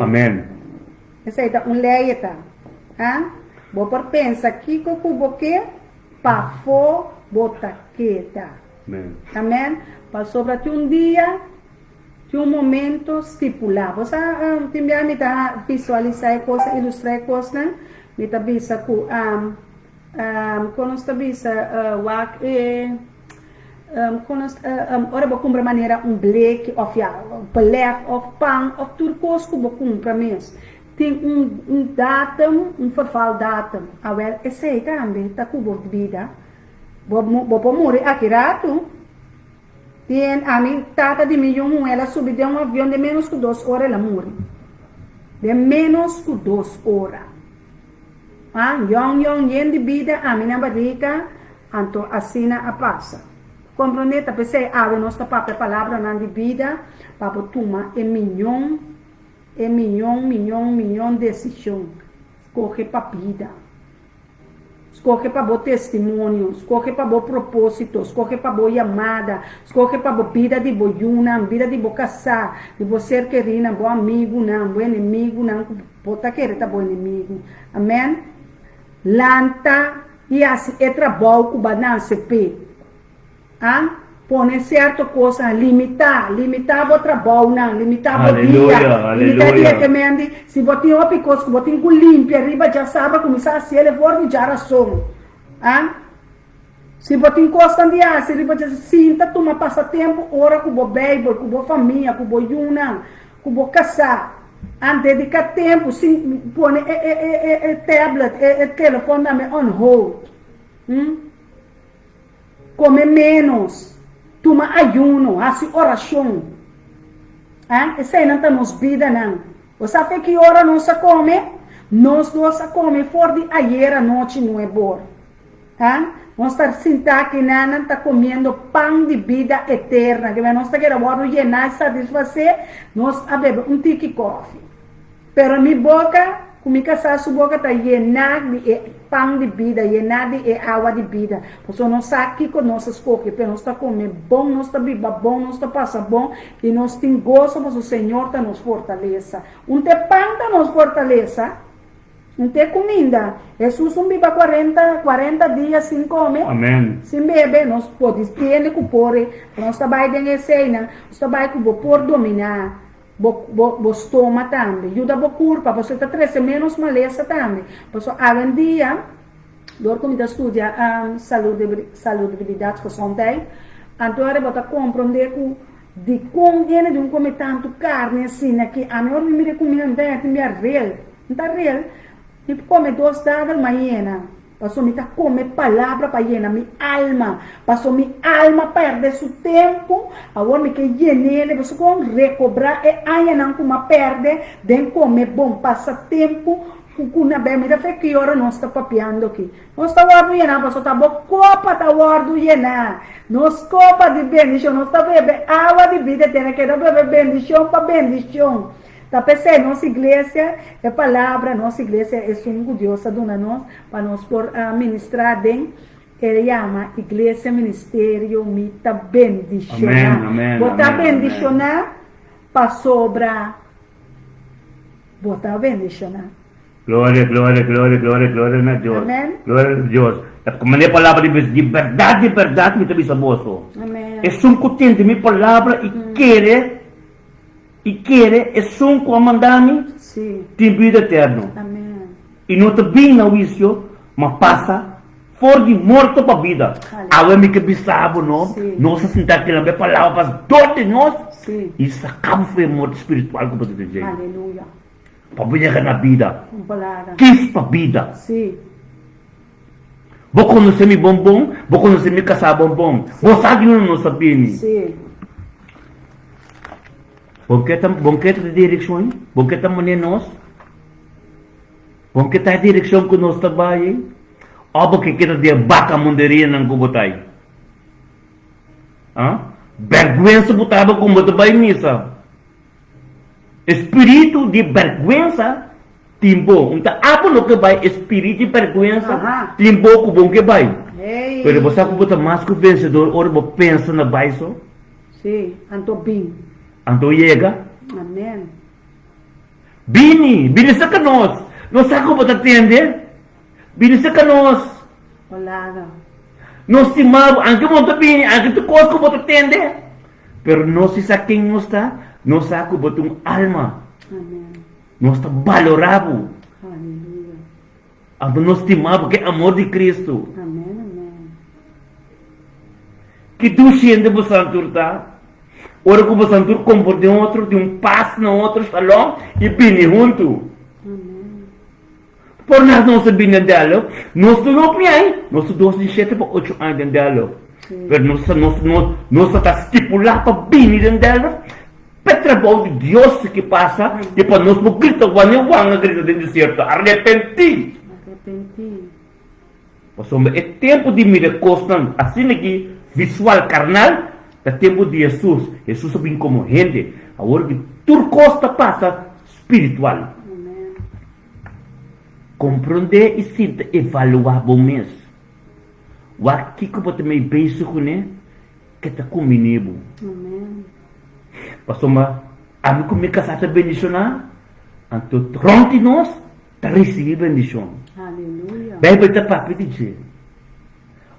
Amen. Esei ta un lei e ta. Ha? Bo por pensa kiko ku bo ke, pafó bo ta keda. Amen. Pasobra tin un dia, tin un momento stipulá. Bo sa, tin bia mi ta visualisá e kos, ilustrá e kosnan, mi ta bisa ku, kon nos ta bisa, wak e. Konos ora bo kumpra manera un bleki òf ya belèg òf pan òf tur kos ku bo kumpra mes tin un un datum, un vervaldatum. Awèl esei tambe ta ku bo bida. Bo bo por muri aki ratu. Tin ami tata di mi yu muhé el a subi den un avion den ménos ku dos ora el a muri. Den ménos ku dos ora. Ah, yòn yòn yen di bida ami na barika, anto asina a pasa. Komprondé? Ta p'esei awe nos ta papia palabranan di bida pa bo tuma e miñon, e miñon, miñon, miñon desishon. Skohe pa bida. Skohe pa bo testimonio, skohe pa bo propósito, skohe pa bo yamada, skohe pa bo bida di bo yunan, bida di bo kasá, di bo ser kerínan, bo amigunan, bo enemigunan ku bo ta kere ta bo enemigu. Amèn. Lanta i hasi e trabou ku bo a nanse p'e. A pone sierto kosnan, limitá, limitá bo trabounan, limitá bo dia, Aleluya, limitá e dia aleluya. ke mendi. Si bo tin hopi kos ku bo tin ku limpia riba djasabra, kuminsá hasiel e for di djarason. A Si bo tin kosnan di hasi riba djasabra, sinta tuma pasatempu ora ku bo Beibel, ku bo famia, ku bo yunan, ku bo kasá. A Dediká tempu sin pone e e e e e tablet, e e telefòn tambe on hold. Hm. Come menos, tuma ayuno, haci oracion. Ah, eseinan ta nos bidanan. Bo sa fe ki ora nos a come? Nos dos a come for di ayer anochi nuebor. Ah, nos ta sinta aki nanan ta comiendo pan di bida eterna. Kibera nos ta keda wordo yena y satisface, nos a bebe un tiki kofi. Pero mi boka ku mi kasá su boka ta yená di e pan di bida, yená di e awa di bida. Pasobra nos sa kiko nos a skohe, pero nos ta kome bon, nos ta biba bon, nos ta pasa bon i nos tin goso pasobra Señor ta nos fortalesa. Un te pan ta nos fortalesa, un te kuminda. Hesus un biba kuarenta, kuarenta dia sin kome, Amen. sin bebe. Nos por tende ku por, nos ta bai den eseinan, nos ta bai ku bo por dominá. Bo bo bo stoma tambe. Yuda bo kurpa pasobra e ta trese ménos malesa tambe. Pasobra awendia dor ku mi ta studia salubridat, gezondheid, anto ora bo ta komprondé ku dikon hende di un kome tantu karni asina ki ami ora mi mira e kumida mi ta hèt mi a rel. Mi ta rel, mi por kome dos dadel mayena. Paso mi ta come palabra pa yena mi alma, paso mi alma perde su tempo, awor mi ke yenele, boso con recobra e añanan cu m'a perde den come bon pasa tempo cu cu na be, mira fe ki ora nos ta papiando aki, nos ta wordo yena paso ta bo copa ta wordo yena, nos copa di bendicion, nos ta bebe awa di bida eterna, keda bebe bendicion pa bendicion. Ta p'esei nos iglesia, e palabra, nos iglesia esun ku Dios a duna nos pa nos por a ministrá den, e yama Iglesia Ministerio Mi Ta Bendishoná. Amen, amen, Bo ta amen, amen. bendishoná pasobra bo ta bendishoná. Gloria, gloria, gloria, gloria, gloria na Dios. Amen. Gloria na Dios. Ta manera e palabra di bisa, di berdad, di berdad mi ta bisa boso. Amen. Esun ku tende mi palabra i kere I kere esun ku a manda mi tin bida eterno, i no ta bin na huisio, ma pasa for di morto pa bida. Awe mi ke bisa bo no, nos a sinta aki lamb'e palabra pas dor di nos i saka bo for e morto spiritual ku bo ta den dje, pa bo yega na bida. Kis pa bida. Bo konosé mi bon bon, bo konosé mi kasá bon bon. Bo sa di unda nos a bini. Bon ke ta, bon ke ta di direkshon ei? Bon ke ta manera nos? Bon ke ta e direkshon ku nos ta bai ei? Òf bo ke keda di e baka munderianan ku bo ta ei? Ha? Bèrgwensa bo ta aba kon bo ta bai misa. E spiritu di bèrgwensa tin bo. Un ta abo no ke bai, e spiritu di bèrgwensa tin bo ku bo ke bai. Pero bo sa ku bo ta mas ku vensedor ora bo pensa na bai so. Sí, anto bin. Anto yega. Amen. Bini, bini serka nos. Nos sa ku bo ta tende. Bini serka nos. Olaga. Nos stima bo, anke bo no ta bini, anke tur kos ku bo ta tende. Pero nos si sa ken nos ta, nos sa ku bo ta un alma. Nos ta balorá bo. Anto nos stima bo ku e amor di Kristu. Ki dushi hende bosan tur ta, ora ku bosan tur komport'é otro, tin un pas na otro, shalom, i bini huntu. Por nas nos a bini den dialog, nos no hopi aña, nos ta dos di shete pa ocho aña den dialog. Pero nos nos nos nos ta stipulá pa bini den dialog pa e trabou di Dios ki pasa i pa nos por grita wan e wan a grita den desierto, arepentí! Arepentí. Pasobra e tempu di mira kosnan asina aki visual, karnal, ta tempu di Hesus. Hesus a bin komo hende. Awor ki tur kos ta pasa spiritual. Komprondé i sinta evaluá bo mes. Wak kiko bo ta mei bezig kuné ke ta kumbiní bo. Pasobra ami ku mi kasá ta bendishoná, anto rònt di nos ta risibí bendishon. Beibel ta papia di dje.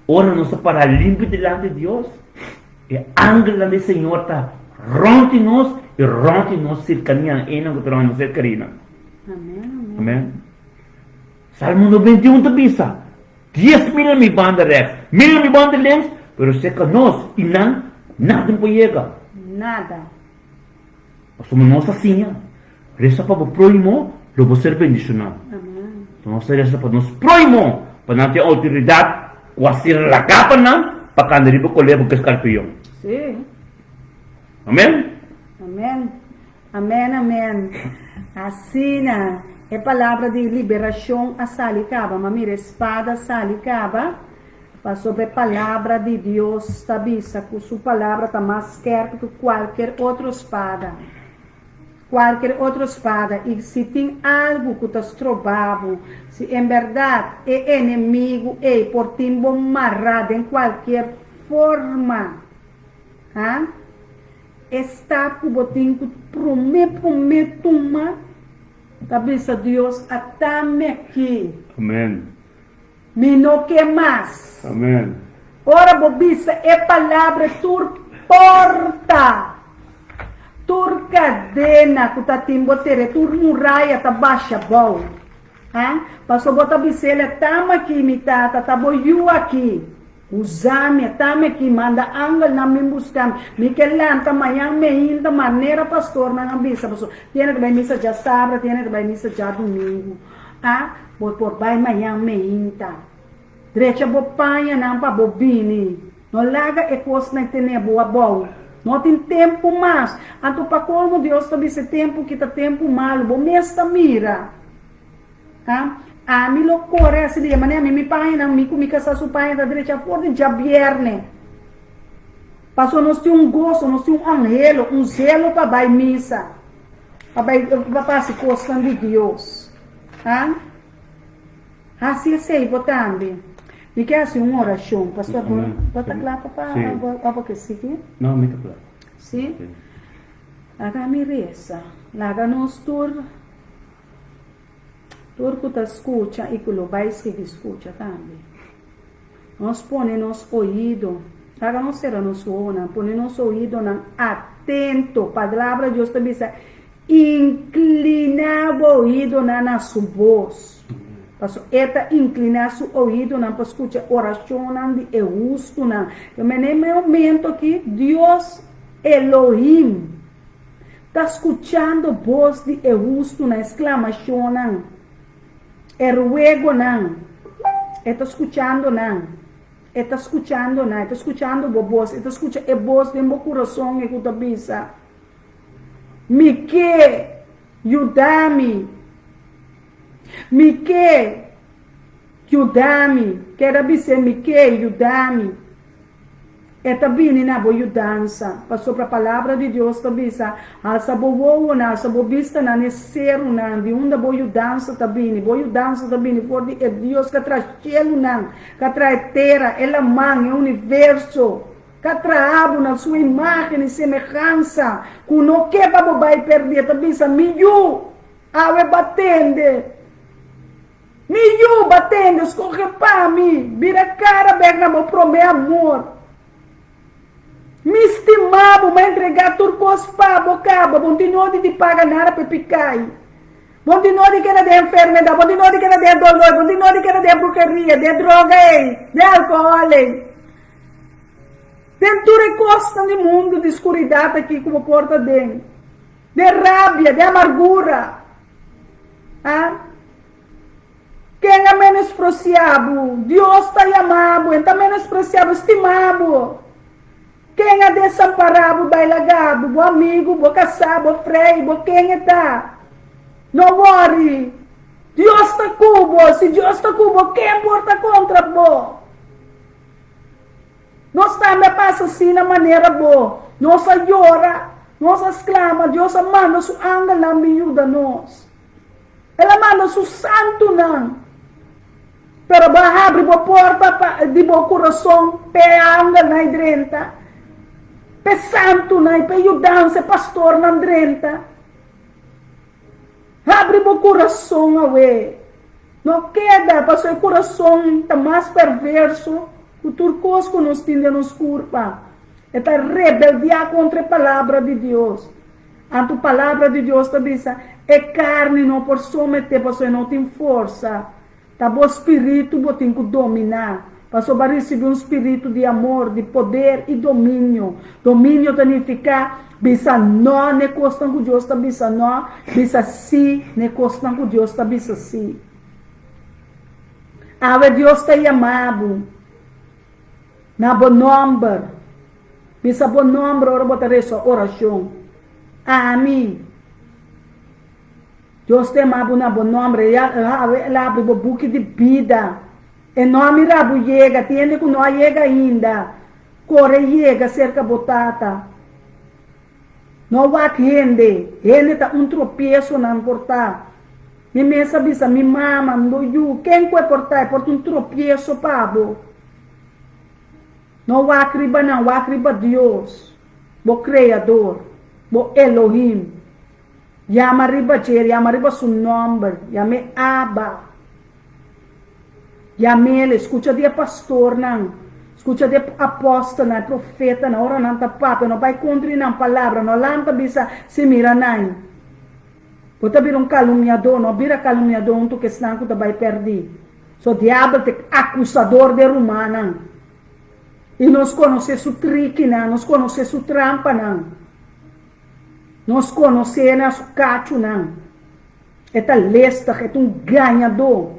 Ora nos ta pará limpi dilanti di Dios, e angelnan di Señor ta rònt di nos i rònt di nos sirkanianan, einan ku ta rònt nos serkarinan. Amèn. Salmo 91 ta bisa, 10,000 na mi banda rèks, mil na mi banda links, pero serka nos i nan, nada no por yega. Nada. Pasobra nos a siña, resa pa bo próhimo, lo bo ser bendishoná. Nos ta resa pa nos próhimo, pa nan tin outoridat ku a ser lagá pa nan pa kanda riba kolebra ku eskarpion. Sí. Amèn? Amèn. Amèn, amèn. Asina, e palabra di liberashon a sali kaba. Ma mira, e spada a sali kaba. Pasobra e Palabra di Dios ta bisa ku su Palabra ta mas skèrpi ku kualker otro spada. Kualker otro spada. I si tin algu ku ta stroba bo, si en bèrdat e enemigu ei por tin bo mará den kualker forma, ha, e stap ku bo tin ku promé promé tuma ta bisa Dios, Atami aki. Amen. Mi no ke mas. Amen. Ora bo bisa e palabra tur porta, tur kadena ku ta tin bo tere, tur muraya ta basha bou. Ha? Paso bo ta bis'el, Tama aki, mi tata, ta bo yu aki. Usa mi, tama aki, manda angelnan bin buska mi. Mi ke lanta mañan meinta manera pastornan a bisa, paso tiene ta bai misa djasabra, tiene ta bai misa djadumingu. A Bo por bai mañan meinta. Drecha bo pañanan pa bo bini. No laga e kosnan tene bo abou. No tin tempu mas. Anto pa kolmo Dios ta bisa e tempu ki ta tempu malu. Bo mes ta mira. Ha? Ami lo kore hasi di e manera. Mi mi pañanan, mi ku mi kasá su paña ta drecha for di djabièrnè. Pasobra nos tin un goso, nos tin un anhelo, un zelo pa bai misa. Pa bai pa hasi kosnan di Dios. Ha? Hasi esei bo tambe. Mi ke hasi un orashon. Pastor, bo, bo ta kla pa pa Sí. bo, o bo ke sigui? No, mi ta kla. Sí? Sí. Laga mi resa. Laga nos tur, tur ku ta skucha i ku lo bai sigui skucha tambe. Nos pone nos oido, laga nos sera nos wowonan, pone nos oidonan atento. Palabra di Dios ta bisa, Inclina bo oidonan na su bos. Pasobra e ta inclina su oidonan pa scucha oracionnan di e hustunan. Yo mene e momento aki, Dios Elohim ta scuchando bos di e hustunan, e sclamacionnan. E ruegonan, e ta skuchando nan. E ta skuchando nan, e ta skuchando bo bos, e ta skucha e bos den bo kurason e ku ta bisa, Mi ke, yuda mi. Mi ke, yuda mi. Keda bis'é, Mi ke, yuda mi. E ta bini na bo yudansa, pasobra Palabra di Dios ta bisa, Halsa bo wowonan, halsa bo bistanan na e serunan, di unda bo yudansa ta bini. Bo yudansa ta bini for di e Dios ku a traha shelunan, ku a traha e tera, e laman, e universo, ku a traha bo na su imágen i semehansa, ku no ke pa bo bai pèrdí. E ta bisa, Mi yu, awe bo a tende. Mi yu, ba tende, skohe pa mi, bira kara bek na bo promé amor. Mi stima bo, m'a entregá tur kos pa bo kaba, bo no tin nodi di paga nada pa e pikai. Bo no tin nodi keda den enfermedat, bo no tin nodi keda den dolor, bo no tin nodi keda den bruheria, den droga ei, den alkohòl ei, den tur e kosnan di mundu di skuridat aki ku bo por ta den, den rabia, den amargura. A Ken a menospresiá bo? Dios ta yamá bo, e ta menospresiá bo, stimá bo. Ken a desampará bo, bai lagá bo? Bo amigu, bo kasá, bo frei, bo ken e ta? No wòri. Dios ta ku bo, si Dios ta ku bo, ken por ta kontra bo? Nos tambe a pasa asina manera bo. Nos a yora, nos a sklama, Dios a manda su angelnan bin yuda nos. El a manda su santunan. Pero bo a habri bo porta pa di bo kurason p'e angelnan ei drenta, p'e santunan ei, p'e yudansa, e pastornan drenta. Habri bo kurason awe. No keda, pasobra e kurason ta mas perverso ku tur kos ku nos tin den nos kurpa. E ta rebeldiá kontra e Palabra di Dios. Anto Palabra di Dios ta bisa, E karni no por someté pasobra e no tin forsa. Ta bo spiritu bo tin ku dominá, pasobra bo a risibí un spiritu di amor, di poder i dominio. Dominio ta nifiká bisa nò n'e kosnan ku Dios ta bisa nò, bisa sí n'e kosnan ku Dios ta bisa sí. Awe Dios ta yama bo na bo nòmber. Bisa bo nòmber ora bo ta resa orashon. Ami. Dios ta yama bo na bo nomber, e el a habri bo buki di bida. E no a mira bo yega, tin hende ku no a yega ainda. Kore yega serka bo Tata. No wak hende, hende ta un tropieso nan por ta. Mi mes a bisa mi mama, mi bo yu, ken ku e por ta? E por ta un tropieso pa bo. No wak riba nan, wak riba Dios, bo Kreador, bo Elohim. Yama riba dje, yama riba su nòmber, yam'é Abba. Yam'el, skucha di e pastornan, skucha di e apòstelnan, e profetanan, ora nan ta papia, no bai kontra di nan palabra, no lanta bisa, Si mira nan. Bo ta bira un kalumniadó, no bira kalumniadó huntu ku esnan ku ta bai pèrdí. So diabel ta e akusador di e rumannan. I nos konosé su trikinan, nos konosé su trampanan. Nos konosé na su kachunan. E ta lestig, e ta un gañadó.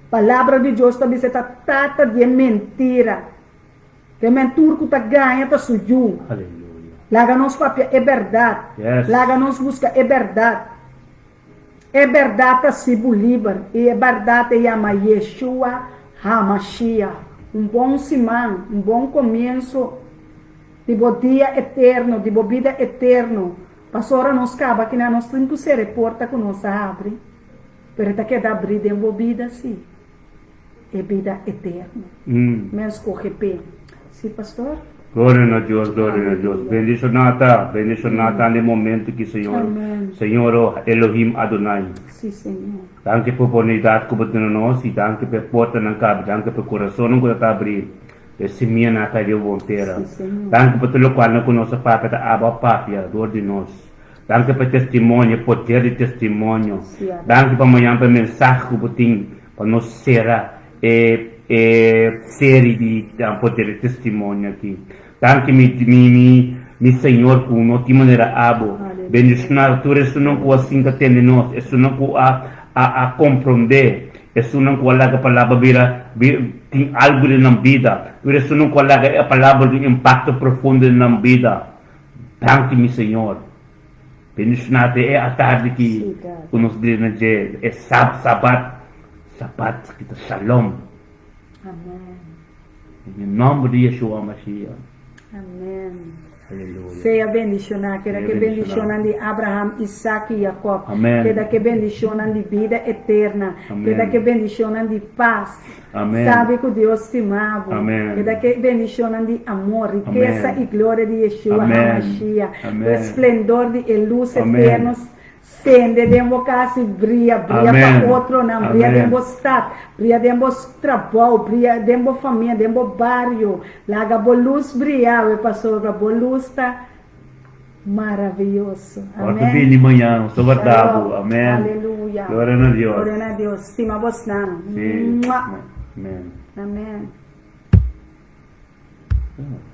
Palabra di Dios ta bisa e ta tata di e mentira. Te men tur ku ta gaña ta su yu. Laga nos papia e bèrdat. Laga nos buska e bèrdat. E bèrdat ta hasi bo liber i e bèrdat e yama Yeshua HaMashiach. Un bon siman, un bon komienso di bo dia eterno, di bo bida eterno. Pasobra nos kaba akinan, nos tin ku sera e porta ku nos a habri, pero e ta keda abrí den bo bida sí, e bida eterno. Men skohe p'e. Sí, pastor? Gloria na Dios, gloria na Dios. Bendishoná ta, bendishoná ta na e momento aki, Señor. Señor, oh, Elohim Adonai. Sí, Señor. Danki pa e oportunidat ku bo duna nos i danki pa e portanan ku abri, danki pa e kurasonnan ku ta ta abrí, pa e simianan a kai den bo bon tera. Sí, Señor. Danki pa tur lokualnan ku nos a papia ta abo a papia dor di nos. Danki pa e testimonio, e poder di testimonio. Sí, Abba. Danki pa mañana pa e mensahe ku bo tin pa nos sera e e seri di poder di testimonio aki. Danki mi mi mi mi Señor ku no tin manera abo bendiciona tur esunnan ku a sinta tende nos, esunnan ku a a a comprende, esunnan ku a laga palabra bira tin algo den nan bida, tur esunnan ku a laga e palabra di un impacto profundo den nan bida. Danki mi Señor. Bendiciona te e atardi ki ku nos bira na dje e sab sabat sabat ki ta shalom. Amen. Den e nomber di Yeshua Mashiach. Amen. Aleluya. Sea bendiciona, keda Sea ke bendicioná. bendicionnan di Abraham, Isaac y Jacob. Amen. Keda ke bendicionnan di bida eterna. Amen. Keda ke bendicionnan di paz. Amen. Sabi ku Dios stima bo. Amen. Keda ke bendicionnan di amor, rikesa Amen. y gloria di Yeshua Amen. HaMashiach. Amen. Ku e splendor di e luz Amen. eterno Sende den bo kas i bria, bria pa Amen. otronan, bria den Amen. bo stat, bria den bo trabou, bria den bo famia, den bo bario. Laga bo lus bria awe pasobra bo lus ta maraviyoso. Ora ta Amen. bini mañan, nos ta warda bo. Shalom. Amen. Aleluya. Gloria na Dios. Gloria na Dios. Stima bosnan. Sí. Mua. Amen. Amen. Ah.